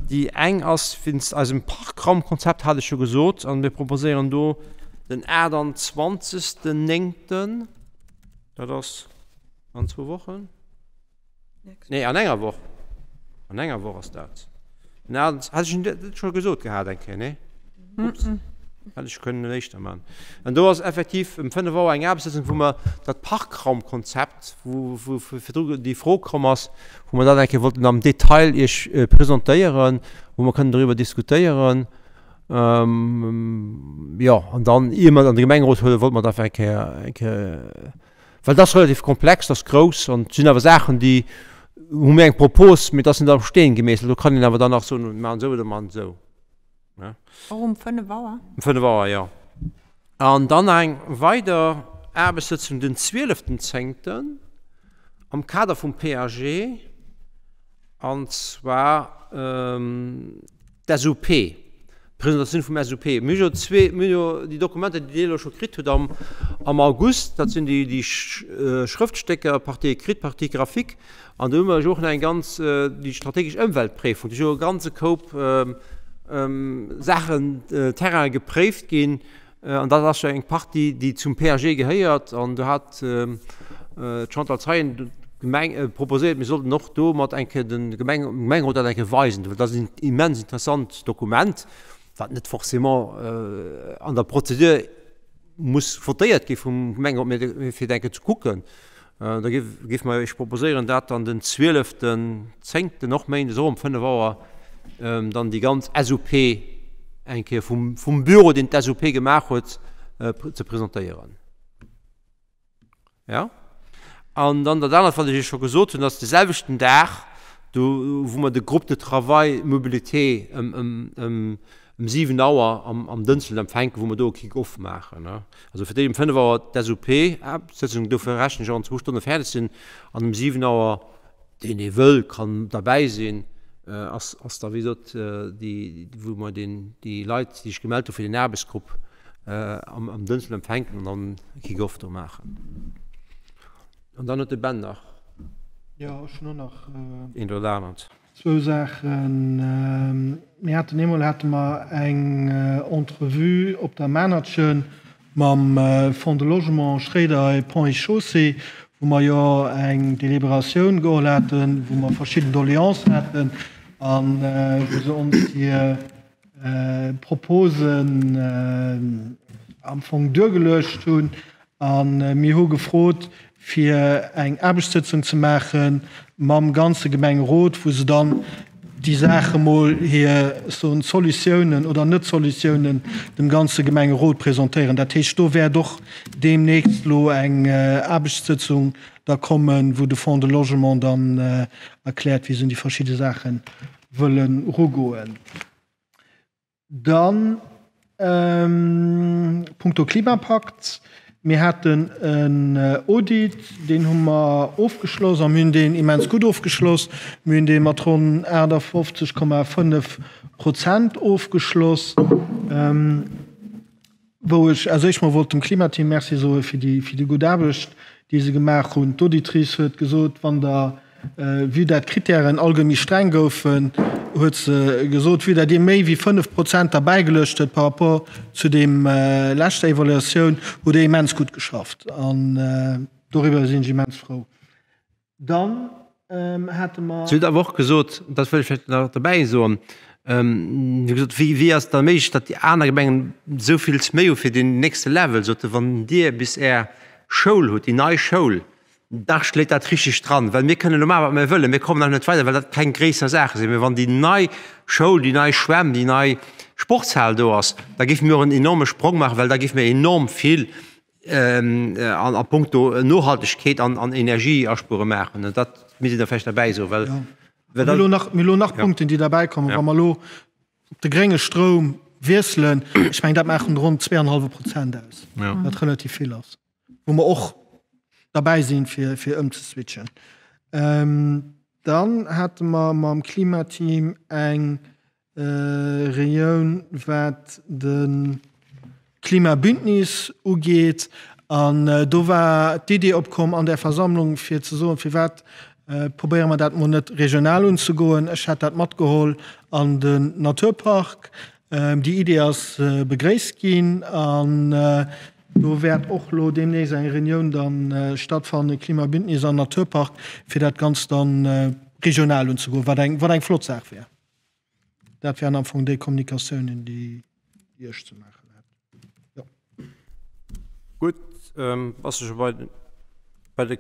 Déi eng ass wéinst eisem Parkraumkonzept, hat ech scho gesot, an mir proposéieren do den 28. Néngten, dat ass an zwou Wochen. Nee, an enger Woch. An enger Woch ass dat. Na, hat ech dat scho gesot gehat eng Kéier, nee? Ups. Hätt ech kënnen éischter man. An do ass effektiv ëm 5 Auer eng Aarbechtssëtzung, wou mer dat Parkraumkonzept, wou, wou virdru déi Fro komm ass, wou mer dat eng Kéier wollten am Detail Iech presentéieren, wou mer kënnen doriwwer diskutéieren. Jo, an dann, ier mer et an de Gemengerot huelen, wollte mer dat einfach eng Kéier, eng Kéier Well dat ass relativ komplex, dat ass grouss an et sinn awer Saachen, déi hu mir eng Propos, mee dat ass net am Steen gemeesselt. Do kann een awer dann nach soen, mir maachen esou oder mir maachen esou. Och um 5 Auer? Um 5 Auer, jo. An dann nach eng weider Aarbechtssëtzung den zwieleften zéngten am Kader vum PAG, an zwar d'SUP, d'Presentatioun vum SUP. Mir hu jo zwee, mir hu jo déi Dokumenter, déi Dir elo scho kritt hutt am, am August, dat sinn déi, déi Schrëftstécker, Partie écrite, Partie graphique, an do hu mer jo och nach eng ganz, déi strategesch Ëmweltpréifung, do si jo e ganze Koup Saachen, Terraine gepréift ginn. An dat ass jo eng Partie, déi zum PAG gehéiert. An do hat d'Chantal Zeyen d'Gemeng proposéiert, mir sollten och do mat eng Kéier de Gemeng, dem Gemengerot dat eng Kéier weisen. Well dat ass en immens interessant Dokument, wat net forcément an der Prozedur muss votéiert gi vum Gemengerot, mee fir et eng Kéier ze kucken. Da géife mer Iech proposéieren, dat dann den zwieleften zéngten, och méindes, och um 5 Auer, dann déi ganz SUP eng Kéier vum, vum Büro, deen d'SUP gemaach huet, ze presentéieren. Jo. An dann dat anert, wat ech Iech scho gesot hunn, ass de selwechten Dag, do wou mer de Groupe de travail mobilité ëm, ëm, ëm, ëm 7 Auer am, am Dënschdel empfänken, wou mer do e Kick-off maachen. Also fir déi um 5 Auer d'SUP, Sëtzung, dofir rechnen ech och an zwou Stonne fäerdeg sinn, an um 7 Auer, deen ee wëll, kann derbäi sinn, ass, ass da wéi gesot déi, wou mer den, déi Leit, déi sech gemellt hu fir den Aarbechtsgrupp, am, am Dënschdel empfänken an dann e Kick-off do maachen. An dann huet de Ben nach. Jo, ech hunn och nach. Eent oder anert. Zwou Saachen. Mir haten eemol hate mer eng Entrevue op der Manertchen mam Fonds de Logement Schréider Ponts et Chaussées, wou mer jo eng Deliberatioun geholl haten, wou mer verschidden Doléancen haten a wou se ons hir. Proposen am Fong duergeluecht hunn. A mir hu gefrot, fir eng Aarbechtssëtzung ze maache mam ganze Gemengerot, wou se dann déi Saache mol, hir soen Solutiounen oder Net-Solutiounen dem ganze Gemengerot presentéieren. Dat heescht, do wäert och deemnächst elo eng Aarbechtssëtzung da kommen, wou de Fonds de Logement dann erkläert, wéi se un déi verschidde Saache wëlle rugoen. Dann punkto Klimapakt, Mir haten en Audit, deen hu mer ofgeschloss a mir hunn deen immens gutt ofgeschloss. Mir hunn dee mat ronn 58,5 Prozent ofgeschloss. Wou ech als éischt mol wollt dem Klimateam Merci soe fir déi, fir déi gutt Aarbecht, déi se gemaach hunn. D'Auditrice huet gesot, wann Der, vue dat d'Kritären allge méi streng goufen, huet se gesot, vue dat Dir méi wéi 5 Prozent derbäigeluecht hutt par rapport zu deem leschter Evaluatioun, hutt Der immens gutt geschafft. An doriwwer sinn ech immens frou. Dann hate mer. Si huet awer och gesot, dat wëll ech vläicht nach dobäi soen, si huet gesot, wéi, wéi ass et da méiglech, datt déi aner Gemengen esou vill méi hu fir deen nächste Level? Sot e, wann Dir bis Är Schoul hutt, déi nei Schoul, da schléit dat richteg dran, well mir kënnen elo maachen, wat mir wëllen, mir kommen nach net weider, well dat keng gréisser Saache sinn. Mä wann déi nei Schoul, déi nei Schwämm, déi nei Sportshal do ass, da géife mir och en enorme Sprong maachen, well da géife mir enorm vill an a puncto Nohaltegkeet an an Energieaspuere maachen. An dat misst een da vläicht derbäi soen, well. Mir hu nach, mir hu nach Punkten, déi derbäikommen. Wa mer elo op de grénge Stroum wiesselen, ech mengen, dat maachen ronn zweeanenhallwe Prozent aus, wat relativ vill ass, wou mer och derbäi sinn, fir, fir ëmzeswitchen. Dann hate mer mam Klimateam eng Reunioun wat de Klimabündnis ugeet. An do war d'Idee opkomm an där Versammlung fir ze soen, firwat probéiere mer dat mol net regional unzegoen. Ech hat dat matgeholl an den Naturpark. Déi Idee ass begréisst ginn an do wäert och elo deemnächst eng Reunioun da stattfannen, Klimabündnis an Naturpark, fir dat Ganzt dann regional unzegoen, wat eng, wat eng flott Saach wär. Dat wären am Fong déi Kommunikatiounen, déi ech ze maachen hätt. Jo. Gutt, bass de scho bei, bei de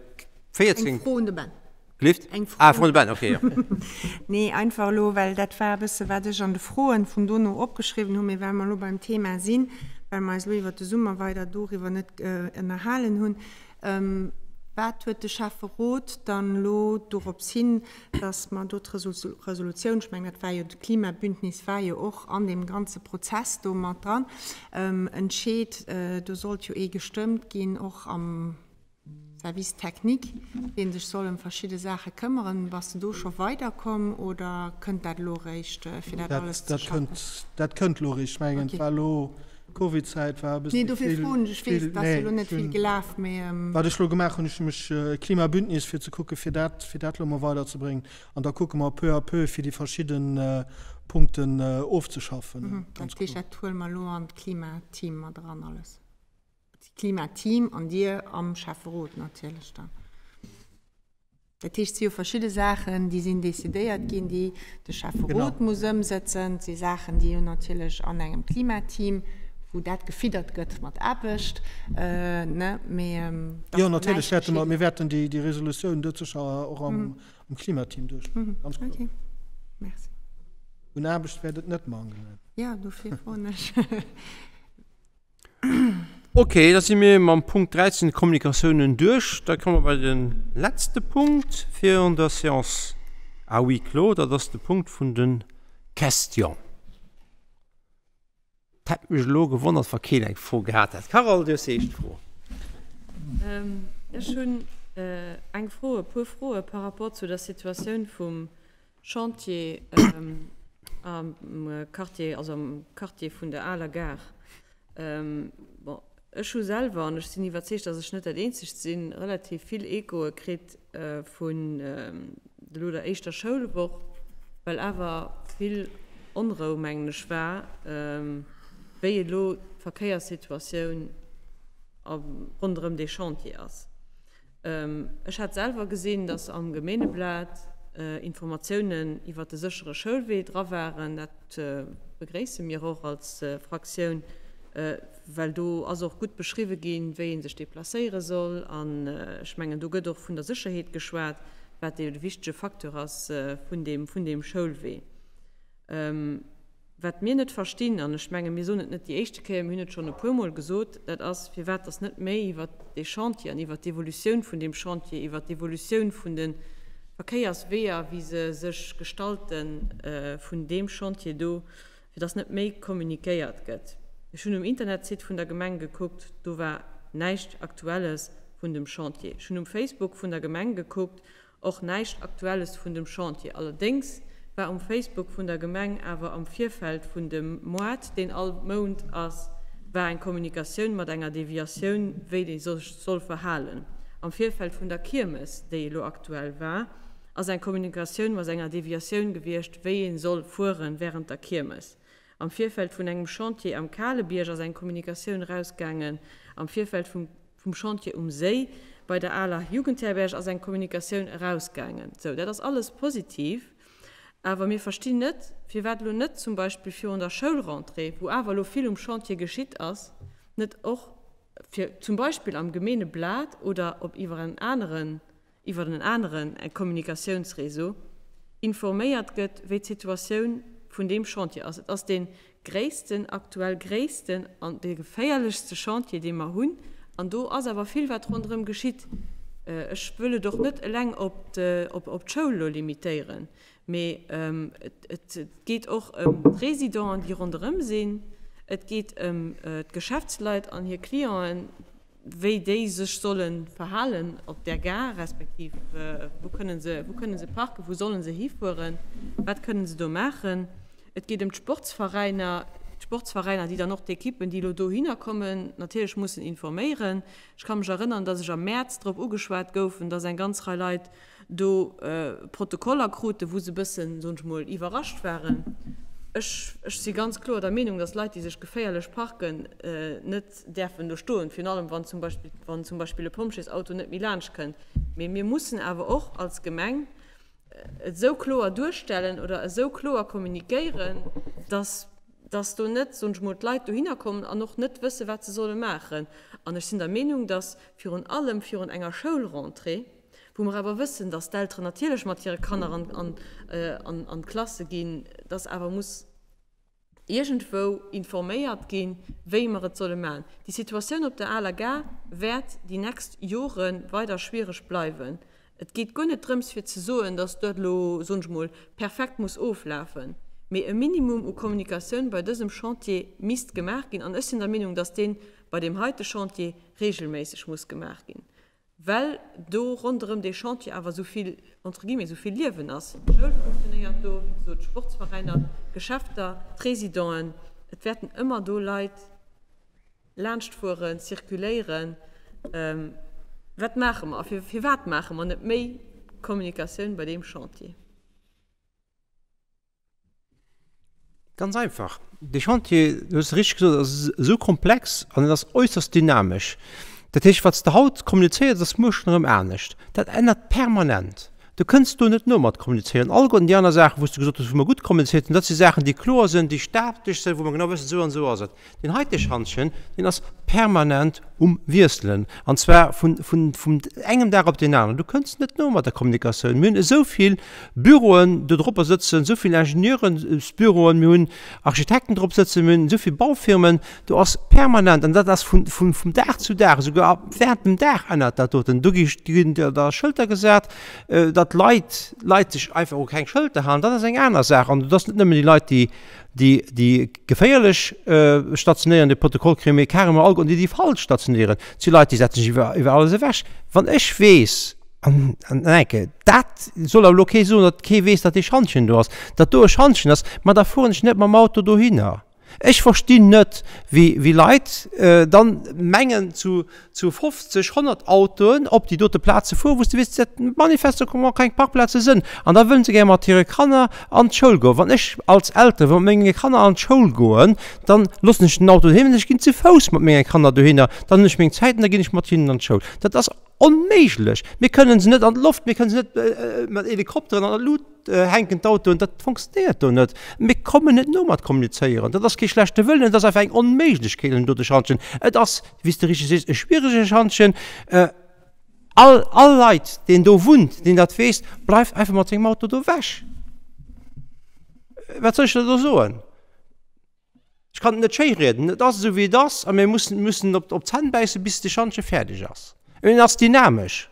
14? Eng Fro un de Ben. Gelift? Eng Fro. Ah, Fro un de Ben, okay, jo. Nee, einfach elo, well dat war e bësse wat ech an de Froen vun dono opgeschriwwen hunn, mee well mer elo beim Thema sinn, well mer eis elo iwwert de Summer weider doriwwer net ënnerhalen hunn, Wat huet de Schäfferot dann elo dorops hin, dass mer do d'Resolutioun, ech mengen, dat war jo, d'Klimabündnis war jo och an deem ganze Prozess do mat dran, entscheet, do sollt jo ee gestëmmt ginn, och am Service technique, dee sech soll ëm verschidde Saache këmmeren. Bass de do scho weiderkomm oder kënnt dat elo eréischt, fir dat alles ze schaffen? Dat kënnt elo eréischt. Ech mengen, et war elo D'Covidzäit war e bëssen Nee, dofir froen ech. Ech weess, et ass jo elo net vill gelaf, mee. Wat ech elo gemaach hunn, ech hu mech Klimabündnis, fir ze kucken, fir dat, fir dat elo mol weiderzebréngen. An da kucke mer peu à peu, fir déi verschidde Punkten ofzeschaffen. Dat heescht, dat huele mer elo an d'Klimateam mat eran alles? D'Klimateam an Dir am Schäfferot natierlech dann. Dat heescht, et si jo verschidde Saachen, déi sinn decidéiert ginn, déi de Schäfferot muss ëmsëtzen. Et si Saachen, déi jo natierlech an engem Klimateam, wou dat gefiddert gëtt mat Aarbecht, ne, mee dass Jo, natierlech wäerte mer, mir wäerten déi Resolutioun doudsécher och am Klimateam duerchbréngen, ganz kloer. Okay, merci. Un Aarbecht wäert et net mangelen. Jo, dofir froen ech. Ok, da si mir mam Punkt 13, Kommunikatiounen, duerch. Da komme mer bei de letzte Punkt virun der Séance à huis clos, dat ass de Punkt vun de Questions. Et hätt mech elo gewonnert, wa keen eng Fro gehat hätt. Carole, du hues déi éischt Fro. Ech hunn eng Fro, e puer Froe par rapport zu der Situatioun vum Chantier am Quartier, also am Quartier vun der aler Gare. Bon, ech hu selwer, an ech sinn iwwerzeegt, datt ech net dat eenzegt sinn, relativ vill Echoe kritt vun elo der éischter Schoulwoch, well awer vill Onrou, mengen ech, war, wéi elo d'Verkéierssituatioun ronderëm dee Chantier ass. Ech hat selwer gesinn, datt am Gemeeneblat. Informatiounen iwwert de séchere Schoulwee dra waren. Dat begréisse mir och als Fraktioun, well do ass och gutt beschriwwe ginn, wéi ee sech deplacéiere soll. An ech mengen, do gëtt och vun der Sécherheet geschwat, wat jo de wichtege Facteur ass vun deem, vun deem Schoulwee. Wat mir net verstinn, an ech menge mir soen et net déi éischte Kéier, mir hunn et schonn e puermol gesot, dat ass, firwat dass net méi iwwert dee Chantier an iwwert d'Evolutioun vun deem Chantier, iwwert d'Evolutioun vun de Verkéiersweeër, wéi se sech gestalten, vun deem Chantier do, fir dass net méi kommunikéiert gëtt. Ech hunn um Internetsite vun der Gemeng gekuckt, do war näischt Aktuelles vun dem Chantier. Ech hunn um Facebook vun der Gemeng gekuckt, Och näischt Aktuelles vun dem Chantier. Allerdéngs war um Facebook vun der Gemeng awer am Virfeld vun dem Moart, deen all Mount ass, war eng Kommunikatioun mat enger Deviatioun, wéi ee sech soll verhalen. Am Virfeld vun der Kiermes, déi elo aktuell war, ass eng Kommunikatioun mat enger Deviatioun gewiescht, wéi ee soll fuere während der Kiermes. Am Virfeld vun engem Chantier am Kalebierg ass eng Kommunikatioun erausgaangen. Am Virfeld vum vum Chantier um Séi bei der aler Jugendherberg ass eng Kommunikatioun erausgaangen. Sou, dat ass alles positiv. Awer mir verstinn net, firwat elo net zum Beispill virun der Schoulrentrée, wou awer elo vill um Chantier geschitt ass, net och fir zum Beispill am Gemeeneblat oder op iwwer en aneren iwwer en aneren Kommunikatiounsréseau informéiert gëtt, wéi d'Situatioun vun deem Chantier ass. Et ass dee gréissten, aktuell gréissten an dee geféierlechste Chantier, dee mer hunn. An do ass awer vill, wat ronderëm geschitt. Ech wëll et och net eleng op d'Schoul elo limitéieren, mee et geet och ëm d'Résidenten, déi ronderëm sinn. Et geet ëm d'Geschäftsleit an hir Clienten. wéi déi sech solle verhalen op där Gare, respektiv wou kënne se, wou kënne se parken, wou solle se hifueren, wat kënne se do maachen. Et geet ëm d'Sportsveräiner, d'Sportsveräiner, déi dann och d'Ekippen, déi elo dohinner kommen, natierlech mussen informéieren. Ech ka mech erënnern, dass ech am Mäerz drop ugeschwat goufen, dass eng ganz Rei Leit do Protokoller kruten, wou se e bëssen, soen ech mol, iwwerrascht waren. Ech, ech si ganz kloer der Meenung, dass Leit, déi sech geféierlech parken, net däerfen do stoen, virun allem wann zum Beispill, wann zum Beispill e Pompjeesauto net méi laanscht kënnt. Mee mir mussen awer och als Gemeng et esou kloer duerstellen oder esou kloer kommunikéieren, dass, dass do net, soen ech mol, d'Leit dohinner kommen an och net wëssen, wat se solle maachen. An ech sinn der Meenung, dass virun allem virun enger Schoulrentrée, wou mer awer wëssen, dass d'Elteren natierlech mat hire Kanner an d'Klasse ginn, dass awer muss iergendwou informéiert ginn, wéi mer et solle maachen. Déi Situatioun op der aler Gare wäert déi nächst Jore weider schwiereg bleiwen. Et geet guer net drëms fir ze soen, dass dat elo, soen ech mol, perfekt muss oflafen, mee e Minimum u Kommunikatioun bei dësem Chantier misst gemaach ginn. An ech sinn der Meenung, dass dee bei deem heite Chantier regelméisseg muss gemaach ginn. Well do ronderëm dee Chantier awer esou vill, entre guillemets, esou vill Liewen ass. D'Schoul funktionéiert do, wéi gesot, d'Sportsveräiner, d'Geschäfter, d'Residenten. Et wäerten ëmmer do Leit laanschtfueren, zirkuléieren. Wat maache mer a firwat maache mer net méi Kommunikatioun bei deem Chantier? Ganz einfach, dee Chantier, du hues et richteg gesot, ass esou komplex an en ass äusserst dynamesch. Dat heescht, wat s de haut kommunizéiers, ass muer schonn erëm anescht. Dat ännert permanent. Du kënns do net no mat kommunizéieren. Alleguerten déi aner Saachen, wou s de gesot hues, wou mer gutt kommunizéiert hunn, dat si Saachen, déi kloer sinn, déi statesch sinn, wou mer genau wëssen, esou an esou ass et. Deen heite Schantjen, deen ass permanent um Wiesselen, an zwar vun, vun, vum engem Dag op deen aneren. Du kënns net no mat der Kommunikatioun. Mir hunn esou vill Büroen do dropper sëtzen, esou vill Ingenieursbüroen, mir hunn Architekten drop sëtzen, mir hunn esou vill Baufirmen. Do ass permanent, an dat ass vun, vun, vum Dag zu Dag, esouguer während dem Dag ännert dat doten. Do gi, ginn da Schëlter gesat, datt Leit, Leit sech einfach u keng Schëlter halen, dat ass eng aner Saach. An et ass net nëmmen déi Leit, déi, déi déi geféierlech stationéieren, de Protokoll kréie mir carrément alleguerten déi déi falsch stationéieren. Et si Leit, déi setzen sech iwwer iwwer alles ewech. Wann ech weess, an an enke, dat soll awer elo kee soen, datt kee weess, datt dee Schantjen do ass, datt do e Schantjen ass, ma da fueren ech net mam Auto dohinner. Ech verstinn net, wéi wéi Leit dann mengen zu zu 50, 100 Autoen op déi dote Plaz ze fueren, wou s de weess, datt manifestement keng Parkplaze sënn. An da wëllen se gär mat hire Kanner an d'Schoul goen. Wann ech als Eltere wëll mat menge Kanner an d'Schoul goen, dann loossen ech den Auto doheem an ech ginn zu Fouss mat menge Kanner dohinner. Dann hunn ech meng Zäit an da ginn ech mat hinnen an d'Schoul. Dat ass. Onméiglech! Mir kënnen se net an d'Loft, mir kënnen se net mat Helikopteren an der Lut hänken, d'Autoen, dat funktionéiert do net. Mir kommen net no mat kommunizéieren. Dat ass kee schlechte Wëllen, et ass einfach eng Onméiglechkeet an deem dote Schantjen. Et ass, wéi s de richteg sees, e schwierege Schantjen. All, all Leit, deen do wunnt, deen dat weess, bleift einfach mat sengem Auto do ewech. Wat soll ech der do soen? Ech kann et net schéi rieden, et ass esou wéi et ass a mir mussen, mussen op, op d'Zänn bäisse bis de Schantje fäerdeg ass. En ass dynamesch.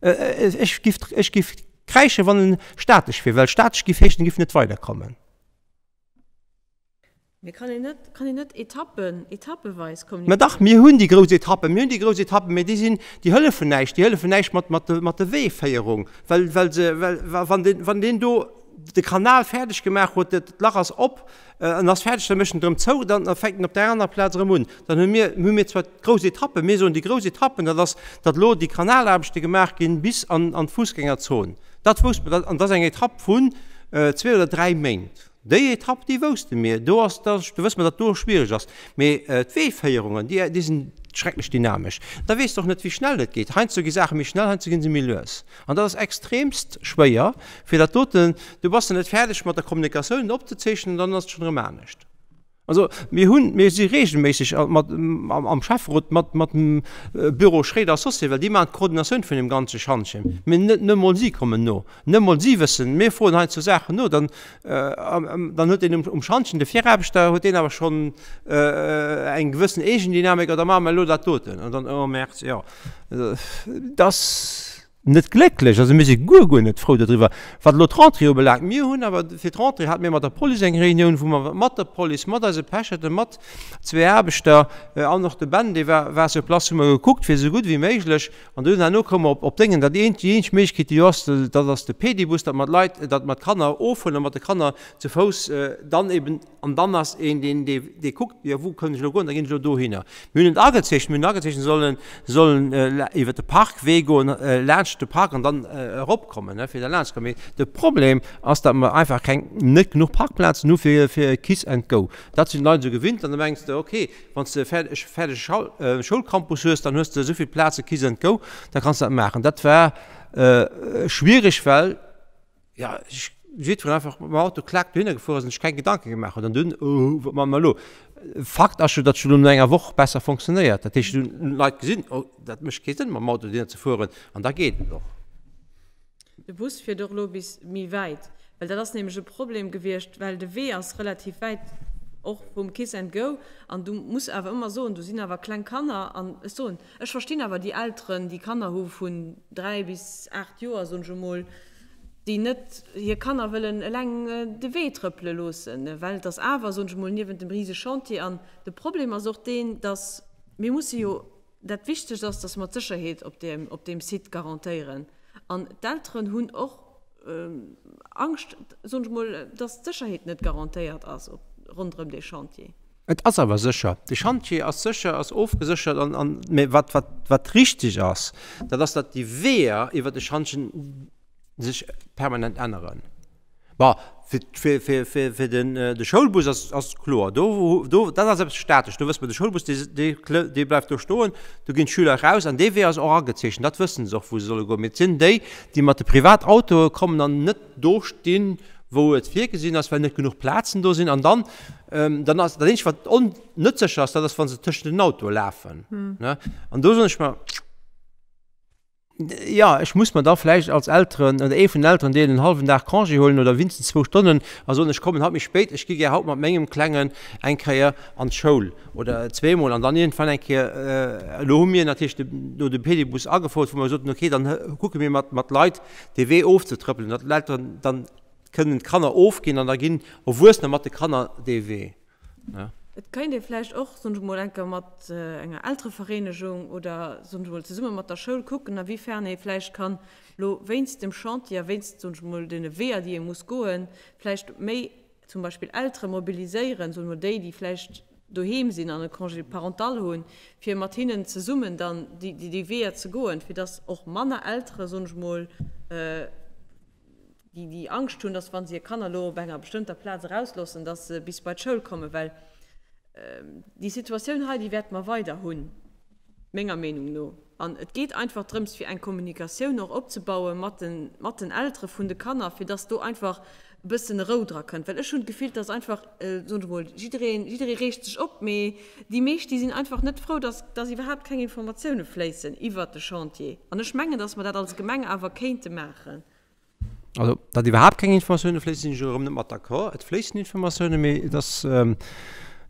Ech giff, ech giff kräische wann en statesch wier, well statesch giff heeschen, en giff net weiderkommen. Mee kann een net, kann een net Etappen, etappeweis Mä dach, kommunizéieren? mir hunn déi grouss Etappen, mir hunn déi grouss Etappen, mä déi sinn, déi hëllefen näischt, déi hëllefen näischt mat, mat de, mat de Weeféierung, well, well se, well wann deen, wann deen do de Kanal fäerdeg gemaach huet, d'Lach ass op, en ass fäerdeg, da mécht en et erëm zou, dann fänkt en op där anerer Plaz erëm un. Dann hu mir, hu mir zwar d'grouss Etappen, mir soen déi grouss Etappen, dat ass, datt elo déi Kanalaarbechte gemaach ginn bis an, an d'Fussgängerzon. Dat wousste mer, dat, an dat ass eng Etapp vun zwee oder dräi Méint. Déi Etapp, déi wousste mir, do ass, do wësse mer, datt do schwiereg ass. Mee d'Weeféierungen, déi, déi sinn schrecklech dynamesch. Da weess de och net, wéi schnell et geet. Heiansdo gi Saache méi schnell, heiansdo gi se méi lues. An dat ass extremst schwéier, fir dat doten, du bass nach net fäerdeg mat der Kommunikatioun opzezeechnen, dann ass et schonn erëm anescht. Also mir hunn, mir si regelméisseg mat am Schäfferot mat mat dem Büro Schréider Associés, well déi maachen d'Koordinatioun vun deem ganze Schantjen. Mee net net emol si kommen no, net emol si wëssen, mir froen heiansdo Saachen no, dann dann huet deen um um Schantjen, de Viraarbechter, huet deen awer schonn eng gewëssen Eegendynamik, oh da maache mer elo dat doten an dann, oh Merde, jo. Dass. Net glécklech, also mir si guer, guer net frou dodriwwer. Wat elo d'Rentrée ubelaangt, mir hunn awer fir d'Rentrée hate mir mat der Police eng Réunioun, wou mer mat der Police, mat eise Pecheten, mat zwee Aarbechter an och de Ben, dee war, war sur place, hu mer gekuckt, fir esou gutt wéi méiglech, an dunn herno koume mer op, op Déngen, dat eent, déi eenzeg Méiglechkeet, déi do ass, dat ass de Pedibus, datt mer d'Leit, datt mer d'Kanner ofhuelen a mat de Kanner zu Fouss dann eben An dann ass een, deen, dee, dee kuckt, jo, wou kënn ech elo goen, da ginn ech elo dohinner. Mir hunn et agezeechent, mir hunn agezeechent, se sollen, se sollen iwwer de Parkwee goen, laanscht de Park an dann eropkommen, ne, fir da laanscht ze kommen. Mee de Problem ass, datt mer einfach keng, net genuch Parkplazen hu fir, fir Kiss and Go. Dat sinn d'Leit esou gewinnt an da mengs de, okay, wann s de e fäerdeg, fäerdege Schau, Schoulcampus hues, dann hues de esou vill Plaze Kiss and Go, da kanns de dat maachen. Dat war schwierig, well, Jo, ech jiddwereen einfach mam Auto klaak dohinner gefuer ass an sech keng Gedanke gemaach huet. An dunn, oh, wat maache mer elo? Fakt ass jo, datt jo no enger Woch besser fonctionnéiert. Dat heescht, hunn d'Leit gesinn, oh, dat mécht kee Sënn, mam Auto dohinner ze fueren. An da geet et och. De Bus fiert och elo bis méi wäit, well dat ass nämlech e Problem gewiescht, well de Wee ass relativ wäit och vum Kiss and Go. An du muss awer ëmmer soen, do sinn awer kleng Kanner. An ech soen, ech verstinn awer déi Elteren, déi Kanner hu vun 3 bis 8 Joer, soen ech emol, déi net hir Kanner wëllen eleng de Wee trëppele loossen, well et ass awer, soen ech emol, niewent dem rise Chantier. An de Problem ass och deen, dass mir musse jo, dat Wichtegst ass, dass mer d'Sécherheet op deem, op deem Site garantéieren. An d'Elteren hunn och Angscht, soen ech emol, dass d'Sécherheet net garantéiert ass op, ronderëm dee Chantier. Et ass awer sécher. De Chantier ass sécher, ass ofgeséchert an, an, mä wat, wat, wat richtig ass, dat ass, datt déi Weeër iwwert de Schantjen sech permanent änneren. Bon, fir, fir, fir, fir, fir den, de Schoulbus ass, ass kloer, do, do, dat ass eppes Statesch, do wësse mer, de Schoulbus, dee, dee, dee bleift do stoen, do ginn d'Schüler eraus an dee Wee ass och agezeechent, dat wëssen se och, wou se solle goen. Mee et sinn déi, déi mat de Privatautoe kommen an net do stinn, wou et virgesinn ass, well net genuch Plazen do sinn. An dann, dann ass dat Eenzegt, wat on, net sécher ass, dat ass, wa se tëschent den Autoe lafen. Ne? An do soen ech mer, jo, ech muss mer da vläicht als Elteren oder ee vun den Elterendeel en hallwen Dag Congé huelen oder winstens zwou Stonnen a soen, ech kommen haut méi spéit, ech gi gär haut mat mengem Klengen eng Kéier an d'Schoul oder zweemol an dann iergendwann eng Kéier, elo hu mir natierlech de, do de Pedibus agefouert, wou mer gesot hunn, okay, dann kucke mir mat, mat Leit dee Wee ofzetrëppelen, datt d'Elteren dann kënnen d'Kanner ofginn an da ginn Erwuessener mat de Kanner dee Wee. Et kéint ee vläicht och, soen ech emol, eng Kéier mat enger Elterevereenegung oder, soen ech emol, zesumme mat der Schoul kucken, a wéi fern ee vläicht kann elo wéinst dem Chantier a wéinst, soen ech emol, deene Weeër, déi ee muss goen, vläicht méi zum Beispill Eltere mobiliséieren, soen ech emol, déi, déi vläicht doheem sinn an e Congé parental hunn, fir mat hinnen zesummen dann déi Weeër ze goen, fir dass och manner Eltere, soen ech emol, déi Angscht hunn, dass wa se hir Kanner elo op enger bestëmmter Plaz erausloossen, dass se bis bei d'Schoul kommen, well déi Situatioun hei, déi wäerte mer weider hunn. Menger Meenung no. An et geet einfach drëms, fir eng Kommunikatioun och opzebaue mat de, mat den Eltere vun de Kanner, fir dass do einfach e bëssen Rou dra kënnt. Well ech hunn d'Gefill, dass einfach, soen ech emol, jiddereen, jidderee reegt sech op, mee déi meescht, déi sinn einfach net frou, dass, dass iwwerhaapt keng Informatioune fléissen iwwert de Chantier. An ech mengen, dass mer dat als Gemeng awer kéinte maachen. Also, datt iwwerhaapt keng Informatioune fléissen, sinn ech elo erëm net mat d'accord. Et fléissen Informatioune, mee et ass,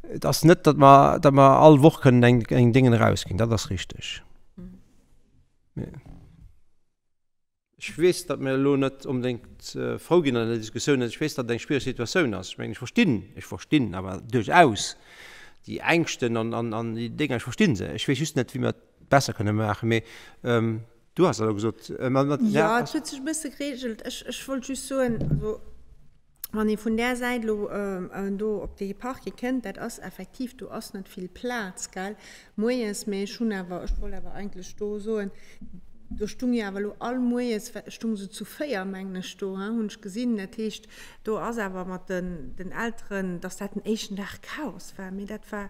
et ass net, datt mer, datt mer all Woch kënnen eng, eng Déngen erausginn. Dat ass richteg. Mee ech weess, datt mir elo net onbedéngt frou ginn an der Diskussioun. Ech weess, datt et eng schwiereg Situatioun ass. Ech mengen, ech verstinn, ech verstinn awer duerchaus déi Ängschten an, an, an déi Dénger, ech verstinn se. Ech weess just net, wéi mer et besser kënne maachen. Mee Du has elo gesot, ma, ma, Jo, et huet sech e bësse geregelt. Ech, ech wollt just soen, also wann ee vun där Säit elo do op dee Parking kënnt, dat ass effektiv, do ass net vill Plaz, gell, moies. Mä ech hunn awer, ech wollt awer eigentlech do soen, do stung jo awer elo all moies, stung se zu 4, mengen ech, do, hein, hunn ech gesinn. Dat heescht, do ass awer mat den, den Elteren, dass dat den éischten Dag Chaos war, mee dat war,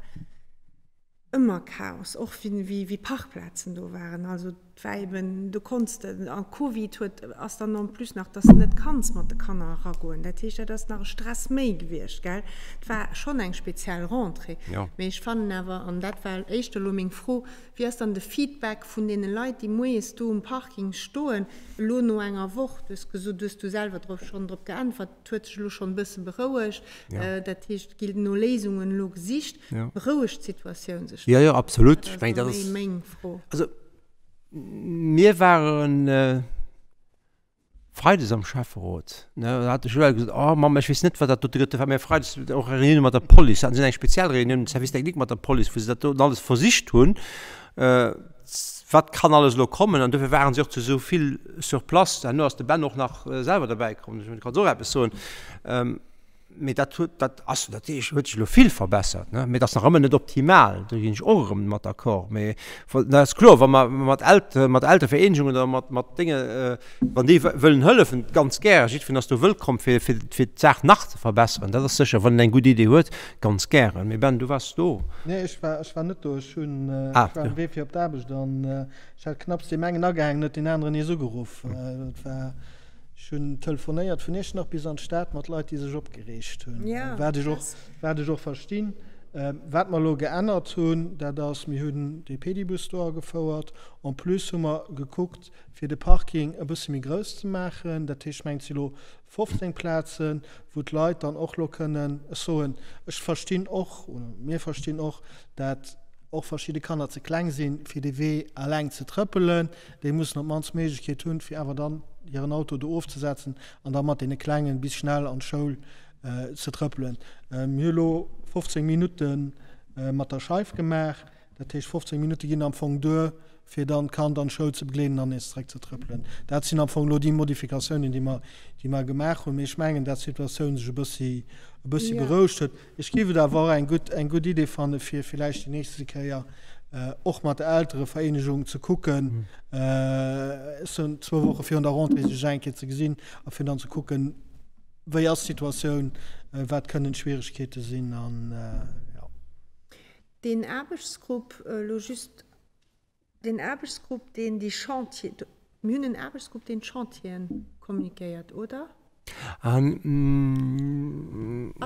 Ëmmer Chaos, och wéi Parkplazen do waren. Also et war eben, do konns de, a Covid huet, ass dann en plus nach, dass de net kanns mat de Kanner eragoen. Dat heescht, dat ass nach e Stress méi gewiescht, gell. Et war schonn eng speziell Rentrée. Mee ech fannen awer, an dat war éischter elo meng Fro, Wéi ass dann de Feedback vun deene Leit, déi moies do um Parking stoen, elo no enger Woch? Du hues gesot, du hues du selwer drop schonn drop geäntwert, et huet sech elo schonn e bësse berouegt. Dat heescht, et ginn no Léisungen elo gesicht. Berouegt d'Situatioun sech dann? Jo, jo, absolut. Ech mengen, dat ass méi meng Fro. Also, mir waren freides am Schäfferot, ne, da hat de Joël gesot, Oh Mamm, ech weess net, wat dat dote gëtt. Da ware mir freides och eng Reunioun mat der Police, haten si eng speziell Reunioun, Service technique mat der Police, wou se dat doten alles versicht hunn, wat kann alles elo kommen. An dofir waren si och zu esou vill sur place. Herno ass de Ben och nach selwer derbäi komm, du kanns och eppes soen. Mee dat huet, dat ass, dat huet sech elo vill verbessert, ne? Mee dat ass nach ëmmer net optimal, do ginn ech och erëm mat d'accord. Mee dat ass kloer, wa mer mat Eltere, mat Elterevereenegungen oder mat, mat Dénge, wann déi wëllen hëllefen, ganz gären, jiddwereen ass do wëllkomm, fir, fir, fir d'Saach nach ze verbesseren. Dat ass sécher, wann en eng gutt Idee huet, ganz gären. Mee Ben, du waars do. Nee, ech war, ech war net do. Ech hunn, ech war um Wee fir op d'Aarbecht an ech hat knapps deem engen agehaangen, huet deen aneren nees ugeruff. Dat war. Ech hunn telefonéiert vun Iechternach bis an d'Stad mat Leit, déi sech opgereegt hunn, wat ech och, wat ech och verstinn. Wat mer elo geännert hunn, dat ass, mir hunn dee Pedibus do agefouert. En plus hu mer gekuckt, fir de Parking e bësse méi grouss ze maachen. Dat heescht, ech mengen, et si elo 15 Plazen, wou d'Leit dann och elo kënnen, ech soen, ech verstinn och, oder mir verstinn och, dat och verschidde Kanner ze kleng sinn, fir dee Wee eleng ze trëppelen. Déi mussen op d'mannst d'Méiglechkeet hunn, fir awer dann hiren Auto do ofzesetzen an da mat deene Klengen bis schnell an d'Schoul ze trëppelen. Mir hu elo 15 Minutte mat der Scheif gemaach. Dat heescht, 15 Minutte ginn am Fong duer, fir dann d'Kand an d'Schoul ze begleeden an nees zeréck ze trëppelen. Dat sinn am Fong elo déi Modifikatiounen, déi mer, déi mer gemaach hunn. Mee ech mengen, dat d'Situatioun sech e bëssi, e bëssi berouegt huet. Ech géif et awer och eng gutt, eng gutt Idee fanne fir villäicht déi nächste Kéier och mat der Elterevereenegung ze kucken, sou zwou Woche virun der Rentrée sech eng Kéier ze gesinn a fir dann ze kucken, wéi ass d'Situatioun, wat kënnen d'Schwieregkeete sinn an jo. Deen Aarbechtsgrupp, elo just Deen Aarbechtsgrupp, deen déi Chantier, mir hunn en Aarbechtsgrupp, deen d'Chantieren kommuniquéiert, oder? Ass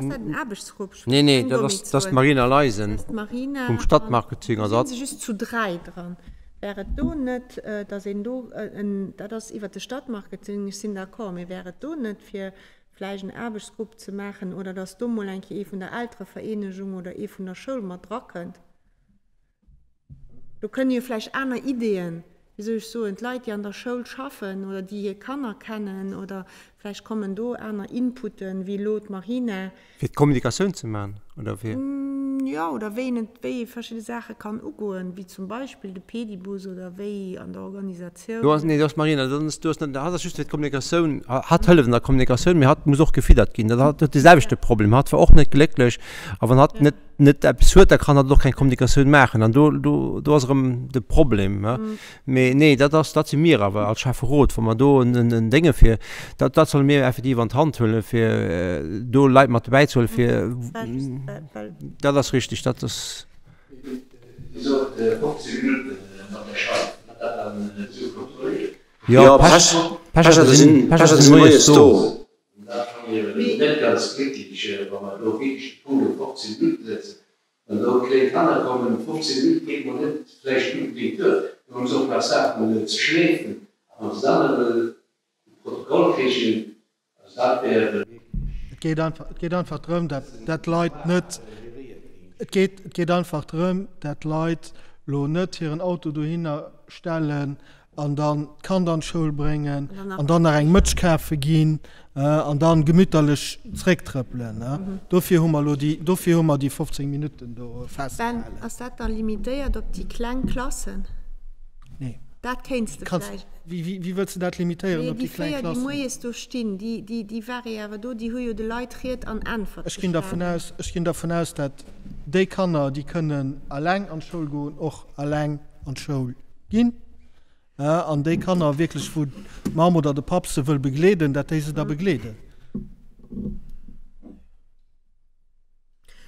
dat en Aarbechtsgrupp? Nee, nee, dat ass, dat ass d'Marina Leisen vum Stadtmarketing. Do si se just zu 3 dran. Wär et do net, datt een do en, dat ass iwwert de Stadtmarketing, ech sinn d'accord, mee wär et do net fir vläicht en Aarbechtsgrupp ze maachen oder datt do mol eng Kéier ee vun der Elterevereenegung oder ee vun der Schoul mat drakënnt? Do kënne jo vläicht aner Ideeën, wéi soll ech soen, d'Leit, déi an der Schoul schaffen oder déi hir Kanner kennen oder vläicht kommen do aner Inputen, wéi elo d'Marina. Fir d'Kommunikatioun ze maachen, oder fir? Jo, oder wéi een et, wéi ee verschidde Saache kann ugoen, wéi zum Beispill de Pedibus oder wéi an der Organisatioun. Do ass, nee, do ass d'Marina, dann ass, do ass net, hatt ass just fir d'Kommunikatioun, hatt hëlleft an der Kommunikatioun, mee hatt muss och gefiddert ginn. Dat hatt huet de selwechte Problem, hatt war och net glécklech a wann hatt net, net eppes huet, da kann hatt och keng Kommunikatioun maachen an do, do, do ass erëm de Problem. Mm. Mee nee, dat ass, dat si mir awer als Schäfferot, wa mer do en, en, en Dénge fir, dat, dat solle mir effektiv an d'Hand huelen, fir do Leit mat dobäi ze huelen, fir, mm, dat ass richtig, dat ass. Wéi gesot, 15 Minutten. Mat der Scheif, mat dat dann esou kontrolléiert. Jo, Pecherte sinn, Pecherte sinn moies do. An dat fanne mir eben net ganz glécklech, wa mer do wierklech de Punkt op 15 Minutte setzen. Wann do kléng Kanner kommen, 15 Minutte geet mol net vläicht onbedéngt duer, do hunn se och nach Saachen ze schleefen. A wann se dann ewell de Protokoll kriegen, also dat wär ewell wierklech. Et geet einfach, et geet einfach drëm, dat, dat d'Leit net, et geet, et geet einfach drëm, dat d'Leit lo net hiren Auto dohinner stellen an dann d'Kand an d'Schoul bréngen an dann nach eng Mëtsch kafe ginn an dann gemütterlech zrécktrëppelen. Dofir hu mer elo déi, dofir hu mer déi 15 Minutten do festgehalen. Ben, ass dat da limitéiert op déi kleng Klassen? Nee. Dat kéints de vläicht. Wéi, wéi wëlls de dat limitéieren op déi kleng Klassen? Déi 4, déi moies do stinn, déi, déi, déi ware jo awer do, déi hu jo de Leit Ried an Äntwert Ech ginn dervun gestanen. aus, ech ginn dervun aus, dat déi Kanner, déi kënnen eleng an d'Schoul goen, och eleng an d'Schoul ginn. An déi Kanner wierklech, wou d'Mamm oder de Papp se wëll begleeden, dat déi se da begleeden.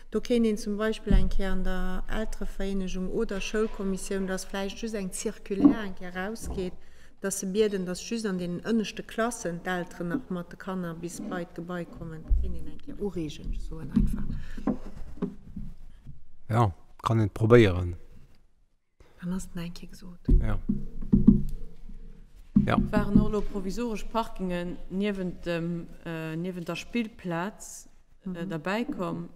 Do kéint een zum Beispill eng Kéier an der Elterevereenegung oder Schoulkommissioun, dass vläicht just eng Circulaire eng Kéier erausgeet, dass se bieden, dass just an deenen ënneschte Klassen d'Elteren nach mat de Kanner bis bei d'Gebai kommen. Dat kéint een eng Kéier ureegen, ech soen einfach. Jo, kann een probéieren. Dann ass et nach eng Kéier gesot. Jo. Jo. Et waren och elo provisoresch Parkingen niewent dem, niewent der Spillplaz derbäi komm.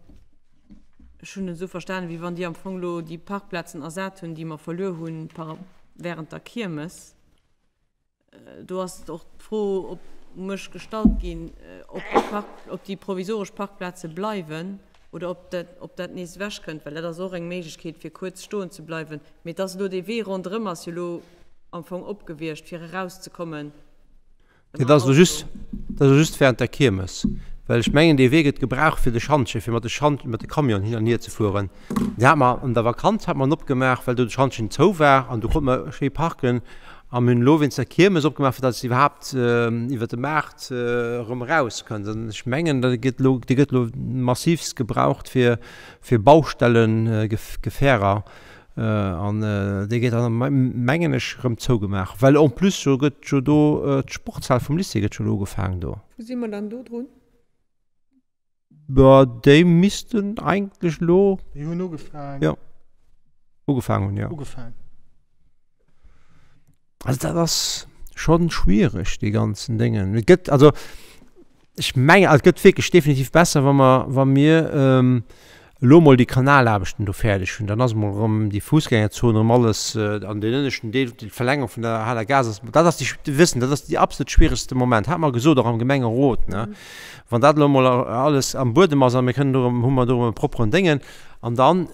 Ech hunn et esou verstanen, wéi wann déi am Fong elo déi Parkplazen ersat hunn, déi mer verluer hunn par während der Kiermes. Do ass och d'Fro op mech gestallt ginn, ob déi Park, ob déi provisoresch Parkplaze bleiwen oder ob dat, ob dat nees ewechkënnt, well dat ass och eng Méiglechkeet, fir kuerz stoen ze bleiwen. Mee et ass elo, dee Wee ronderëm ass jo elo am Fong opgewiescht, fir erauszekommen. Dat ass elo just, dat ass elo just während der Kiermes, well ech mengen, dee Wee gëtt gebraucht fir de Schantje, fir mat de Schant, mat de Camionen hin an hier ze fueren. Deen hate mer an der Vakanz hate mer en opgemaach, well do de Schantjen zou war an do konnte mer schéi parken. A mir hunn elo wéinst der Kiermes opgemaach, fir datt se iwwerhaapt iwwer de Maart erëm erauskënnt. An ech mengen, dat gëtt elo, dee gëtt elo massivst gebraucht fir, fir Baustellengefährer. An dee gëtt dann, mengen ech, erëm zougemaach. Well en plus jo gëtt jo do d'Sportshal vum Lycée gëtt jo elo ugefaangen do. Wou si mer dann do drun? Bah, déi missten eigentlech elo. Déi hunn ugefaang. Jo, ugefaang hunn, jo. Ugefaang. Also dat ass schonn schwiereg, dee ganzen Déngen. Et gëtt, also ech mengen, et gëtt wierklech definitiv besser, wa mer, wa mir elo mol déi Kanalaarbechten do fäerdeg hunn. Dann ass emol erëm déi Fussgängerzon erëm alles an deen ënneschten Deel, déi Verlängerung vun der Haler Gaass ass, dat ass déi, déi wëssen, dat ass déi absolut schwieregste Moment, hat mer gesot och am Gemengerot, ne. Wann dat elo emol alles am Buedem ass a mir kënnen do erëm, hu mer do erëm e propperen Déngen an dann,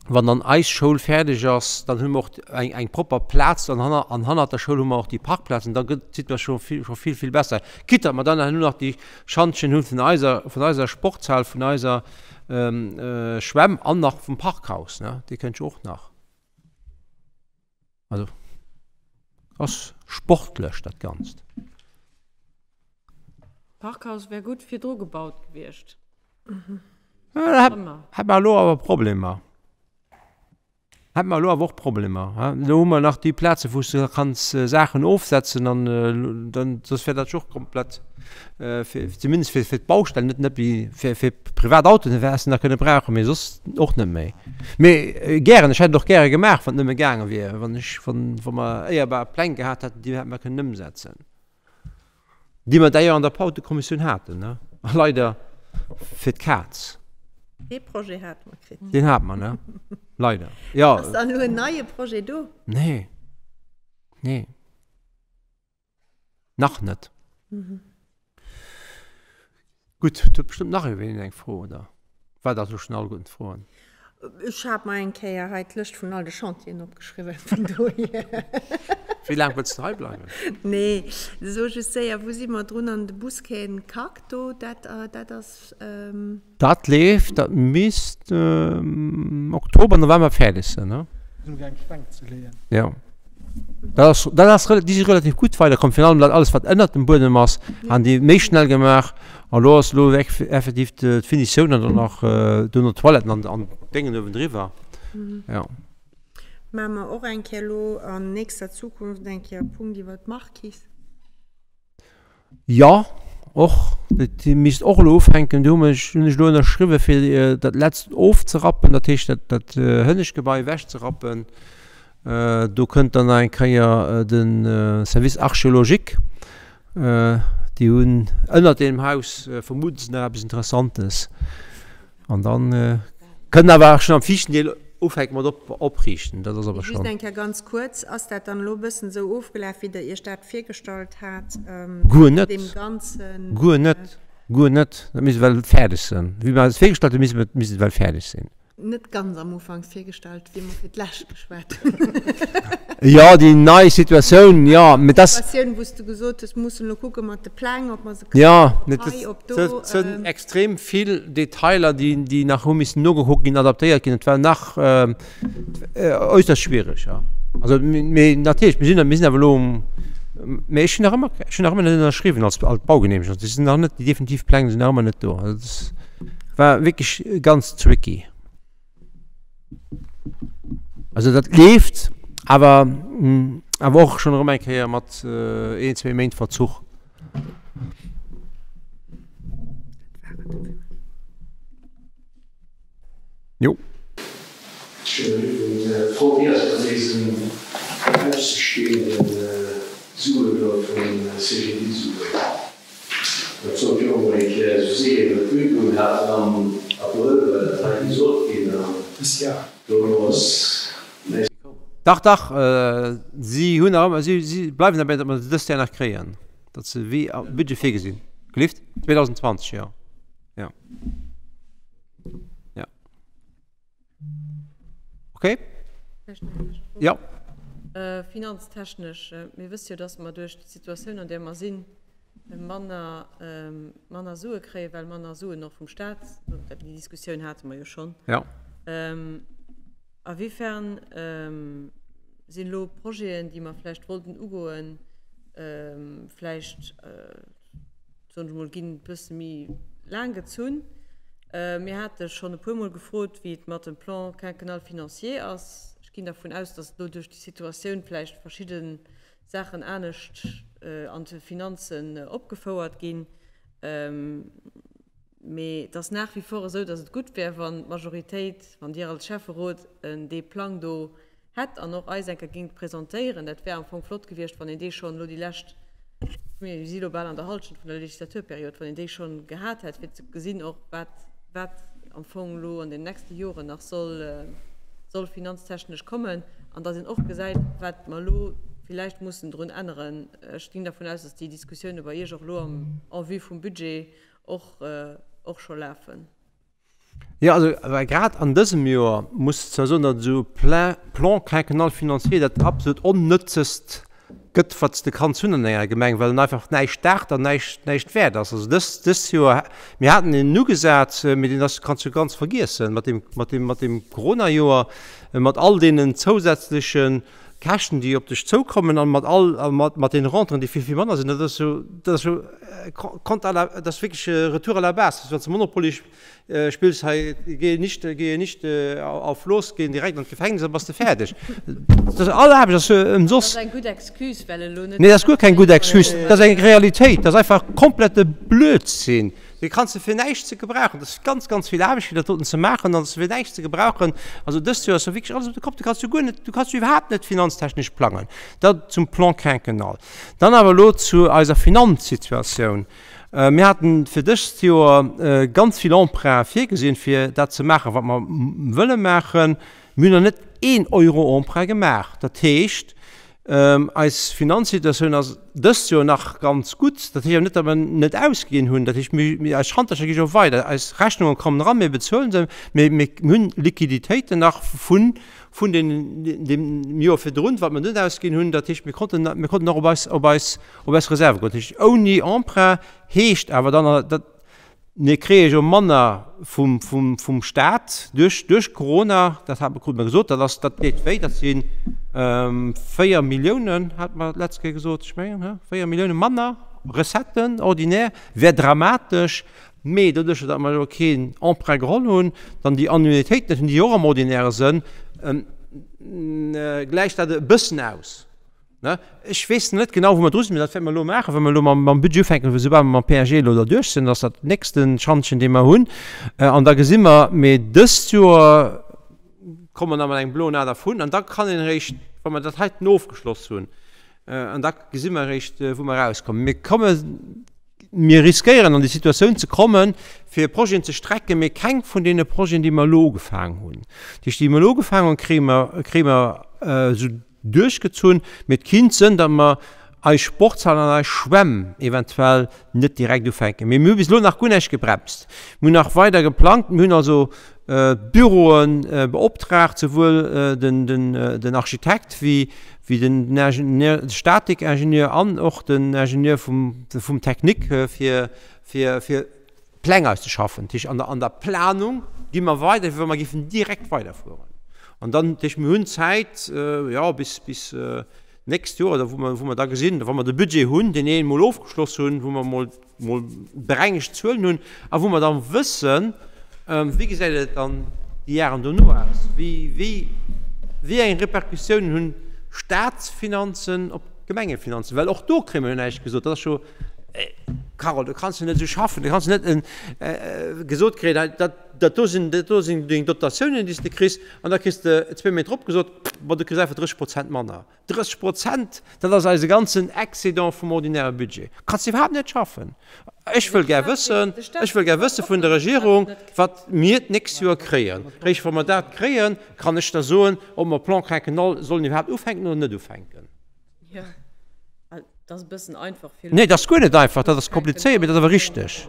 wann dann eis Schoul fäerdeg ass, dann hu mer och eng, eng propper Plaz an hanner, an hannert der Schoul hu mer och déi Parkplazen, da gëtt d'Situatioun vill, scho vill, vill besser. Quitte datt mer dann herno nach déi Schantjen hu vun eiser, vun eiser Sportshal, vun eiser Schwämm an nach vum Parkhaus, ne, dee kënnt jo och nach. Also ass sportlech dat Ganzt. Parkhaus wär gutt virdru gebaut gewiescht. Hätt mer elo awer Problemer. Hätt mer elo awer och Problemer. Elo hu mer nach déi Plaze wou s de kanns Saachen ofsetzen an dann, soss wär dat jo och komplett fir, zumindest fir fir d'Baustell, net net wéi fir fir privat Autoen häss de nach kënne brauchen, mee soss och net méi. Mee gären, ech hätt et och gäre gemaach, wann et nëmme gaange wier, wann ech, wann wa mer éierbar Pläng gehat hätten, déi hätte mer kënnen ëmsetzen. Déi mer d'ailleurs an der Bautekommissioun haten, ne? A leider fir d'Kaz. Dee Projet hate mer kritt. Deen hate mer, ne? Leider. Jo. Ass dann elo en neie Projet do? Nee. Nee. Nach net. Gutt, et huet bestëmmt nach iergendween eng Fro, oder? War dat elo schonn alleguerten d'Froen? Ech hat mer eng Kéier hei d'Lëscht vun all de Chantieren opgeschriwwen, vun dohier. Wéi laang wëlls de hei bleiwen? Nee, so just séier, wou si mer drun an de Busquaien Kak do? Dat, dat ass. Dat leeft, dat misst Oktober, November fäerdeg sinn, ne? Sinn um gaang Steng ze leeën. Jo. Dat ass, dat ass, déi si relativ gutt weiderkomm. Virun allem dat alles, wat ënnert dem Buedem ass, han déi méi schnell gemaach. An elo ass elo effektiv d'Finitioun an dann nach duerno d'Toiletten an an d'Déngen uewendriwwer. Jo. Maache mer och eng Kéier elo an nächster Zukunft eng Kéier e Punkt iwwert d'Markis? Jo, och. Dat misst och elo ufänken. Do hunn ech hunn ech elo ënnerschriwwe fir dat letzt ofzerappen, dat heescht dat dat hënnescht Gebai ewechzerappen. Do kënnt dann nach eng Kéier de Service archéologique. Déi hunn ënnert deem Haus vermuten se nach eppes Interessantes. An dann kënnt awer schonn am viischten Deel ufänke mat op opriichten. Dat ass awer Just schonn. eng Kéier ganz kuerz, Ass dat dann elo e bëssen esou ofgelaf, wéi Der Iech dat virgestallt hat, Guer net. deem ganzen. Guer net. Guer net. Dat misst ewell fäerdeg sinn. Wéi mer eis virgestallt hunn, misst et misst et ewell fäerdeg sinn. Net ganz am Ufank virgestallt, wéi mer fir d'lescht geschwat hunn. Jo, déi nei Situatioun, jo, mee dass. Situatioun, wou s de gesot hues, mir mussen elo kucke mat de Pläng, ob mer se kréien, Jo, ob hei, ob do. Et sënn extrem vill Detailer, déi, déi nach hu missen nogekuckt ginn, adaptéiert ginn. Et war nach äusserst schwiereg, jo. Also, mee natierlech, mir sinn, mir sinn awer elo um, mee ech hunn nach ëmmer, ech hunn nach ëmmer net ënnerschriwwen als, als Baugenehmegung. Also, si sinn nach net, déi definitiv Pläng sinn nach ëmmer net do. Also, dat. War wierklech ganz tricky. Also dat leeft, awer awer och schonn erëm eng Kéier mat een, zwee Méint Verzuch. Jo. D'Fro wéi ass et mat deesen ausstehenden Suen do vum CGDIS-Suen? Dat sollt jo och mol eng Kéier esou si ginn. Op d'Bün goen haten am Abrëll war dat hei gesot ginn an dono ass näischt méi komm. Dach, dach, si hunn nach ëmmer, si si bleiwen derbäi, datt mer se dëst Joer nach kréien, datt se wéi am Budget virgesinn. Gelift? 2020, jo, jo, jo. Okay. Ja. Finanztechnesch, mir wësse jo, dass mer duerch déi Situatioun, an där mer sinn, manner, manner Sue kréien, well manner Suen och vum Stat, déi Diskussioun hate mer jo schonn. Ja. A wéifern sinn elo Projeten, déi mer vläicht wollten ugoen, vläicht, soen ech mol, ginn e bësse méi laang gezunn. Mir hate schonn e puermol gefrot, wéi et mat dem Plan quinquennal financier ass. Ech ginn dervun aus, datt elo duerch déi Situatioun vläicht verschidde Saachen anescht an de Finanzen opgefouert ginn. Mee et ass nach wie vor esou, datt et gutt wär, wann d'Majoritéit, wann Dir als Schäfferot dee Plang do hätt an och eis eng Kéier géingt presentéieren. Dat wär am Fong flott gewiescht, wann een dee schonn elo déi lescht, mir si elo bal an der Halschent vun der Legislaturperiod, wann een déi schonn gehat hätt, fir ze gesinn och, wat, wat am Fong elo an den nächste Joren nach soll, soll finanztechnesch kommen an datt een och gesäit, wat mer elo villäicht mussen drun änneren. Ech ginn dervun aus, datt déi Diskussioune bei Iech och elo am, en vue vum Budget och, och scho lafen. Jo, also well grad an dësem Joer muss ech zwar soen, datt esou e Plan, Plan quinquennal financier dat absolut onnëtzest gëtt, wat s de kanns hunn an enger Gemeng, well en einfach näischt daacht an näischt, näischt wäert ass. Also dës, dëst Joer, mir haten en ugesat, mee deen ass, kanns du ganz vergiessen mat deem, mat deem, mat deem Corona-Joer, mat all deenen zousätzleche Käschten, déi op dech zoukommen an mat all, a mat, mat deene Renteren, déi vill, vill manner sinn. Dat ass jo, dat ass jo compte à la, dat ass wierklech Retour à la base. Wann s de Monopoly Spills hei, gehe nicht, gehe nicht auf los, geh direkt an d'Gefängnis, da bass de fäerdeg. Dat ass all Aarbecht ass ëmsoss. Dat ass eng gutt Excuse, well elo net. Nee, dat ass guer keng gutt Excuse. Dat ass eng Realitéit. Dat ass einfach komplette Blödsinn. Dee kanns de fir näischt ze gebrauchen. Dat ass ganz, ganz vill Aarbecht, fir dat doten ze maachen, an dat ass fir näischt ze gebrauchen. Also dëst Joer ass jo wierklech alles op de Kopp. Du kanns jo guer net, du kanns jo iwwerhaapt net finanztechnesch plangen. Dat zum Plan quinquennal. Dann awer elo zu eiser Finanzsituatioun. Mir haten fir dëst Joer ganz vill Emprunte virgesinn, fir dat ze maachen, wat mer wëlle maachen. Mir hunn nach net een Euro Emprunt gemaach. Dat heescht, eis Finanzsituatioun ass dëst Joer nach ganz gutt. Dat heescht awer net, datt mer net ausginn hunn. Dat heescht, mir, eis Schantercher gi jo weider, eis Rechnunge kommen eran, mir bezuelen se, mee mir hunn Liquiditéiten nach vun, vun deem Joer virdrun, wat mer net ausginn hunn. Dat heescht, mir konnten, mir konnten nach op eis, op eis, op eis Reserve goen. Dat heescht, ouni Emprunt heescht awer dann, datt mir kréie jo manner vum, vum, vum Staat duerch, duerch Corona, dat hat, krute mer gesot, dat ass, dat deet wéi, dat si 4 Milliounen, hat mer d'letzt Kéier gesot, ech mengen, he, 4 Millioune manner Recetten ordinaire, wär dramatesch. Mee doduerch, datt mer elo keen Emprunt geholl hunn, dann déi Annuitéiten net hunn, déi jo och am ordinäre Sënn. Gläicht dat e bëssen aus. Ne? Ech weess net genau, wou mer dru sinn, mee dat wäerte mer elo maachen, wa mer elo mam, mam Budget ufänken, soubal mer mam PAG elo derduerch sinn, ass dat nächste Schantjen, dee mer hunn. An da gesi mer, mee dëst Joer komme mer nach mat engem bloen A dervun. An da kann een eréischt, wa mer dat heiten ofgeschloss hunn, an da gesi mer eréischt, wou mer erauskommen. Mir kommen, mir riskéieren an déi Situatioun ze kommen, fir Projeten ze strecken, mee keng vun deene Projeten, déi mer elo ugefaangen hunn. Dat heescht, déi mer elo ugefaangen hunn, kréie mer, kréie mer esou duerchgezunn. Mee et kinnt sënn, datt mer eis Sportshal an eis Schwämm eventuell net direkt ufänken. Mee mir hu bis elo nach guer näischt gebremst. Mir hunn nach weider geplangt. Mir hunn also d'Büroe beoptraagt, souwuel den Architekt wéi den Statikingenieur an och den Ingenieur vum Technique, fir Pläng auszeschaffen. Dat heescht, an der Planung gi mer weider, wéi wa mer géifen direkt weiderfueren. An dann, dat heescht, mir hunn Zäit, jo, bis d'nächst Joer, oder wou mer, wou mer da gesinn, wa mer de Budget hunn, deen een emol ofgeschloss hunn, wou mer emol, mol berengegt Zuelen hunn a wou mer dann wëssen, wéi gesäit et dann déi Jaren dono aus, wéi, wéi, wéi eng Repercussiounen hunn d'Staatsfinanzen op d'Gemengefinanzen, well och do kréie mer jo näischt gesot. Dat ass jo, Carole, do kanns de net esou schaffen, do kanns de net gesot kréien, dat, dat do sinn, dat do sinn deng Dotatiounen, déi s de kriss, an da kriss de zwee Méint drop gesot, ma du kriss einfach 30 Prozent manner. 30 Prozent, dat ass eise ganzen Excédent vum ordinäre Budget. Kanns de iwwerhaapt net schaffen. Ech wëll gär wëssen, ech wëll gär wësse vun der Regierung, wat mir d'nächst Joer kréien. Réischt wa mer dat kréien, kann ech da soen, ob mer Plan quinquennal sollen iwwerhaapt ufänken oder net ufänken. Jo, dat ass e bëssen einfach fir. Nee, dat ass guer net einfach, dat ass komplizéiert, mee dat ass awer richteg.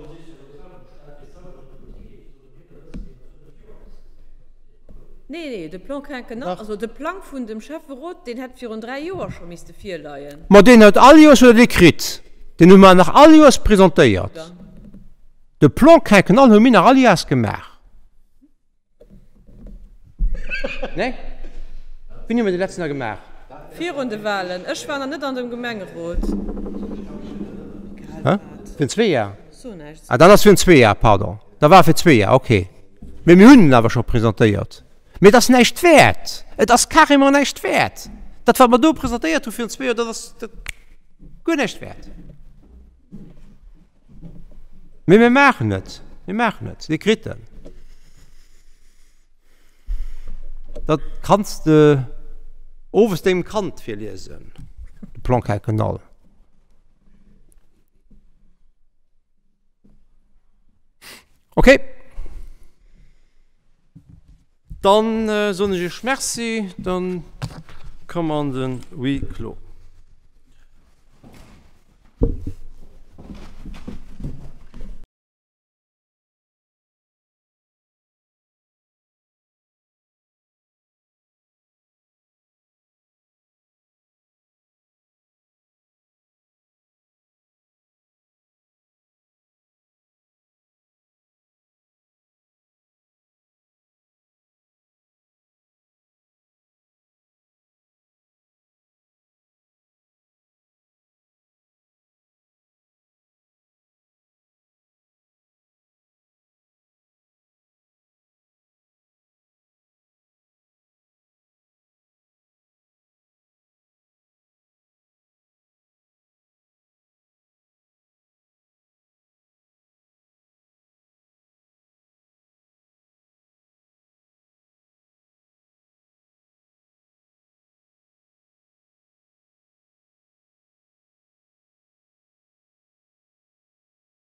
Nee, nee, de Plan quinquennal, also de Plang vun dem Schäfferot, deen hätt virun 3 Joer scho misste virleien. Ma deen huet all Joers huet Der dee kritt. Deen hu mer nach all Joers presentéiert. De Plan quinquennal hu mir nach all Joers gemaach. Nee? Wéini hu mir dee letzten da gemaach? Virun de Wahlen. Ech war nach net an dem Gemengerot. Hä? Virun zwee Jar? Ah, dann ass virun zwee Jar, pardon. Da war fir zwee Jar, okay. Mee mir hunn en awer scho presentéiert. Mee et ass näischt wäert. Et ass carrément näischt wäert. Dat, wat mer do presentéiert hu virun zwee Joer, dat ass guer näischt wäert. Mee mir maachen et. Mir maachen et. Dir kritt en. Dat kanns de owes dengem Kand virliesen, de Plan quinquennal. Ok. Dann soen ech Iech Merci, dann komme mer an de Huis clos.